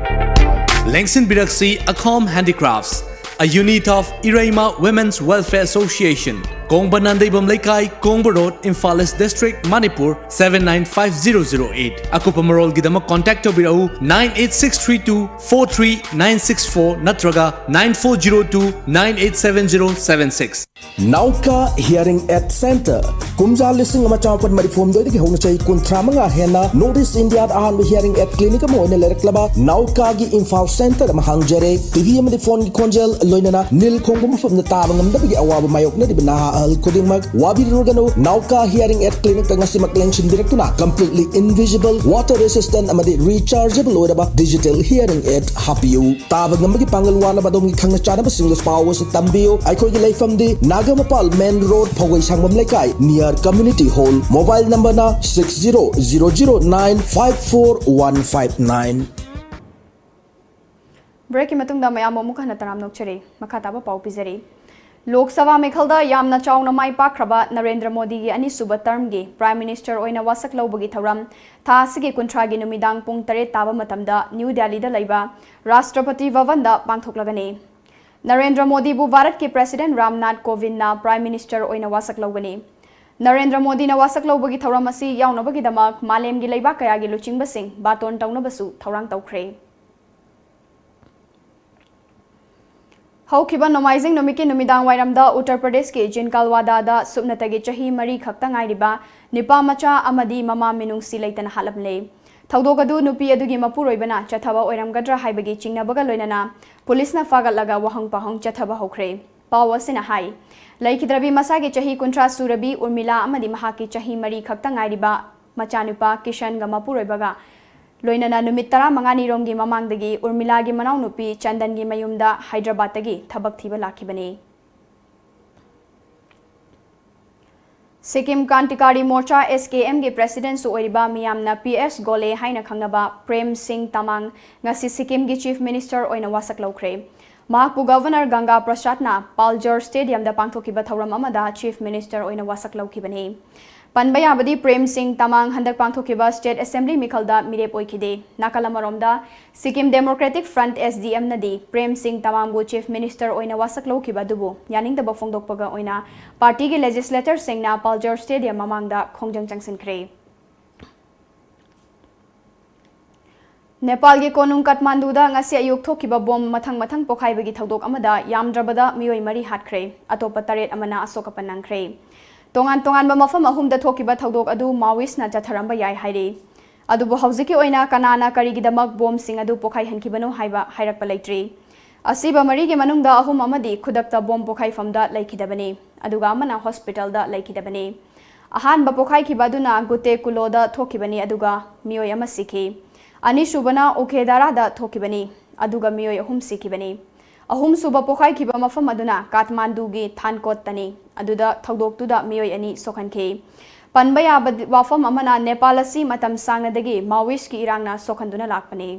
ꯂꯦꯡꯁꯤꯟꯕꯤꯔꯛꯁꯤ Akhom Handicrafts, a unit of Ireima Women's Welfare Association, ꯀꯣꯡꯕ Nandeibam ꯂꯩꯀꯥꯏ, ꯀꯣꯡꯕ Road, Imphal East District, Manipur seven nine five zero zero eight꯫ ꯑꯀꯨꯞꯄ ꯃꯔꯣꯜꯒꯤꯗꯃꯛ contact ꯇꯧꯕꯤꯔꯛꯎ nine eight six three two four three nine six four ꯅꯠꯇ꯭ꯔꯒ nine four zero two nine eight seven zero seven six꯫ Nauka Hearing Aid Center꯫ ꯀꯨꯝꯖꯥ ꯂꯤꯁꯤꯡ ꯑꯃ ꯆꯥꯃꯥꯄꯟ ꯃꯔꯤꯐꯨ ꯍꯨꯝꯗꯣꯏꯗꯒꯤ ꯍꯧꯅ ꯆꯍꯤ ꯀꯨꯟꯊ꯭ꯔꯥ ꯃꯉꯥ ꯍꯦꯟꯅ North East Indiaꯗ ꯑꯍꯥꯟꯕ hearing aid clinic ꯑꯃ ꯑꯣꯏꯅ ꯂꯩꯔꯛꯂꯕ Naukaꯒꯤ Imphal Centre ꯑꯃ ꯍꯥꯡꯖꯔꯦ꯫ ꯇꯤ ꯚꯤ ꯑꯃꯗꯤ ꯐꯣꯟꯒꯤ ꯈꯣꯟꯖꯦꯜ, ꯂꯣꯏꯅꯅ ꯅꯤꯜ ꯈꯣꯡꯕ ꯃꯐꯝꯗ ꯇꯥꯕ ꯉꯝꯗꯕꯒꯤ ꯑꯋꯥꯕ ꯃꯥꯌꯣꯛꯅꯔꯤꯕ ꯅꯍꯥ ꯑꯍꯜ ꯈꯨꯗꯤꯡꯃꯛ ꯋꯥꯕꯤꯔꯨꯔꯒꯅꯨ꯫ Nauka Hearing Aid Clinicꯇ ꯉꯁꯤꯃꯛ ꯂꯦꯡꯁꯤꯟꯕꯤꯔꯛꯇꯨꯅ completely invisible, water resistant ꯑꯃꯗꯤ rechargeable ꯑꯣꯏꯔꯕ digital hearing aid ꯍꯥꯞꯄꯤꯌꯨ꯫ ꯇꯥꯕ ꯉꯝꯕꯒꯤ ꯄꯥꯡꯒꯜ ꯋꯥꯠꯂꯕ ꯑꯗꯣꯝꯒꯤ ꯈꯪꯅ ꯆꯥꯟꯅꯕꯁꯤꯡꯗ ꯄꯥꯎ ꯑꯁꯤ ꯇꯝꯕꯤꯌꯨ꯫ ꯑꯩꯈꯣꯏꯒꯤ ꯂꯩꯐꯝꯗꯤ ꯅꯥꯒꯥꯃꯄꯥꯜ main road, ꯐꯧꯒꯩ ꯁꯥꯡꯕꯝ ꯂꯩꯀꯥꯏ, near community hall꯫ Mobile numberꯅ six zero zero zero nine five four one five nine꯫ Breakꯀꯤ ꯃꯇꯨꯡꯗ ꯃꯌꯥꯝꯕꯨ ꯑꯃꯨꯛ ꯍꯟꯅ ꯇꯔꯥꯝꯅ ꯑꯣꯛꯆꯔꯤ꯫ ꯃꯈꯥ ꯇꯥꯕ ꯄꯥꯎ ꯄꯤꯖꯔꯤ꯫ ꯂꯣꯛ ꯁꯚꯥ ꯃꯤꯈꯜꯗ ꯌꯥꯝꯅ ꯆꯥꯎꯅ ꯃꯥꯏ ꯄꯥꯛꯈ꯭ꯔꯕ ꯅꯔꯦꯟꯗ꯭ꯔ ꯃꯣꯗꯤꯒꯤ ꯑꯅꯤꯁꯨꯕ termꯒꯤ Prime Minister ꯑꯣꯏꯅ ꯋꯥꯁꯛ ꯂꯧꯕꯒꯤ ꯊꯧꯔꯝ ꯊꯥ ꯑꯁꯤꯒꯤ ꯀꯨꯟꯊ꯭ꯔꯥꯒꯤ ꯅꯨꯃꯤꯗꯥꯡ ꯄꯨꯡ ꯇꯔꯦꯠ ꯇꯥꯕ ꯃꯇꯝꯗ ꯅ꯭ꯌꯨ ꯗꯦꯜꯂꯤꯗ ꯂꯩꯕ ꯔꯥꯁꯇ꯭ꯔꯄꯇꯤ ꯚꯕꯟꯗ ꯄꯥꯡꯊꯣꯛꯂꯒꯅꯤ꯫ ꯅꯔꯦꯟꯗ꯭ꯔ ꯃꯣꯗꯤꯕꯨ ꯚꯥꯔꯠꯀꯤ President Ram Nath ꯀꯣꯕꯤꯟꯗꯅ Prime Minister ꯑꯣꯏꯅ ꯋꯥꯁꯛ ꯂꯧꯒꯅꯤ꯫ ꯅꯔꯦꯟꯗ꯭ꯔ ꯃꯣꯗꯤꯅ ꯋꯥꯁꯛ ꯂꯧꯕꯒꯤ ꯊꯧꯔꯝ ꯑꯁꯤ ꯌꯥꯎꯅꯕꯒꯤꯗꯃꯛ ꯃꯥꯂꯦꯝꯒꯤ ꯂꯩꯕꯥꯛ ꯀꯌꯥꯒꯤ ꯂꯨꯆꯤꯡꯕꯁꯤꯡ ꯕꯥꯇꯣꯟ ꯇꯧꯅꯕꯁꯨ ꯊꯧꯔꯥꯡ ꯇꯧꯈ꯭ꯔꯦ꯫ ꯍꯧꯈꯤꯕ ꯅꯣꯡꯃꯥꯏꯖꯤꯡ ꯅꯨꯃꯤꯠꯀꯤ ꯅꯨꯃꯤꯗꯥꯡ ꯋꯥꯏꯔꯝꯗ ꯎꯠꯇꯔ ꯄ꯭ꯔꯗꯦꯁꯀꯤ ꯖꯤꯟꯀꯥꯜꯋꯥꯗꯥꯗ ꯁꯨꯞꯅꯇꯒꯤ ꯆꯍꯤ ꯃꯔꯤ ꯈꯛꯇ ꯉꯥꯏꯔꯤꯕ ꯅꯤꯄꯥ ꯃꯆꯥ ꯑꯃꯗꯤ ꯃꯃꯥ ꯃꯤꯅꯨꯡꯁꯤ ꯂꯩꯇꯅ ꯍꯥꯠꯂꯝꯂꯦ꯫ ꯊꯧꯗꯣꯛ ꯑꯗꯨ ꯅꯨꯄꯤ ꯑꯗꯨꯒꯤ ꯃꯄꯨꯔꯣꯏꯕꯅ ꯆꯠꯊꯕ ꯑꯣꯏꯔꯝꯒꯗ꯭ꯔꯥ ꯍꯥꯏꯕꯒꯤ ꯆꯤꯡꯅꯕꯒ ꯂꯣꯏꯅꯅ ꯄꯨꯂꯤꯁꯅ ꯐꯥꯒꯠꯂꯒ ꯋꯥꯍꯪ ꯄꯥꯎꯍꯪ ꯆꯠꯊꯕ ꯍꯧꯈ꯭ꯔꯦ꯫ ꯄꯥꯎ ꯑꯁꯤꯅ ꯍꯥꯏ, ꯂꯩꯈꯤꯗ꯭ꯔꯕꯤ ꯃꯁꯥꯒꯤ ꯆꯍꯤ ꯀꯨꯟꯊ꯭ꯔꯥ ꯁꯨꯔꯕꯤ ꯎꯔꯃꯤꯂꯥ ꯑꯃꯗꯤ ꯃꯍꯥꯛꯀꯤ ꯆꯍꯤ ꯃꯔꯤ ꯈꯛꯇ ꯉꯥꯏꯔꯤꯕ ꯃꯆꯥꯅꯨꯄꯥ ꯀꯤꯁꯟꯒ ꯃꯄꯨꯔꯣꯏꯕꯒ ꯂꯣꯏꯅꯅ ꯅꯨꯃꯤꯠ ꯇꯔꯥꯃꯉꯥꯅꯤꯔꯣꯝꯒꯤ ꯃꯃꯥꯡꯗꯒꯤ ꯎꯔꯃꯤꯂꯥꯒꯤ ꯃꯅꯥꯎꯅꯨꯄꯤ ꯆꯟꯗꯟꯒꯤ ꯃꯌꯨꯝꯗ ꯍꯥꯏꯗ꯭ꯔꯕꯥꯗꯇꯒꯤ ꯊꯕꯛ ꯊꯤꯕ ꯂꯥꯛꯈꯤꯕꯅꯤ꯫ ꯁꯤꯛꯀꯤꯝ ꯀ꯭ꯔꯥꯟꯇꯤꯀꯥꯔꯤ ꯃꯣꯔꯆꯥ, S K M ꯒꯤ ꯄ꯭ꯔꯦꯁꯤꯗꯦꯟꯠꯁꯨ ꯑꯣꯏꯔꯤꯕ ꯃꯤꯌꯥꯝꯅ P S ꯒꯣꯂꯦ ꯍꯥꯏꯅ ꯈꯪꯅꯕ ꯄ꯭ꯔꯦꯝ ꯁꯤꯡ ꯇꯃꯥꯡ ꯉꯁꯤ ꯁꯤꯛꯀꯤꯝꯒꯤ ꯆꯤꯐ ꯃꯤꯅꯤꯁꯇꯔ ꯑꯣꯏꯅ ꯋꯥꯁꯛ ꯂꯧꯈ꯭ꯔꯦ꯫ ꯃꯍꯥꯛꯄꯨ ꯒꯚꯔꯅꯔ ꯒꯪꯒꯥ ꯄ꯭ꯔꯁꯥꯗꯅ ꯄꯥꯜꯖꯔ ꯁ꯭ꯇꯦꯗꯤꯌꯝꯗ ꯄꯥꯡꯊꯣꯛꯈꯤꯕ ꯊꯧꯔꯝ ꯑꯃꯗ ꯆꯤꯐ ꯃꯤꯅꯤꯁꯇꯔ ꯑꯣꯏꯅ ꯋꯥꯁꯛ ꯂꯧꯈꯤꯕꯅꯤ꯫ ꯄꯟꯕ ꯌꯥꯕꯗꯤ, ꯄ꯭ꯔꯦꯝ ꯁꯤꯡ ꯇꯃꯥꯡ ꯍꯟꯗꯛ ꯄꯥꯡꯊꯣꯛꯈꯤꯕ ꯁ꯭ꯇꯦꯠ ꯑꯦꯁꯦꯝꯕ꯭ꯂꯤ ꯃꯤꯈꯜꯗ ꯃꯤꯔꯦꯞ ꯑꯣꯏꯈꯤꯗꯦ꯫ ꯅꯥꯀꯜ ꯑꯃꯔꯣꯝꯗ, Sikkim democratic front, S D M ꯅꯗꯤ ꯄ꯭ꯔꯦꯝ ꯁꯤꯡ ꯇꯃꯥꯡꯕꯨ ꯆꯤꯐ ꯃꯤꯅꯤꯁꯇꯔ ꯑꯣꯏꯅ ꯋꯥꯁꯛ ꯂꯧꯈꯤꯕ ꯑꯗꯨꯕꯨ ꯌꯥꯅꯤꯡꯗꯕ ꯐꯣꯡꯗꯣꯛꯄꯒ ꯑꯣꯏꯅ ꯄꯥꯔꯇꯤꯒꯤ ꯂꯦꯖꯤꯁꯂꯦꯇꯔꯁꯤꯡꯅ ꯄꯥꯜꯖꯔ ꯁ꯭ꯇꯦꯗꯤꯌꯝ ꯃꯃꯥꯡꯗ ꯈꯣꯡꯖꯪ ꯆꯪꯁꯤꯟꯈ꯭ꯔꯦ꯫ ꯅꯦꯄꯥꯜꯒꯤ ꯀꯣꯅꯨꯡ ꯀꯥꯊꯃꯥꯟꯗꯨꯗ ꯉꯁꯤ ꯑꯌꯨꯛ ꯊꯣꯛꯈꯤꯕ ꯕꯣꯝ ꯃꯊꯪ ꯃꯊꯪ ꯄꯣꯈꯥꯏꯕꯒꯤ ꯊꯧꯗꯣꯛ ꯑꯃꯗ ꯌꯥꯝꯗ꯭ꯔꯕꯗ ꯃꯤꯑꯣꯏ ꯃꯔꯤ ꯍꯥꯠꯈ꯭ꯔꯦ, ꯑꯇꯣꯞꯄ ꯇꯔꯦꯠ ꯑꯃꯅ ꯑꯁꯣꯛ ꯑꯄꯟ ꯅꯪꯈ꯭ꯔꯦ꯫ ꯇꯣꯉꯥꯟ ꯇꯣꯉꯥꯟꯕ ꯃꯐꯝ ꯑꯍꯨꯝꯗ ꯊꯣꯛꯈꯤꯕ ꯊꯧꯗꯣꯛ ꯑꯗꯨ ꯃꯥꯋꯤꯁꯅ ꯆꯠꯊꯔꯝꯕ ꯌꯥꯏ ꯍꯥꯏꯔꯤ꯫ ꯑꯗꯨꯕꯨ ꯍꯧꯖꯤꯛꯀꯤ ꯑꯣꯏꯅ ꯀꯅꯥꯅ ꯀꯔꯤꯒꯤꯗꯃꯛ ꯕꯣꯝꯁꯤꯡ ꯑꯗꯨ ꯄꯣꯈꯥꯏꯍꯟꯈꯤꯕꯅꯣ ꯍꯥꯏꯕ ꯍꯥꯏꯔꯛꯄ ꯂꯩꯇ꯭ꯔꯤ꯫ ꯑꯁꯤꯕ ꯃꯔꯤꯒꯤ ꯃꯅꯨꯡꯗ ꯑꯍꯨꯝ ꯑꯃꯗꯤ ꯈꯨꯗꯛꯇ ꯕꯣꯝ ꯄꯣꯈꯥꯏꯐꯝꯗ ꯂꯩꯈꯤꯗꯕꯅꯤ, ꯑꯗꯨꯒ ꯑꯃꯅ ꯍꯣꯁꯄꯤꯇꯥꯜꯗ ꯂꯩꯈꯤꯗꯕꯅꯤ꯫ ꯑꯍꯥꯟꯕ ꯄꯣꯈꯥꯏꯈꯤꯕ ꯑꯗꯨꯅ ꯒꯨꯇꯦ ꯀꯨꯂꯣꯗ ꯊꯣꯛꯈꯤꯕꯅꯤ, ꯑꯗꯨꯒ ꯃꯤꯑꯣꯏ ꯑꯃ ꯁꯤꯈꯤ꯫ ꯑꯅꯤꯁꯨꯕꯅ ꯎꯈꯦꯗꯥꯔꯥꯗ ꯊꯣꯛꯈꯤꯕꯅꯤ, ꯑꯗꯨꯒ ꯃꯤꯑꯣꯏ ꯑꯍꯨꯝ ꯁꯤꯈꯤꯕꯅꯤ꯫ ꯑꯍꯨꯝꯁꯨꯕ ꯄꯣꯈꯥꯏꯈꯤꯕ ꯃꯐꯝ ꯑꯗꯨꯅ ꯀꯥꯊꯃꯥꯟꯗꯨꯒꯤ ꯊꯥꯟꯀꯣꯠꯇꯅꯤ, ꯑꯗꯨꯗ ꯊꯧꯗꯣꯛꯇꯨꯗ ꯃꯤꯑꯣꯏ ꯑꯅꯤ ꯁꯣꯛꯍꯟꯈꯤ꯫ ꯄꯟꯕ ꯌꯥꯕ ꯋꯥꯐꯝ ꯑꯃꯅ, ꯅꯦꯄꯥꯜ ꯑꯁꯤ ꯃꯇꯝ ꯁꯥꯡꯅꯗꯒꯤ ꯃꯥꯋꯤꯁꯀꯤ ꯏꯔꯥꯡꯅ ꯁꯣꯛꯍꯟꯗꯨꯅ ꯂꯥꯛꯄꯅꯤ꯫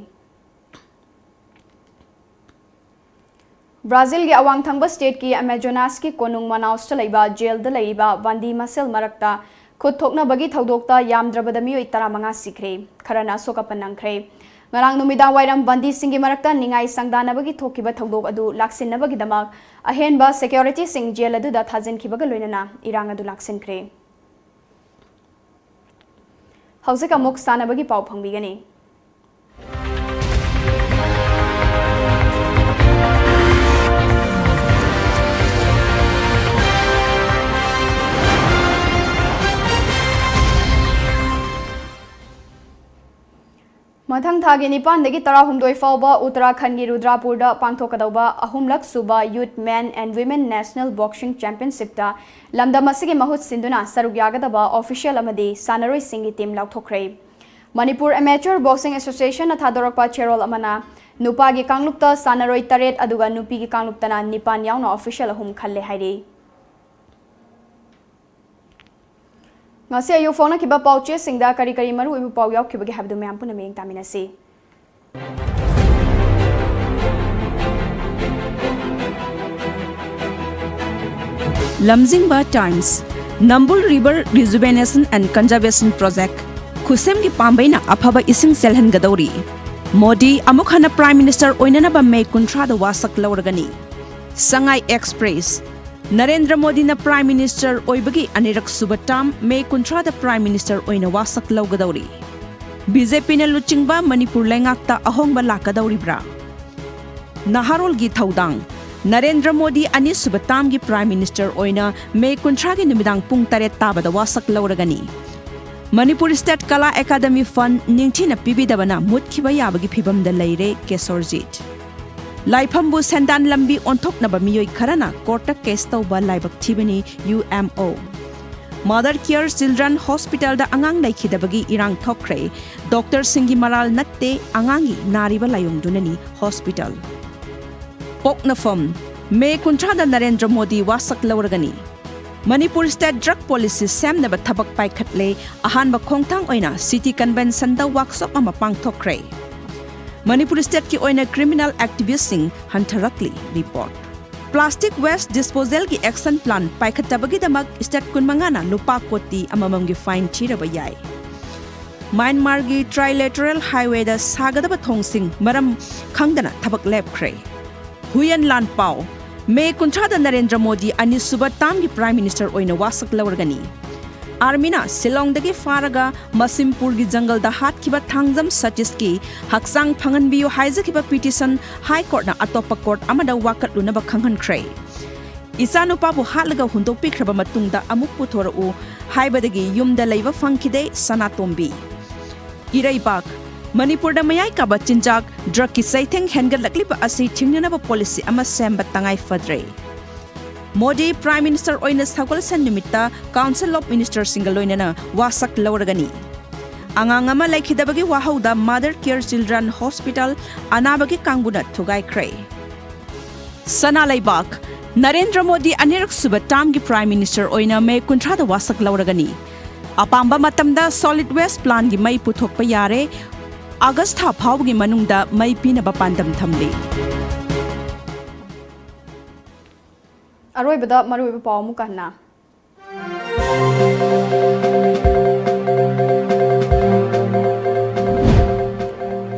ꯕ꯭ꯔꯥꯖꯤꯜꯒꯤ ꯑꯋꯥꯡ ꯊꯪꯕ ꯁ꯭ꯇꯦꯠꯀꯤ ꯑꯃꯥꯖꯣꯅꯥꯁꯀꯤ ꯀꯣꯅꯨꯡ ꯃꯅꯥꯎꯁꯇ ꯂꯩꯕ ꯖꯦꯜꯗ ꯂꯩꯔꯤꯕ ꯕꯟꯗꯤ ꯃꯁꯦꯜ ꯃꯔꯛꯇ ꯈꯨꯠ ꯊꯣꯛꯅꯕꯒꯤ ꯊꯧꯗꯣꯛꯇ ꯌꯥꯝꯗ꯭ꯔꯕꯗ ꯃꯤꯑꯣꯏ ꯇꯔꯥꯃꯉꯥ ꯁꯤꯈ꯭ꯔꯦ, ꯈꯔꯅ ꯑꯁꯣꯛ ꯑꯄꯟ ꯅꯪꯈ꯭ꯔꯦ꯫ ꯉꯔꯥꯡ ꯅꯨꯃꯤꯗꯥꯡ ꯋꯥꯏꯔꯝ ꯕꯟꯗꯤꯁꯤꯡꯒꯤ ꯃꯔꯛꯇ ꯅꯤꯡꯉꯥꯏ ꯁꯪꯗꯥꯅꯕꯒꯤ ꯊꯣꯛꯈꯤꯕ ꯊꯧꯗꯣꯛ ꯑꯗꯨ ꯂꯥꯛꯁꯤꯟꯅꯕꯒꯤꯗꯃꯛ ꯑꯍꯦꯟꯕ ꯁꯦꯀ꯭ꯌꯨꯔꯤꯇꯤꯁꯤꯡ ꯖꯦꯜ ꯑꯗꯨꯗ ꯊꯥꯖꯤꯟꯈꯤꯕꯒ ꯂꯣꯏꯅꯅ ꯏꯔꯥꯡ ꯑꯗꯨ ꯂꯥꯛꯁꯤꯟꯈ꯭ꯔꯦ꯫ ꯍꯧꯖꯤꯛ ꯑꯃꯨꯛ ꯁꯥꯟꯅꯕꯒꯤ ꯄꯥꯎ ꯐꯪꯕꯤꯒꯅꯤ꯫ ꯃꯊꯪ ꯊꯥꯒꯤ ꯅꯤꯄꯥꯟꯗꯒꯤ ꯇꯔꯥꯍꯨꯝꯗꯣꯏ ꯐꯥꯎꯕ ꯎꯠꯇꯔꯥꯈꯟꯒꯤ ꯔꯨꯗ꯭ꯔꯥꯄꯨꯔꯗ ꯄꯥꯡꯊꯣꯛꯀꯗꯧꯕ ꯑꯍꯨꯝꯂꯛ ꯁꯨꯕ Youth Men and Women National Boxing Championshipꯇ ꯂꯝꯗꯝ ꯑꯁꯤꯒꯤ ꯃꯍꯨꯠ ꯁꯤꯟꯗꯨꯅ ꯁꯔꯨꯛ ꯌꯥꯒꯗꯕ ꯑꯣꯐꯤꯁꯤꯌꯦꯜ ꯑꯃꯗꯤ ꯁꯥꯟꯅꯔꯣꯏꯁꯤꯡꯒꯤ ꯇꯤꯝ ꯂꯥꯎꯊꯣꯛꯈ꯭ꯔꯦ꯫ ꯃꯅꯤꯄꯨꯔ Amateur Boxing Association ꯅ ꯊꯥꯗꯣꯔꯛꯄ ꯆꯦꯔꯣꯜ ꯑꯃꯅ ꯅꯨꯄꯥꯒꯤ ꯀꯥꯡꯂꯨꯞꯇ ꯁꯥꯟꯅꯔꯣꯏ ꯇꯔꯦꯠ ꯑꯗꯨꯒ ꯅꯨꯄꯤꯒꯤ ꯀꯥꯡꯂꯨꯞꯇꯅ ꯅꯤꯄꯥꯟ ꯌꯥꯎꯅ official ꯑꯍꯨꯝ ꯈꯜꯂꯦ ꯍꯥꯏꯔꯤ꯫ ꯉꯁꯤ ꯑꯌꯨꯛ ꯐꯣꯡꯅꯈꯤꯕ ꯄꯥꯎꯆꯦꯁꯤꯡꯗ ꯀꯔꯤ ꯀꯔꯤ ꯃꯔꯨꯑꯣꯏꯕ ꯄꯥꯎ ꯌꯥꯎꯈꯤꯕꯒꯦ ꯍꯥꯏꯕꯗꯨ ꯃꯌꯥꯝ ꯄꯨꯟꯅ ꯃꯤꯠꯌꯦꯡ ꯇꯥꯃꯤꯟꯅꯁꯤ꯫ ꯂꯝꯖꯤꯡꯕ Times, Nambul River Rejuvenation and Conservation Project, ꯈꯨꯁꯦꯝꯒꯤ ꯄꯥꯝꯕꯩꯅ ꯑꯐꯕ ꯏꯁꯤꯡ ꯆꯦꯜꯍꯟꯒꯗꯧꯔꯤ꯫ ꯃꯣꯗꯤ ꯑꯃꯨꯛ ꯍꯟꯅ Prime Minister ꯑꯣꯏꯅꯅꯕ ꯃꯦ ꯀꯨꯟꯊ꯭ꯔꯥꯗ ꯋꯥꯁꯛ ꯂꯧꯔꯒꯅꯤ꯫ ꯁꯉꯥꯏ Express, ꯅꯔꯦꯟꯗ꯭ꯔ ꯃꯣꯗꯤꯅ Prime Minister ꯑꯣꯏꯕꯒꯤ ꯑꯅꯤꯔꯛ ꯁꯨꯕ term ꯃꯦ ꯀꯨꯟꯊ꯭ꯔꯥꯗ Prime Minister ꯑꯣꯏꯅ ꯋꯥꯁꯛ ꯂꯧꯒꯗꯧꯔꯤ꯫ BJP ꯅ ꯂꯨꯆꯤꯡꯕ ꯃꯅꯤꯄꯨꯔ ꯂꯩꯉꯥꯛꯇ ꯑꯍꯣꯡꯕ ꯂꯥꯛꯀꯗꯧꯔꯤꯕ꯭ꯔꯥ? ꯅꯍꯥꯔꯣꯜꯒꯤ ꯊꯧꯗꯥꯡ, ꯅꯔꯦꯟꯗ꯭ꯔ ꯃꯣꯗꯤ ꯑꯅꯤꯁꯨꯕ term ꯒꯤ Prime Minister ꯑꯣꯏꯅ ꯃꯦ ꯀꯨꯟꯊ꯭ꯔꯥꯒꯤ ꯅꯨꯃꯤꯗꯥꯡ ꯄꯨꯡ ꯇꯔꯦꯠ ꯇꯥꯕꯗ ꯋꯥꯁꯛ ꯂꯧꯔꯒꯅꯤ꯫ ꯃꯅꯤꯄꯨꯔ State ꯀꯂꯥ ꯑꯦꯀꯥꯗꯃꯤ fund ꯅꯤꯡꯊꯤꯅ ꯄꯤꯕꯤꯗꯕꯅ ꯃꯨꯠꯈꯤꯕ ꯌꯥꯕꯒꯤ ꯐꯤꯚꯝꯗ ꯂꯩꯔꯦ ꯀꯦꯁꯣꯔꯖꯤꯠ꯫ ꯂꯥꯏꯐꯝꯕꯨ ꯁꯦꯟꯗꯥꯟ ꯂꯝꯕꯤ ꯑꯣꯟꯊꯣꯛꯅꯕ ꯃꯤꯑꯣꯏ ꯈꯔꯅ court ꯇ case ꯇꯧꯕ ꯂꯥꯏꯕꯛ ꯊꯤꯕꯅꯤ UMO꯫ Mother Care Children Hospital ꯗ ꯑꯉꯥꯡ ꯂꯩꯈꯤꯗꯕꯒꯤ ꯏꯔꯥꯡ ꯊꯣꯛꯈ꯭ꯔꯦ꯫ Doctor ꯁꯤꯡꯒꯤ ꯃꯔꯥꯜ ꯅꯠꯇꯦ, ꯑꯉꯥꯡꯒꯤ ꯅꯥꯔꯤꯕ ꯂꯥꯏꯑꯣꯡꯗꯨꯅꯅꯤ hospital꯫ ꯄꯣꯛꯅꯐꯝ, ꯃꯦ ꯀꯨꯟꯊ꯭ꯔꯥꯗ ꯅꯔꯦꯟꯗ꯭ꯔ ꯃꯣꯗꯤ ꯋꯥꯁꯛ ꯂꯧꯔꯒꯅꯤ꯫ ꯃꯅꯤꯄꯨꯔ State Drug Policy ꯁꯦꯝꯅꯕ ꯊꯕꯛ ꯄꯥꯏꯈꯠꯂꯦ꯫ ꯑꯍꯥꯟꯕ ꯈꯣꯡꯊꯥꯡ ꯑꯣꯏꯅ City Convention ꯗ workshop ꯑꯃ ꯄꯥꯡꯊꯣꯛꯈ꯭ꯔꯦ꯫ ꯃꯅꯤꯄꯨꯔ State ꯀꯤ ꯑꯣꯏꯅ criminal activist ꯁꯤꯡ ꯍꯟꯊꯔꯛꯂꯤ꯫ Report꯫ Plastic waste disposal ꯒꯤ action plan ꯄꯥꯏꯈꯠꯇꯕꯒꯤꯗꯃꯛ state ꯀꯨꯟꯃꯉꯥꯅ ꯂꯨꯄꯥ ꯀꯣꯇꯤ ꯑꯃꯃꯝꯒꯤ fine ꯊꯤꯔꯕ ꯌꯥꯏ꯫ ꯃ꯭ꯌꯥꯟꯃꯥꯔꯒꯤ trilateral highway ꯗ ꯁꯥꯒꯗꯕ ꯊꯣꯡꯁꯤꯡ ꯃꯔꯝ ꯈꯪꯗꯅ ꯊꯕꯛ ꯂꯦꯞꯈ꯭ꯔꯦ꯫ ꯍꯨꯏꯌꯦꯟ ꯂꯥꯟꯄꯥꯎ, ꯃꯦ ꯀꯨꯟꯊ꯭ꯔꯥꯗ ꯅꯔꯦꯟꯗ꯭ꯔ ꯃꯣꯗꯤ ꯑꯅꯤꯁꯨꯕ term ꯒꯤ Prime Minister ꯑꯣꯏꯅ ꯋꯥꯁꯛ ꯂꯧꯔꯒꯅꯤ꯫ Army ꯅ ꯁꯤꯂꯣꯡꯗꯒꯤ ꯐꯥꯔꯒ ꯃꯁꯤꯝꯄꯨꯔꯒꯤ ꯖꯪꯒꯜꯗ ꯍꯥꯠꯈꯤꯕ ꯊꯥꯡꯖꯝ ꯁꯇꯤꯁꯀꯤ ꯍꯛꯆꯥꯡ ꯐꯪꯍꯟꯕꯤꯌꯨ ꯍꯥꯏꯖꯈꯤꯕ petition High Court ꯅ ꯑꯇꯣꯞꯄ court ꯑꯃꯗ ꯋꯥꯀꯠꯂꯨꯅꯕ ꯈꯪꯍꯟꯈ꯭ꯔꯦ꯫ ꯏꯆꯥꯅꯨꯄꯥꯕꯨ ꯍꯥꯠꯂꯒ ꯍꯨꯟꯗꯣꯛꯄꯤꯈ꯭ꯔꯕ ꯃꯇꯨꯡꯗ ꯑꯃꯨꯛ ꯄꯨꯊꯣꯔꯛꯎ ꯍꯥꯏꯕꯗꯒꯤ ꯌꯨꯝꯗ ꯂꯩꯕ ꯐꯪꯈꯤꯗꯦ ꯁꯅꯥꯇꯣꯝꯕꯤ꯫ ꯏꯔꯩꯕꯥꯛ, ꯃꯅꯤꯄꯨꯔꯗ ꯃꯌꯥꯏ ꯀꯥꯕ ꯆꯤꯟꯖꯥꯛ drug ꯀꯤ ꯆꯩꯊꯦꯡ ꯍꯦꯟꯒꯠꯂꯛꯂꯤꯕ ꯑꯁꯤ ꯊꯤꯡꯅꯅꯕ policy ꯑꯃ ꯁꯦꯝꯕ ꯇꯉꯥꯏ ꯐꯗ꯭ꯔꯦ꯫ ꯃꯣꯗꯤ Prime Minister ꯑꯣꯏꯅ ꯁꯒꯣꯜꯁꯦꯟ ꯅꯨꯃꯤꯠꯇ Council of Minister ꯁꯤꯡꯒ ꯂꯣꯏꯅꯅ ꯋꯥꯁꯛ ꯂꯧꯔꯒꯅꯤ꯫ ꯑꯉꯥꯡ ꯑꯃ ꯂꯩꯈꯤꯗꯕꯒꯤ ꯋꯥꯍꯧꯗ Mother Care Children Hospital ꯑꯅꯥꯕꯒꯤ ꯀꯥꯡꯕꯨꯅ ꯊꯨꯒꯥꯏꯈ꯭ꯔꯦ꯫ ꯁꯅꯥ ꯂꯩꯕꯥꯛ, ꯅꯔꯦꯟꯗ꯭ꯔ ꯃꯣꯗꯤ ꯑꯅꯤꯔꯛ ꯁꯨꯕ ꯇꯥꯔꯝꯒꯤ Prime Minister ꯑꯣꯏꯅ ꯃꯦ ꯀꯨꯟꯊ꯭ꯔꯥꯗ ꯋꯥꯁꯛ ꯂꯧꯔꯒꯅꯤ꯫ ꯑꯄꯥꯝꯕ ꯃꯇꯝꯗ solid waste plantꯒꯤ ꯃꯩ ꯄꯨꯊꯣꯛꯄ ꯌꯥꯔꯦ꯫ ꯑꯥꯒꯁ ꯊꯥ ꯐꯥꯎꯕꯒꯤ ꯃꯅꯨꯡꯗ ꯃꯩ ꯄꯤꯅꯕ ꯄꯥꯟꯗꯝ ꯊꯝꯂꯤ꯫ ꯑꯔꯣꯏꯕꯗ ꯃꯔꯨꯑꯣꯏꯕ ꯄꯥꯎ ꯑꯃꯨꯛꯀ ꯍꯟꯅ꯫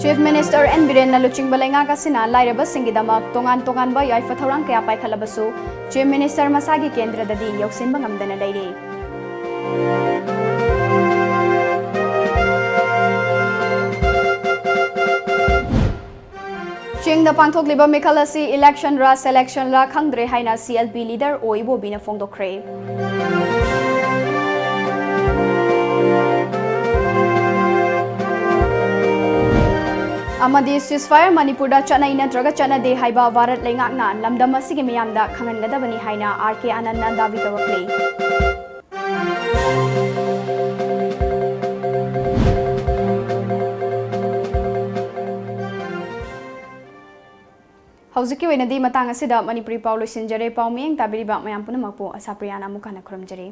Chief Minister N ꯕꯤꯔꯦꯟꯅ ꯂꯨꯆꯤꯡꯕ ꯂꯩꯉꯥꯛ ꯑꯁꯤꯅ ꯂꯥꯏꯔꯕꯁꯤꯡꯒꯤꯗꯃꯛ ꯇꯣꯉꯥꯟ ꯇꯣꯉꯥꯟꯕ ꯌꯥꯏꯐ ꯊꯧꯔꯥꯡ ꯀꯌꯥ ꯄꯥꯏꯈꯠꯂꯕꯁꯨ, Chief Minister ꯃꯁꯥꯒꯤ ꯀꯦꯟꯗ꯭ꯔꯗꯗꯤ ꯌꯧꯁꯤꯟꯕ ꯉꯝꯗꯅ ꯂꯩꯔꯤ꯫ ꯆꯤꯡꯗ ꯄꯥꯡꯊꯣꯛꯂꯤꯕ ꯃꯤꯈꯜ ꯑꯁꯤ election ꯔ selection ꯔ ꯈꯪꯗ꯭ꯔꯦ ꯍꯥꯏꯅ C L P leader O ꯏꯕꯣꯕꯤꯅ ꯐꯣꯡꯗꯣꯛꯈ꯭ꯔꯦ꯫ ꯑꯃꯗꯤ ceasefire ꯃꯅꯤꯄꯨꯔꯗ ꯆꯠꯅꯩ ꯅꯠꯇ꯭ꯔꯒ ꯆꯠꯅꯗꯦ ꯍꯥꯏꯕ ꯚꯥꯔꯠ ꯂꯩꯉꯥꯛꯅ ꯂꯝꯗꯝ ꯑꯁꯤꯒꯤ ꯃꯤꯌꯥꯝꯗ ꯈꯪꯍꯟꯒꯗꯕꯅꯤ ꯍꯥꯏꯅ ꯑꯥꯔ ꯀꯦ ꯑꯅꯟꯅ ꯗꯥꯕꯤ ꯇꯧꯔꯛꯂꯤ꯫ ꯍꯧꯖꯤꯛꯀꯤ ꯑꯣꯏꯅꯗꯤ ꯃꯇꯥꯡ ꯑꯁꯤꯗ ꯃꯅꯤꯄꯨꯔꯤ ꯄꯥꯎ ꯂꯣꯏꯁꯤꯟꯖꯔꯦ꯫ ꯄꯥꯎ ꯃꯤꯠꯌꯦꯡ ꯇꯥꯕꯤꯔꯤꯕ ꯃꯌꯥꯝ ꯄꯨꯝꯅꯃꯛꯄꯨ ꯑꯁꯥꯄ꯭ꯔꯤꯌꯥꯅ ꯑꯃꯨꯛ ꯍꯟꯅ ꯈꯨꯔꯨꯝꯖꯔꯤ꯫